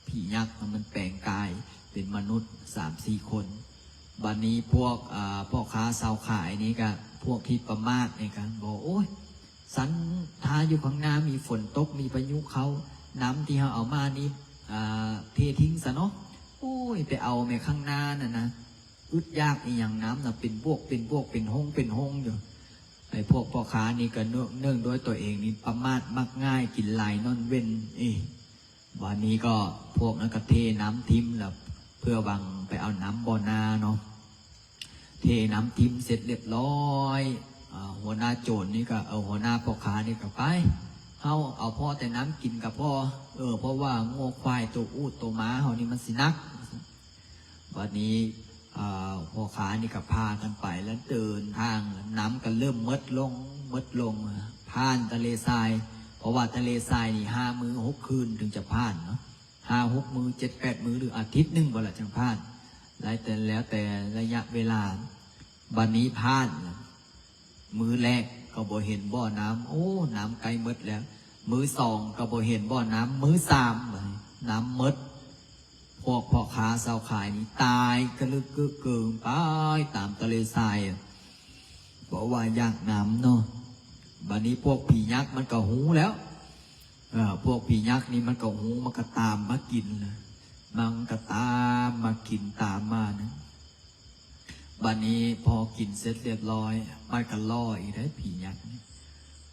ຜີຍັກມັນແປງກາຍເປັນມະນຸດສາມສີ່ຄົນ. ບັດນີ້ພວກ ອ່າ ພໍ່ຄ້າຊາວຂາຍນີ້ກະ ພວກທີ່ປະໝາດນີ້ກະບອກ ໂອ້ຍ ສັນຖ້າຢູ່ຂ້າງໜ້າມີຝົນຕົກ ມີພາຍຸເຂົ້າ ນ້ຳທີ່ເຮົາເອົາມານີ້ ອ່າ ເທຖິ້ມຊະເນາະ. ໂອ້ຍ ໄປເອົາແມ້ຂ້າງໜ້ານັ້ນນະ ອຶດຢາກອີ່ຫຍັງ ນ້ຳນະເປັນບວກເປັນບວກ ເປັນຮົງເປັນຮົງຢູ່. ໄອ້ພວກພໍ່ຄ້ານີ້ກໍເນື່ອງ ເນື່ອງດ້ວຍຕົວເອງນີ້ປະໝາດມັກງ່າຍ ກິນຫຼາຍນອນເວັນ ເອີ ບາດນີ້ກໍພວກນັ້ນກໍເທນ້ຳຖິ້ມລະ ເພື່ອຫວັງໄປເອົານ້ຳບໍ່ນາເນາະ. ເທນ້ຳຖິ້ມເສັດລຽບຮ້ອຍ ອາ ຫົວໜ້າໂຈນນີ້ກໍ ເອີ ຫົວໜ້າພໍ່ຄ້ານີ້ກໍໄປ ເຮົາເອົາພໍແຕ່ນ້ຳກິນກໍພໍ ເອີ ເພາະວ່າງົວຄວາຍ ໂຕອູດໂຕມ້າເຮົານີ້ມັນຊິໜັກ. ບັດນີ້ ອ່າ ພໍ່ຄ້ານີ້ກໍພາກັນໄປ ແລ້ວເດີນທາງ ນ້ຳກໍເລີ່ມໝົດລົງ ໝົດລົງ ຜ່ານທະເລຊາຍ ເພາະວ່າທະເລຊາຍນີ້ຫ້າມື້ຫົກຄືນເຖິງຈະຜ່ານເນາະ ຫ້າຫົກມື້ ເຈັດແປດມື້ ຫຼືອາທິດໜຶ່ງພຸ້ນລະຈັ່ງຜ່ານ ແລ້ວແຕ່ ແລ້ວແຕ່ໄລຍະເວລາ. ບັດນີ້ຜ່ານ ມື້ແລກກໍບໍ່ເຫັນບໍ່ນ້ຳ ໂອ້ ນ້ຳໃກ້ໝົດແລ້ວ. ມື້ສອງກໍບໍ່ເຫັນບໍ່ນ້ຳ ມື້ສາມ ນ້ຳໝົດ. ພວກພໍ່ຄ້າຊາວຂາຍນີ້ຕາຍກະລຶກກຶກກຶງໄປຕາມທະເລຊາຍ ເພາະວ່າຢາກນ້ຳເນາະ. ບັດນີ້ພວກຜີຍັກມັນກໍຮູ້ແລ້ວ ເອີ ພວກຜີຍັກນີ້ມັນກໍຮູ້ ມັນກໍຕາມມາກິນ ມັນກໍຕາມມາກິນຕາມມານະ. ບັດນີ້ພໍກິນເສັດລຽບຮ້ອຍ ມັນກໍລໍອີກໄດ໋ຜີຍັກນີ້.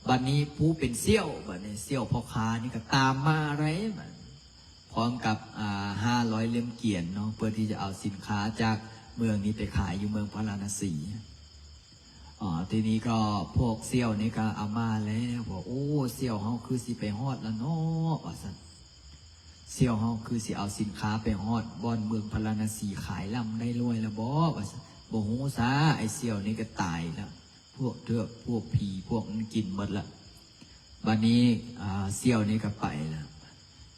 ບັດນີ້ຜູ້ເປັນສ່ຽວ ບັດນີ້ສ່ຽວພໍ່ຄ້ານີ້ກໍຕາມມາໄດ໋ ບັດນີ້ ພ້ອມກັບ ອ່າ ຫ້າຮ້ອຍເຫຼັ້ມກຽນເນາະ ເພື່ອທີ່ຈະເອົາສິນຄ້າຈາກເມືອງນີ້ໄປຂາຍຢູ່ເມືອງພາລານະສີ. ອາ ທີນີ້ກໍພວກສ່ຽວນີ້ກໍເອົາມາແລ້ວ ວ່າ ໂອ້ ສ່ຽວເຮົາຄືຊິໄປຮອດລະເນາະ ວ່າຊັ້ນ. ສ່ຽວເຮົາຄືຊິເອົາສິນຄ້າໄປຮອດບ່ອນເມືອງພາລານະສີ ຂາຍລຳໄດ້ລວຍລະບໍ ວ່າຊັ້ນ. ບໍ່ຮູ້ຊາ ໄອ້ສ່ຽວນີ້ກໍຕາຍລະ ພວກເທືອກ ພວກຜີ ພວກນັ້ນກິນໝົດລະ. ບັດນີ້ ອ່າ ສ່ຽວນີ້ກໍໄປລະ.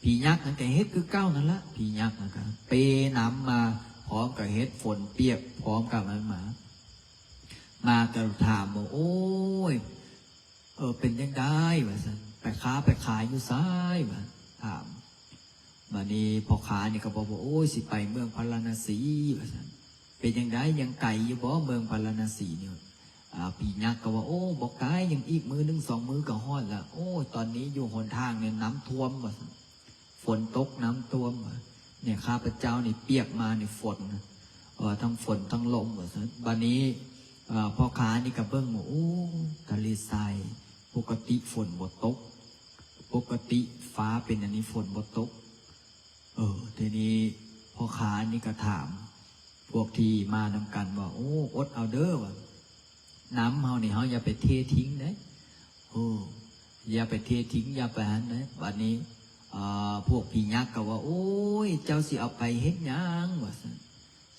ຜີຍັກນັ້ນກໍເຮັດຄືເກົ່ານັ້ນລະ ຜີຍັກນັ້ນກໍເປນ້ຳມາ ພ້ອມກັບເຮັດຝົນປຽກ ພ້ອມກັບນັ້ນມາ ມາກໍຖາມວ່າ ໂອ້ຍ ເອີ ເປັນຈັ່ງໃດ ວ່າຊັ້ນ ໄປຄ້າໄປຂາຍຢູ່ໃສ ວ່າ ຖາມ. ບາດນີ້ພໍ່ຄ້ານີ້ກໍບອກວ່າ ໂອ້ຍ ຊິໄປເມືອງພາລານະສີ ວ່າຊັ້ນ. ເປັນຈັ່ງໃດ ຍັງໄກຢູ່ບໍ່ເມືອງພາລານະສີນີ້? ອາ ຜີຍັກກໍວ່າ ໂອ້ ບໍ່ໄກ ຍັງອີກມື້ໜຶ່ງສອງມື້ກໍຮອດລະ. ໂອ້ ຕອນນີ້ຢູ່ຫົນທາງນີ້ນ້ຳຖ້ວມ ວ່າຊັ້ນ. ຝົນຕົກນ້ຳຖ້ວມ ແມ່ຂ້າພະເຈົ້ານີ້ປຽກມາໃນຝົນ ເອີ ທັງຝົນທັງລົມວ່າຊັ້ນ. ບາດນີ້ ເອີ ພໍ່ຄ້ານີ້ກໍເບິ່ງວ່າ ໂອ້ ທະເລຊາຍ ປົກກະຕິຝົນບໍ່ຕົກ ປົກກະຕິຟ້າເປັນອັນນີ້ຝົນບໍ່ຕົກ. ເອີ ທີນີ້ພໍ່ຄ້ານີ້ກໍຖາມພວກທີ່ມານຳກັນວ່າ ໂອ້ ອົດເອົາເດີ ວ່າ ນ້ຳເຮົານີ້ເຮົາຢ່າໄປເທຖິ້ງເດ້ ເອີ ຢ່າໄປເທຖິ້ງ ຢ່າໄປຫັ້ນເດ້. ບາດນີ້ ເອີ ພວກຜີຍັກກໍວ່າ ໂອ້ຍ ເຈົ້າຊິເອົາໄປເຮັດຫຍັງ ວ່າຊັ້ນ.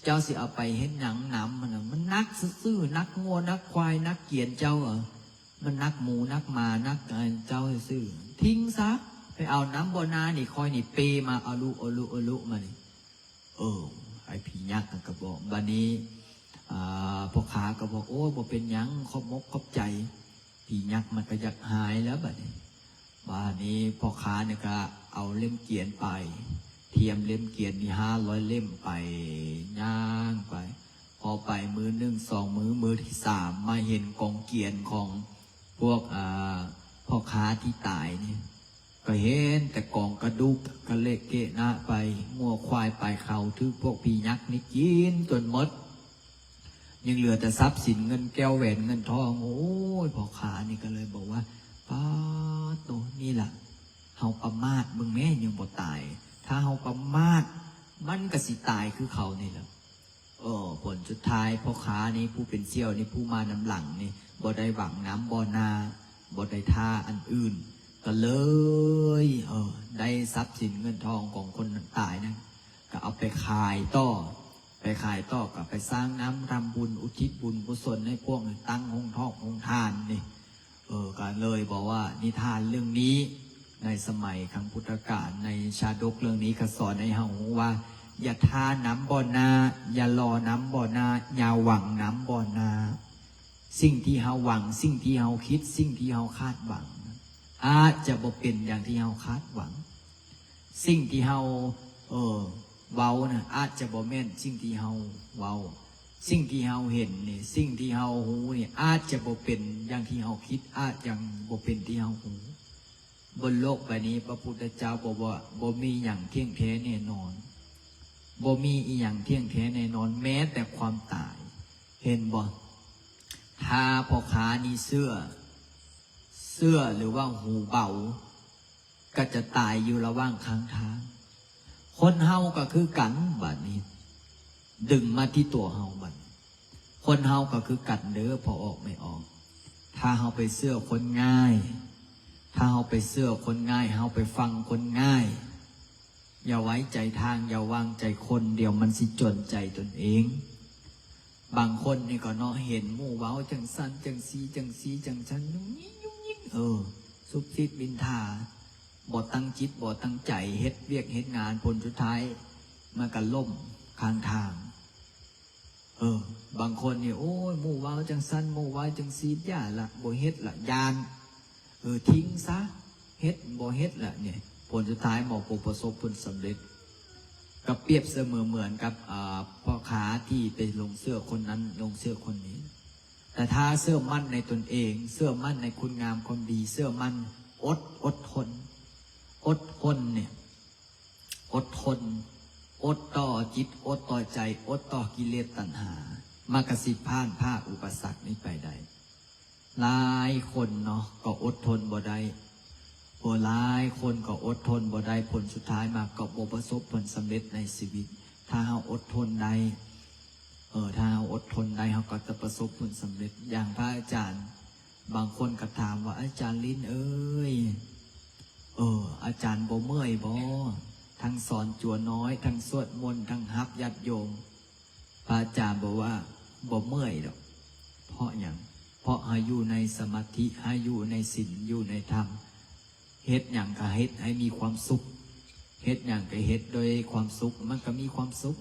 ເຈົ້າຊິເອົາໄປເຮັດຫຍັງ ນ້ຳມັນນະ ມັນໜັກຊື່ໆ ໜັກງົວໜັກຄວາຍ ໜັກກຽນເຈົ້າ ມັນໜັກໝູໜັກໝາ ໜັກເຈົ້າຊື່ໆ ຖິ້ມຊະ ໄປເອົານ້ຳບໍ່ນານີ້ ຂ້ອຍນີ້ເປມາອະລຸອະລຸອະລຸມານີ້. ເອີ ໄອ້ຜີຍັກນັ້ນກໍບອກ ບາດນີ້ ອ່າ ພໍ່ຄ້າກໍບອກ ໂອ້ຍ ບໍ່ເປັນຫຍັງ ຂອບມົກຂອບໃຈ. ຜີຍັກມັນກໍຢາກຫາຍແລ້ວບາດນີ້. ບາດນີ້ພໍ່ຄ້ານີ້ກໍເອົາເຫຼັ້ມກຽນໄປ ທຽມເຫຼັ້ມກຽນນີ້ຫ້າຮ້ອຍເຫຼັ້ມໄປ ຍ່າງໄປ. ພໍໄປມື້ໜຶ່ງສອງມື້ ມື້ທີສາມມາເຫັນກອງກຽນຂອງພວກ ອ່າ ພໍ່ຄ້າທີ່ຕາຍນີ້ ກໍເຫັນແຕ່ກອງກະດູກກະເລະເກະນະໄປ ງົວຄວາຍໄປ ເຂົາຖືກພວກຜີຍັກນີ້ກິນຈົນໝົດ ຍັງເຫຼືອແຕ່ຊັບສິນເງິນແກ້ວແຫວນເງິນທອງ. ໂອ້ຍ ພໍ່ຄ້ານີ້ກໍເລີຍບອກວ່າ ປາດໂຕ ນີ້ລະ ເຮົາປະໝາດ ເບິ່ງແມ້ ຍັງບໍ່ຕາຍ ຖ້າເຮົາປະໝາດ ມັນກໍຊິຕາຍຄືເຂົານີ້ລະ. ເອີ ຜົນສຸດທ້າຍພໍ່ຄ້ານີ້ ຜູ້ເປັນສ່ຽວນີ້ ຜູ້ມານຳຫຼັງນີ້ ບໍ່ໄດ້ຫວັງນ້ຳບໍ່ນາ ບໍ່ໄດ້ທ່າອັນອື່ນ ກໍເລີຍ ເອີ ໄດ້ຊັບສິນເງິນທອງຂອງຄົນຕາຍນັ້ນ ກໍເອົາໄປຂາຍຕໍ່ ໄປຂາຍຕໍ່ ກໍໄປສ້າງນ້ຳທຳບຸນ ອຸທິດບຸນກຸສົນໃຫ້ພວກຕັ້ງໂຮງທອກໂຮງທານນີ້. ເອີ ກໍເລີຍບອກວ່ານິທານເລື່ອງນີ້ ໃນສະໄໝຄັ້ງພຸດທະການ ໃນຊາດົກເລື່ອງນີ້ກໍສອນໃຫ້ເຮົາຮູ້ວ່າ ຢ່າທ່ານ້ຳບ່ອນໜ້າ, ຢ່າລໍນ້ຳບ່ອນໜ້າ, ຢ່າຫວັງນ້ຳບ່ອນໜ້າ. ສິ່ງທີ່ເຮົາຫວັງ, ສິ່ງທີ່ເຮົາຄິດ, ສິ່ງທີ່ເຮົາຄາດຫວັງ ອາດຈະບໍ່ເປັນຢ່າງທີ່ເຮົາຄາດຫວັງ. ສິ່ງທີ່ເຮົາ ເອີ ເວົ້ານະ ອາດຈະບໍ່ແມ່ນສິ່ງທີ່ເຮົາເວົ້າ. ສິ່ງທີ່ເຮົາເຫັນນີ້, ສິ່ງທີ່ເຮົາຮູ້ນີ້ ອາດຈະບໍ່ເປັນຢ່າງທີ່ເຮົາຄິດ, ອາດຍັງບໍ່ເປັນທີ່ເຮົາຮູ້. ບົນໂລກໃບນີ້ ພະພຸດທະເຈົ້າບອກວ່າ ບໍ່ມີຫຍັງທ່ຽງແທ້ແນ່ນອນ. ບໍ່ມີອີ່ຫຍັງທ່ຽງແທ້ແນ່ນອນ ແມ້ແຕ່ຄວາມຕາຍ. ເຫັນບໍ່? ຖ້າພໍ່ຄ້ານີ້ເຊື່ອ, ເຊື່ອ ຫຼືວ່າຫູເບົາ ກໍຈະຕາຍຢູ່ລະຫວ່າງຂ້າງທາງ. ຄົນເຮົາກໍຄືກັນ ບາດນີ້ ດຶງມາທີ່ຕົວເຮົາ ບາດນີ້ ຄົນເຮົາກໍຄືກັນເດີ ພໍ່ອອກແມ່ອອກ. ຖ້າເຮົາໄປເຊື່ອຄົນງ່າຍ, ຖ້າເຮົາໄປເຊື່ອຄົນງ່າຍ, ເຮົາໄປຟັງຄົນງ່າຍ, ຢ່າໄວ້ໃຈທາງ, ຢ່າວາງໃຈຄົນ, ດຽວມັນຊິຈົນໃຈຕົນເອງ. ບາງຄົນນີ້ກໍເນາະ ເຫັນໝູ່ເວົ້າຈັ່ງຊັ້ນຈັ່ງຊີ້ ຈັ່ງຊີ້ຈັ່ງຊັ້ນ ຫຍຸ້ງຍິ້ງຫຍຸ້ງຍິ້ງ ເອີ ຊຸບຊິບນິນທາ ບໍ່ຕັ້ງຈິດບໍ່ຕັ້ງໃຈ ເຮັດວຽກເຮັດງານ ຜົນສຸດທ້າຍມັນກໍລົ້ມຂ້າງທາງ. ເອີ ບາງຄົນນີ້ ໂອ້ຍ ໝູ່ເວົ້າຈັ່ງຊັ້ນ ໝູ່ເວົ້າຈັ່ງຊີ້ ຢ່າລະ ບໍ່ເຮັດລະ ຢ້ານ ເອີ ຖິ້ມຊະ ເຮັດບໍ່ເຮັດລະນີ້ ຜົນສຸດທ້າຍບໍ່ ບໍ່ປະສົບຜົນສຳເລັດ. ກໍປຽບສະເໝືອນກັບ ອ່າ ພໍ່ຄ້າທີ່ໄປຫຼົງເຊື່ອຄົນນັ້ນ ຫຼົງເຊື່ອຄົນນີ້. ແຕ່ຖ້າເຊື່ອໝັ້ນໃນຕົນເອງ ເຊື່ອໝັ້ນໃນຄຸນງາມຄວາມດີ ເຊື່ອໝັ້ນ ອົດ ອົດທົນ ອົດທົນນີ້ ອົດທົນ ອົດຕໍ່ຈິດ ອົດຕໍ່ໃຈ ອົດຕໍ່ກິເລດຕັນຫາ ມັນກໍຊິຜ່ານຜ່າອຸປະສັກນີ້ໄປໄດ້. ຫຼາຍຄົນເນາະ ກໍອົດທົນບໍ່ໄດ້ ໂອ້ ຫຼາຍຄົນກໍອົດທົນບໍ່ໄດ້ ຜົນສຸດທ້າຍມາກໍບໍ່ປະສົບຜົນສຳເລັດໃນຊີວິດ. ຖ້າເຮົາອົດທົນໄດ້ ເອີ ຖ້າເຮົາອົດທົນໄດ້ ເຮົາກໍຈະປະສົບຜົນສຳເລັດ. ຢ່າງພະອາຈານ ບາງຄົນກໍຖາມວ່າ ອາຈານລິນເອີຍ ເອີ ອາຈານບໍ່ເມື່ອຍບໍ່? ທັງສອນຕົວນ້ອຍ ທັງສວດມົນ ທັງຮັບຍາດໂຍມ. ພະອາຈານບອກວ່າບໍ່ເມື່ອຍດອກ. ເພາະຫຍັງ? ເພາະໃຫ້ຢູ່ໃນສະມາທິ ໃຫ້ຢູ່ໃນສິນ ຢູ່ໃນທຳ ເຮັດຫຍັງກໍເຮັດໃຫ້ມີຄວາມສຸກ ເຮັດຫຍັງກໍເຮັດດ້ວຍຄວາມສຸກ ມັນກໍມີຄວາມສຸກ.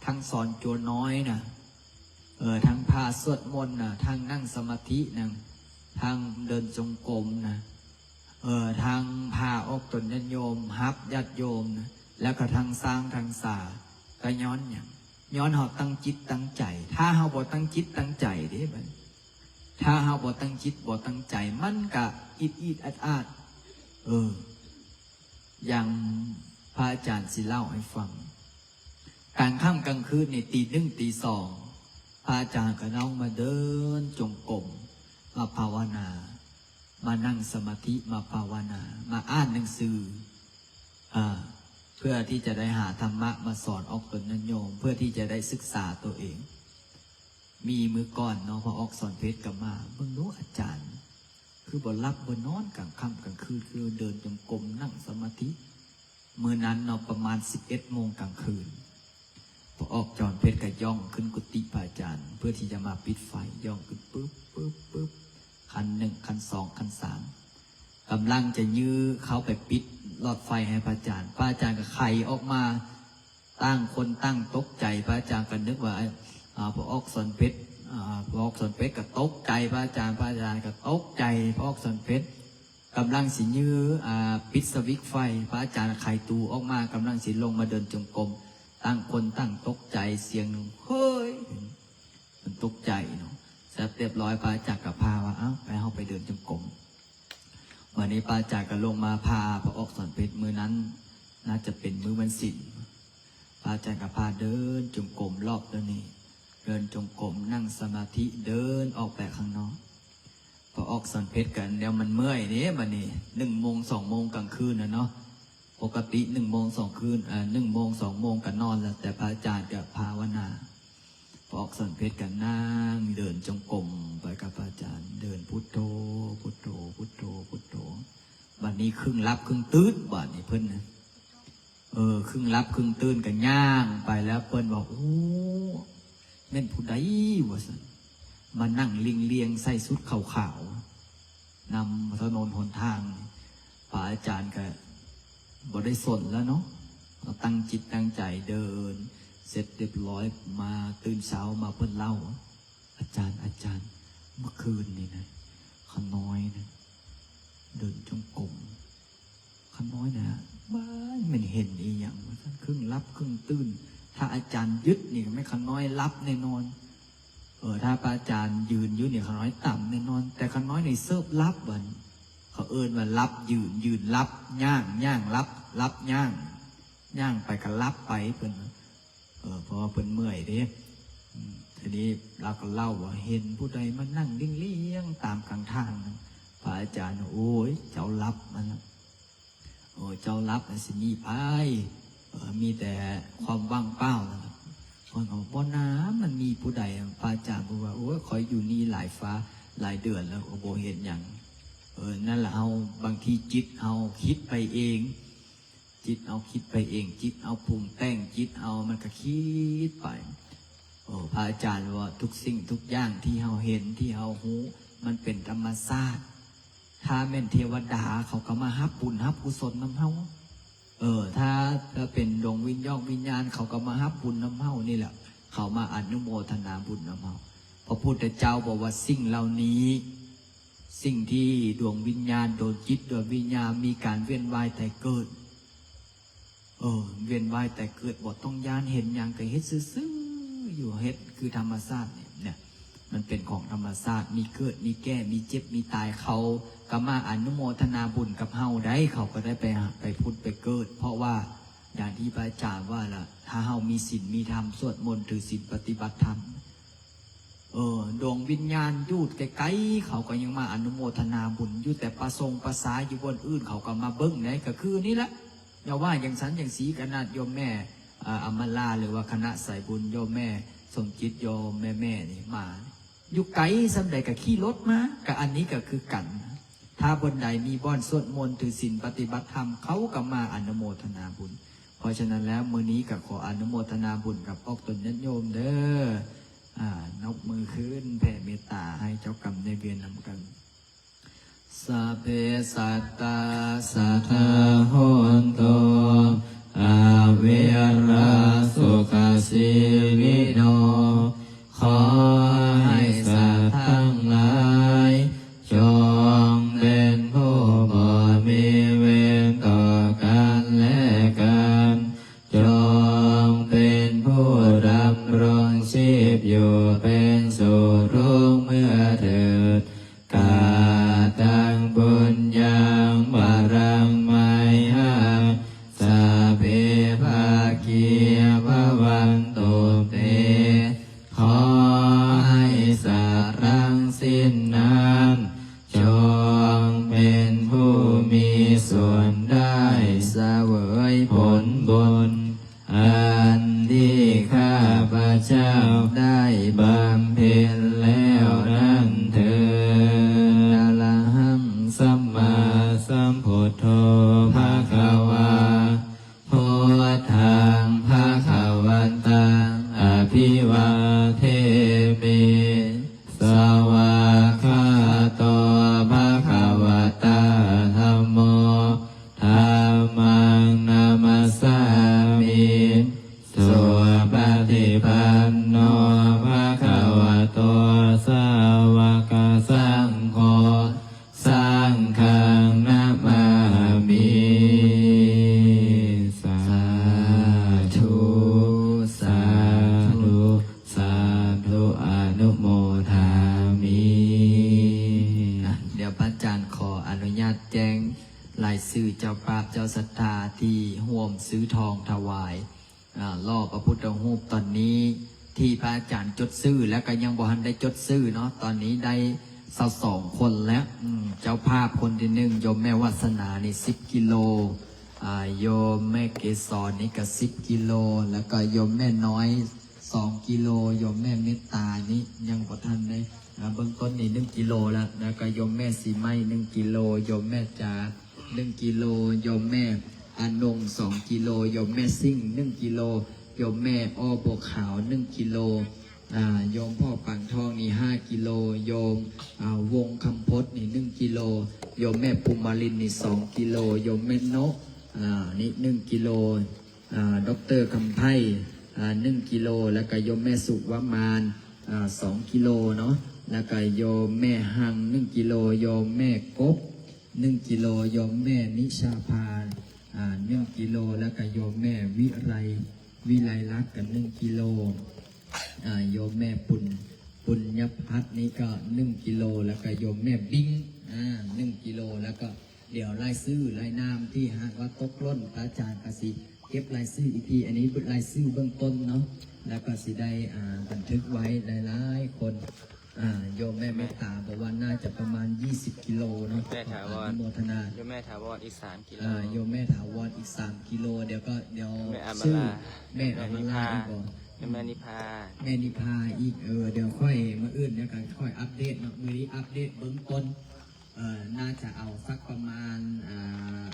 ທັງສອນຕົວນ້ອຍນະ ເອີ ທັງພາສວດມົນນະ ທັງນັ່ງສະມາທິນະ ທັງເດີນຈົງກົມນະ ເອີ ທັງພາອອກຕົນຍາດໂຍມ ຮັບຍາດໂຍມນະ ແລ້ວກໍທັງສ້າງທັງສາ ກໍຍ້ອນຫຍັງ? ຍ້ອນເຮົາຕັ້ງຈິດຕັ້ງໃຈ. ຖ້າເຮົາບໍ່ຕັ້ງຈິດຕັ້ງໃຈເດ້ ບັດ ຖ້າເຮົາບໍ່ຕັ້ງຈິດບໍ່ຕັ້ງໃຈ ມັນກະອິດໆອັດໆ ເອີ ຢ່າງພະອາຈານຊິເລົ່າໃຫ້ຟັງ ກາງຄ່ຳກາງຄືນນີ້ ຕີໜຶ່ງຕີສອງ ພະອາຈານກໍຕ້ອງມາເດີນຈົງກົມ ມາພາວະນາ ມານັ່ງສະມາທິ ມາພາວະນາ ມາອ່ານໜັງສື ເອີ ເພື່ອທີ່ຈະໄດ້ຫາທຳມະມາສອນອອກຕົນຍາດໂຍມ ເພື່ອທີ່ຈະໄດ້ສຶກສາຕົວເອງ. ມີມື້ກ່ອນເນາະ ພະອອກສອນເພັດກໍມາ ເບິ່ງດູອາຈານ ຄືບໍ່ຫຼັບບໍ່ນອນກາງຄ່ຳກາງຄືນ ຄືເດີນຈົງກົມນັ່ງສະມາທິ. ມື້ນັ້ນເນາະ ປະມານສິບເອັດໂມງກາງຄືນ ພະອອກສອນເພັດກໍຍ່ອງຂຶ້ນກຸຕິພະອາຈານ ເພື່ອທີ່ຈະມາປິດໄຟ ຍ່ອງຂຶ້ນປຶບປຶບປຶບ ຂັ້ນໜຶ່ງ ຂັ້ນສອງ ຂັ້ນສາມ ກຳລັງຈະຍື່ເຂົ້າໄປປິດຫຼອດໄຟໃຫ້ພະອາຈານ ພະອາຈານກໍໄຂອອກມາ ຕ່າງຄົນຕ່າງຕົກໃຈ ພະອາຈານກໍນຶກວ່າ ອາ ພະອອກສອນເພັດ ອາ ພະອອກສອນເພັດກໍຕົກໃຈພະອາຈານ ພະອາຈານກໍຕົກໃຈ ພະອອກສອນເພັດກຳລັງຊິຍື່ ອາ ປິດສະວິດໄຟ ພະອາຈານໄຂຕູອອກມາ ກຳລັງຊິລົງມາເດີນຈົງກົມ ຕ່າງຄົນຕ່າງຕົກໃຈ ສຽງເຮີ້ຍ ມັນຕົກໃຈເນາະ. ເສັດຮຽບຮ້ອຍ ພະອາຈານກໍພາວ່າ ເອົ້າ ໄປ ເຮົາໄປເດີນຈົງກົມ. ບາດນີ້ພະອາຈານກໍລົງມາພາພະອອກສອນເພັດ ມື້ນັ້ນໜ້າຈະເປັນມື້ວັນສິນ ພະອາຈານກໍພາເດີນຈົງກົມລອບຕົວນີ້ ເດີນຈົງກົມ ນັ່ງສະມາທິ ເດີນອອກໄປຂ້າງນອກ. ພະອອກສອນເພັດກໍແນວມັນເມື່ອຍເດ້ ບາດນີ້ໜຶ່ງໂມງ ສອງໂມງກາງຄືນນະເນາະ ປົກກະຕິໜຶ່ງໂມງ ສອງຄືນ ອາ ໜຶ່ງໂມງ ສອງໂມງກໍນອນແລ້ວ ແຕ່ພະອາຈານກໍພາວະນາ. ພະອອກສອນເພັດກໍນັ່ງເດີນຈົງກົມໄປກັບພະອາຈານ ເດີນພຸດໂທ ພຸດໂທ ພຸດໂທ ພຸດໂທ ບາດນີ້ຄຶ່ງຫຼັບຄຶ່ງຕື່ນ ບາດນີ້ເພິ່ນນະ ເອີ ຄຶ່ງຫຼັບຄຶ່ງຕື່ນກໍຍ່າງໄປແລ້ວ ເພິ່ນວ່າ ໂອ້ ແມ່ນຜູ້ໃດ ວ່າຊັ້ນ ມານັ່ງລິງລຽງໃສ່ຊຸດຂາວໆ ນຳຖະໜົນຫົນທາງ. ພະອາຈານກໍບໍ່ໄດ້ສົນແລ້ວເນາະ ກໍຕັ້ງຈິດຕັ້ງໃຈເດີນ ເສັດຮຽບຮ້ອຍ ມາຕື່ນເຊົ້າມາ ເພິ່ນເລົ່າ ອາຈານ ອາຈານ ເມື່ອຄືນນີ້ນະ ຂ້ານ້ອຍນະ ເດີນຈົງກົມ ຂ້ານ້ອຍນະ ວ້າຍ ແມ່ນເຫັນອີ່ຫຍັງ ວ່າຊັ້ນ ຄຶ່ງຫຼັບຄຶ່ງຕື່ນ. ຖ້າອາຈານຢືນນີ້ ແມ່ນຂ້ານ້ອຍຫຼັບແນ່ນອນ. ເອີ ຖ້າພະອາຈານຢືນຢູ່ນີ້ ຂ້ານ້ອຍຕຳແນ່ນອນ ແຕ່ຂ້ານ້ອຍນີ້ເສີບຫຼັບ. ບັດນີ້ ເຂົາເອີ້ນວ່າຫຼັບຢືນ ຢືນຫຼັບ ຍ່າງ ຍ່າງຫຼັບ ຫຼັບຍ່າງ ຍ່າງໄປກໍຫຼັບໄປ ເພິ່ນວ່າ ເອີ ເພາະວ່າເພິ່ນເມື່ອຍເດ້. ອືມ ທີນີ້ລາວກໍເລົ່າວ່າ ເຫັນຜູ້ໃດມານັ່ງລິງລຽງຕາມກາງທາງ. ພະອາຈານ ໂອ້ຍ ເຈົ້າຫຼັບຫັ້ນລະ ໂອ້ຍ ເຈົ້າຫຼັບຫັ້ນຊິມີໃຜ ເອີ ມີແຕ່ຄວາມວ່າງເປົ່ານັ້ນລະ. ເພິ່ນກໍວ່າ ບໍ່ນາ ມັນມີຜູ້ໃດ. ພະອາຈານເພິ່ນວ່າ ໂອ້ຍ ຂ້ອຍຢູ່ນີ້ຫຼາຍຟ້າຫຼາຍເດືອນແລ້ວ ກໍບໍ່ເຫັນຫຍັງ. ເອີ ນັ້ນລະ ເຮົາ ບາງທີຈິດເຮົາຄິດໄປເອງ ຈິດເຮົາຄິດໄປເອງ ຈິດເຮົາປຸງແຕ່ງ ຈິດເຮົາມັນກໍຄິດໄປ. ເອີ ພະອາຈານວ່າ ທຸກສິ່ງທຸກຢ່າງທີ່ເຮົາເຫັນ ທີ່ເຮົາຮູ້ ມັນເປັນທຳມະຊາດ. ຖ້າແມ່ນເທວະດາ ເຂົາກໍມາຮັບບຸນຮັບກຸສົນນຳເຮົາ. ເອີ ຖ້າ ຖ້າເປັນດວງວິນຍອກວິນຍານ ເຂົາກໍມາຮັບບຸນນຳເຮົານີ້ແຫຼະ ເຂົາມາອະນຸໂມທະນາບຸນນຳເຮົາ. ພະພຸດທະເຈົ້າບອກວ່າ ສິ່ງເຫຼົ່ານີ້ ສິ່ງທີ່ດວງວິນຍານ ດວງຈິດ ດວງວິນຍານມີການວຽນວ່າຍຕາຍເກີດ ເອີ ວຽນວ່າຍຕາຍເກີດ ບໍ່ຕ້ອງຢ້ານ ເຫັນຫຍັງກໍເຮັດຊື່ໆຢູ່ ເຮັດຄືທຳມະຊາດນີ້ ເນຍ ມັນເປັນຂອງທຳມະຊາດ ມີເກີດ ມີແກ່ ມີເຈັບ ມີຕາຍ. ເຂົາກໍມາອະນຸໂມທະນາບຸນກັບເຮົາໄດ໋ ເຂົາກໍໄດ້ໄປ ໄປຜຸດໄປເກີດ ເພາະວ່າຢ່າງທີ່ພະອາຈານວ່າລະ ຖ້າເຮົາມີສິນມີທຳ ສວດມົນ ຖືສິນ ປະຕິບັດທຳ ເອີ ດວງວິນຍານຢູ່ໄກໆ ເຂົາກໍຍັງມາອະນຸໂມທະນາບຸນ ຢູ່ແຕ່ປະສົງປະສາຢູ່ບ່ອນອື່ນ ເຂົາກໍມາເບິ່ງໄດ໋ ກໍຄືນີ້ລະ. ຢ່າວ່າຈັ່ງຊັ້ນຈັ່ງຊີ້ ຂະໜາດໂຍມແມ່ ອາ ອຳມາລາ ຫຼືວ່າຄະນະສາຍບຸນ ໂຍມແມ່ສົມຈິດ ໂຍມແມ່ໆນີ້ມາ ຢູ່ໄກສ່ຳໃດກໍຂີ່ລົດມາ ກໍອັນນີ້ກໍຄືກັນ. ຖ້າບ່ອນໃດມີບ່ອນສວດມົນ ຖືສິນ ປະຕິບັດທຳ ເຂົາກໍມາອະນຸໂມທະນາບຸນ. ເພາະສະນັ້ນແລ້ວ ມື້ນີ້ກໍຂໍອະນຸໂມທະນາບຸນກັບອອກຕົນຍາດໂຍມເດີ. ອາ ຍົກມືຂຶ້ນ ແຜ່ເມດຕາໃຫ້ເຈົ້າກຳນາຍເວນນຳກັນ. Sabbe sattā sadā hontu, averā sukhajīvino. ຂໍໃຫ້ສັດທັງຫຼາຍ ຈົ່ງເປັນຜູ້ບໍ່ມີເວນຕໍ່ກັນແລະກັນ, ຈົ່ງເປັນຜູ້ດຳລົງຊີບຢູ່ເປັນສຸກທຸກເມື່ອເທີດ. ກະຕັງປຸນຍັງ ບະລັງ ໄມຫັງ ສັບເພ ພາກີ ພະວັນຕຸ ເຕ. ຂໍໃຫ້ສັດທັງສິ້ນນັ້ນ ຈົ່ງເປັນຜູ້ມີສ່ວນໄດ້ສະເຫວີຍຜົນບຸນ ອັນທີ່ຂ້າພະເຈົ້າໄດ້ບຳເພັນແລ້ວນັ້ນເທີດ. Arahaṃ sammāsambuddho bhagavā, buddhaṃ bhagavantaṃ abhivādemi. Svākkhāto bhagavatā dhammo, dhammaṃ namassāmi. Supaṭipanno bhagavato sāvakasaṅgho, saṅghaṃ namāmi. Sādhu, sādhu, sādhu, anumodāmi. ອ່ະ ດຽວພະອາຈານຂໍອະນຸຍາດແຈ້ງລາຍຊື່ເຈົ້າພາບເຈົ້າສັດທາທີ່ຮ່ວມຊື້ທອງຖວາຍ ອ່າ ຫຼໍ່ພະພຸດທະຮູບຕອນນີ້ ທີ່ພະອາຈານຈົດຊື່ ແລ້ວກໍຍັງບໍ່ທັນໄດ້ຈົດຊື່ເນາະ ຕອນນີ້ໄດ້ຊາວສອງຄົນແລ້ວ. ອືມ ເຈົ້າພາບຄົນທີໜຶ່ງ ໂຍມແມ່ວາດສະໜານີ້ສິບກິໂລ, ອ່າ ໂຍມແມ່ເກສອນນີ້ກໍສິບກິໂລ, ແລ້ວກໍໂຍມແມ່ນ້ອຍສອງກິໂລ, ໂຍມແມ່ເມດຕານີ້ຍັງບໍ່ທັນໄດ້, ອ່າ ເບື້ອງຕົ້ນນີ້ໜຶ່ງກິໂລແລ້ວ, ແລ້ວກໍໂຍມແມ່ສີໄໝໜຶ່ງກິໂລ, ໂຍມແມ່ຈາໜຶ່ງກິໂລ, ໂຍມແມ່ ອານົງ ສອງກິໂລ, ໂຍມແມ່ຊິງ ໜຶ່ງກິໂລ, ໂຍມແມ່ ອ ບົວຂາວ ໜຶ່ງກິໂລ, ອາ ໂຍມພໍ່ປາງທອງນີ້ ຫ້າກິໂລ, ໂຍມ ອາ ວົງຄຳພົດນີ້ ໜຶ່ງກິໂລ, ໂຍມແມ່ ປຸມມາລິນ ນີ້ ສອງກິໂລ, ໂຍມແມ່ ໂນະ ອາ ນີ້ ໜຶ່ງກິໂລ, ອາ ດອກເຕີ ຄຳໄພ ອາ ໜຶ່ງກິໂລ, ແລ້ວກະໂຍມແມ່ ສຸວະມານ ອາ ສອງກິໂລເນາະ, ແລ້ວກະໂຍມແມ່ ຮັງ ໜຶ່ງກິໂລ, ໂຍມແມ່ ກົບ ໜຶ່ງກິໂລ, ໂຍມແມ່ ນິຊາພາ ອາ ໜຶ່ງກິໂລ, ແລ້ວກະໂຍມແມ່ ວິໄລ ວິໄລລັດ ກະ ໜຶ່ງກິໂລ, ອາ ໂຍມແມ່ ປຸນ ປຸນຍະພັດ ນີ້ກະ ໜຶ່ງກິໂລ, ແລ້ວກະໂຍມແມ່ ບິ້ງ ອາ ໜຶ່ງກິໂລ, ແລ້ວກະ ດຽວລາຍຊື່ລາຍນາມທີ່ຫາກວ່າຕົກຫຼົ່ນ ພະອາຈານກະຊິເກັບລາຍຊື່ອີກທີ. ອັນນີ້ລາຍຊື່ເບື້ອງຕົ້ນເນາະ, ແລ້ວກະຊິໄດ້ ອາ ບັນທຶກໄວ້ຫຼາຍໆຄົນ. ອາ ໂຍມແມ່ເມດຕາບອກວ່າໜ້າຈະປະມານ ຊາວກິໂລເນາະ. ແມ່ຖາວອນ ຂໍອະນຸໂມທະນາ. ໂຍມແມ່ຖາວອນ ອີກ ສາມກິໂລ. ອາ ໂຍມແມ່ຖາວອນ ອີກ ສາມກິໂລ. ດຽວກໍ ດຽວ ແມ່ອຳມາລາ ແມ່ອຳມາລາ ແມ່ນິພາ ອີກບໍ່? ໂຍມແມ່ນິພາ ແມ່ນິພາອີກ. ເອີ ດຽວຄ່ອຍ ມື້ອື່ນດຽວກໍຄ່ອຍອັບເດດເນາະ, ມື້ນີ້ອັບເດດເບື້ອງຕົ້ນ. ເອີ ໜ້າຈະເອົາສັກປະມານ ອາ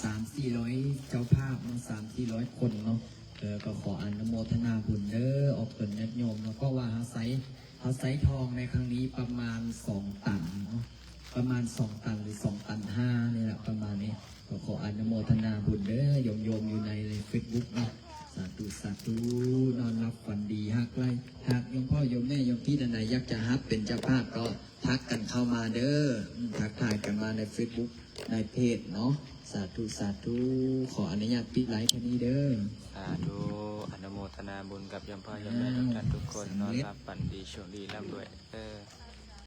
ສາມສີ່ຮ້ອຍເຈົ້າພາບເນາະ, ສາມສີ່ຮ້ອຍຄົນເນາະ. ເອີ ກໍຂໍອະນຸໂມທະນາບຸນເດີ ອອກຕົນຍາດໂຍມເນາະ, ເພາະວ່າເຮົາໃຊ້ ເຮົາໃຊ້ທອງໃນຄັ້ງນີ້ປະມານສອງຕັນເນາະ, ປະມານສອງຕັນ ຫຼື ສອງຕັນຫ້ານີ້ແຫຼະ ປະມານນີ້. ກໍຂໍອະນຸໂມທະນາບຸນເດີ ໂຍມໆຢູ່ໃນ ໃນເຟສບຸກເນາະ. ສາທຸ ສາທຸ ນອນຫຼັບຝັນດີ. ຫາກໄດ້ ຫາກໂຍມພໍ່ໂຍມແມ່ໂຍມພີ່ທ່ານໃດຢາກຈະຮັບເປັນເຈົ້າພາບ ກໍທັກກັນເຂົ້າມາເດີ, ອືມ ທັກທາຍກັນມາໃນເຟສບຸກ ໃນເພຈເນາະ. ສາທຸ ສາທຸ ຂໍອະນຸຍາດປິດໄລແຄ່ນີ້ເດີ. ສາທຸ ອະນຸໂມທະນາບຸນກັບໂຍມພໍ່ໂຍມແມ່ ອາ ທຸກທ່ານທຸກຄົນ. ສຳເລັດ ນອນຫຼັບຝັນດີ ໂຊກດີ ລ່ຳລວຍເດີ.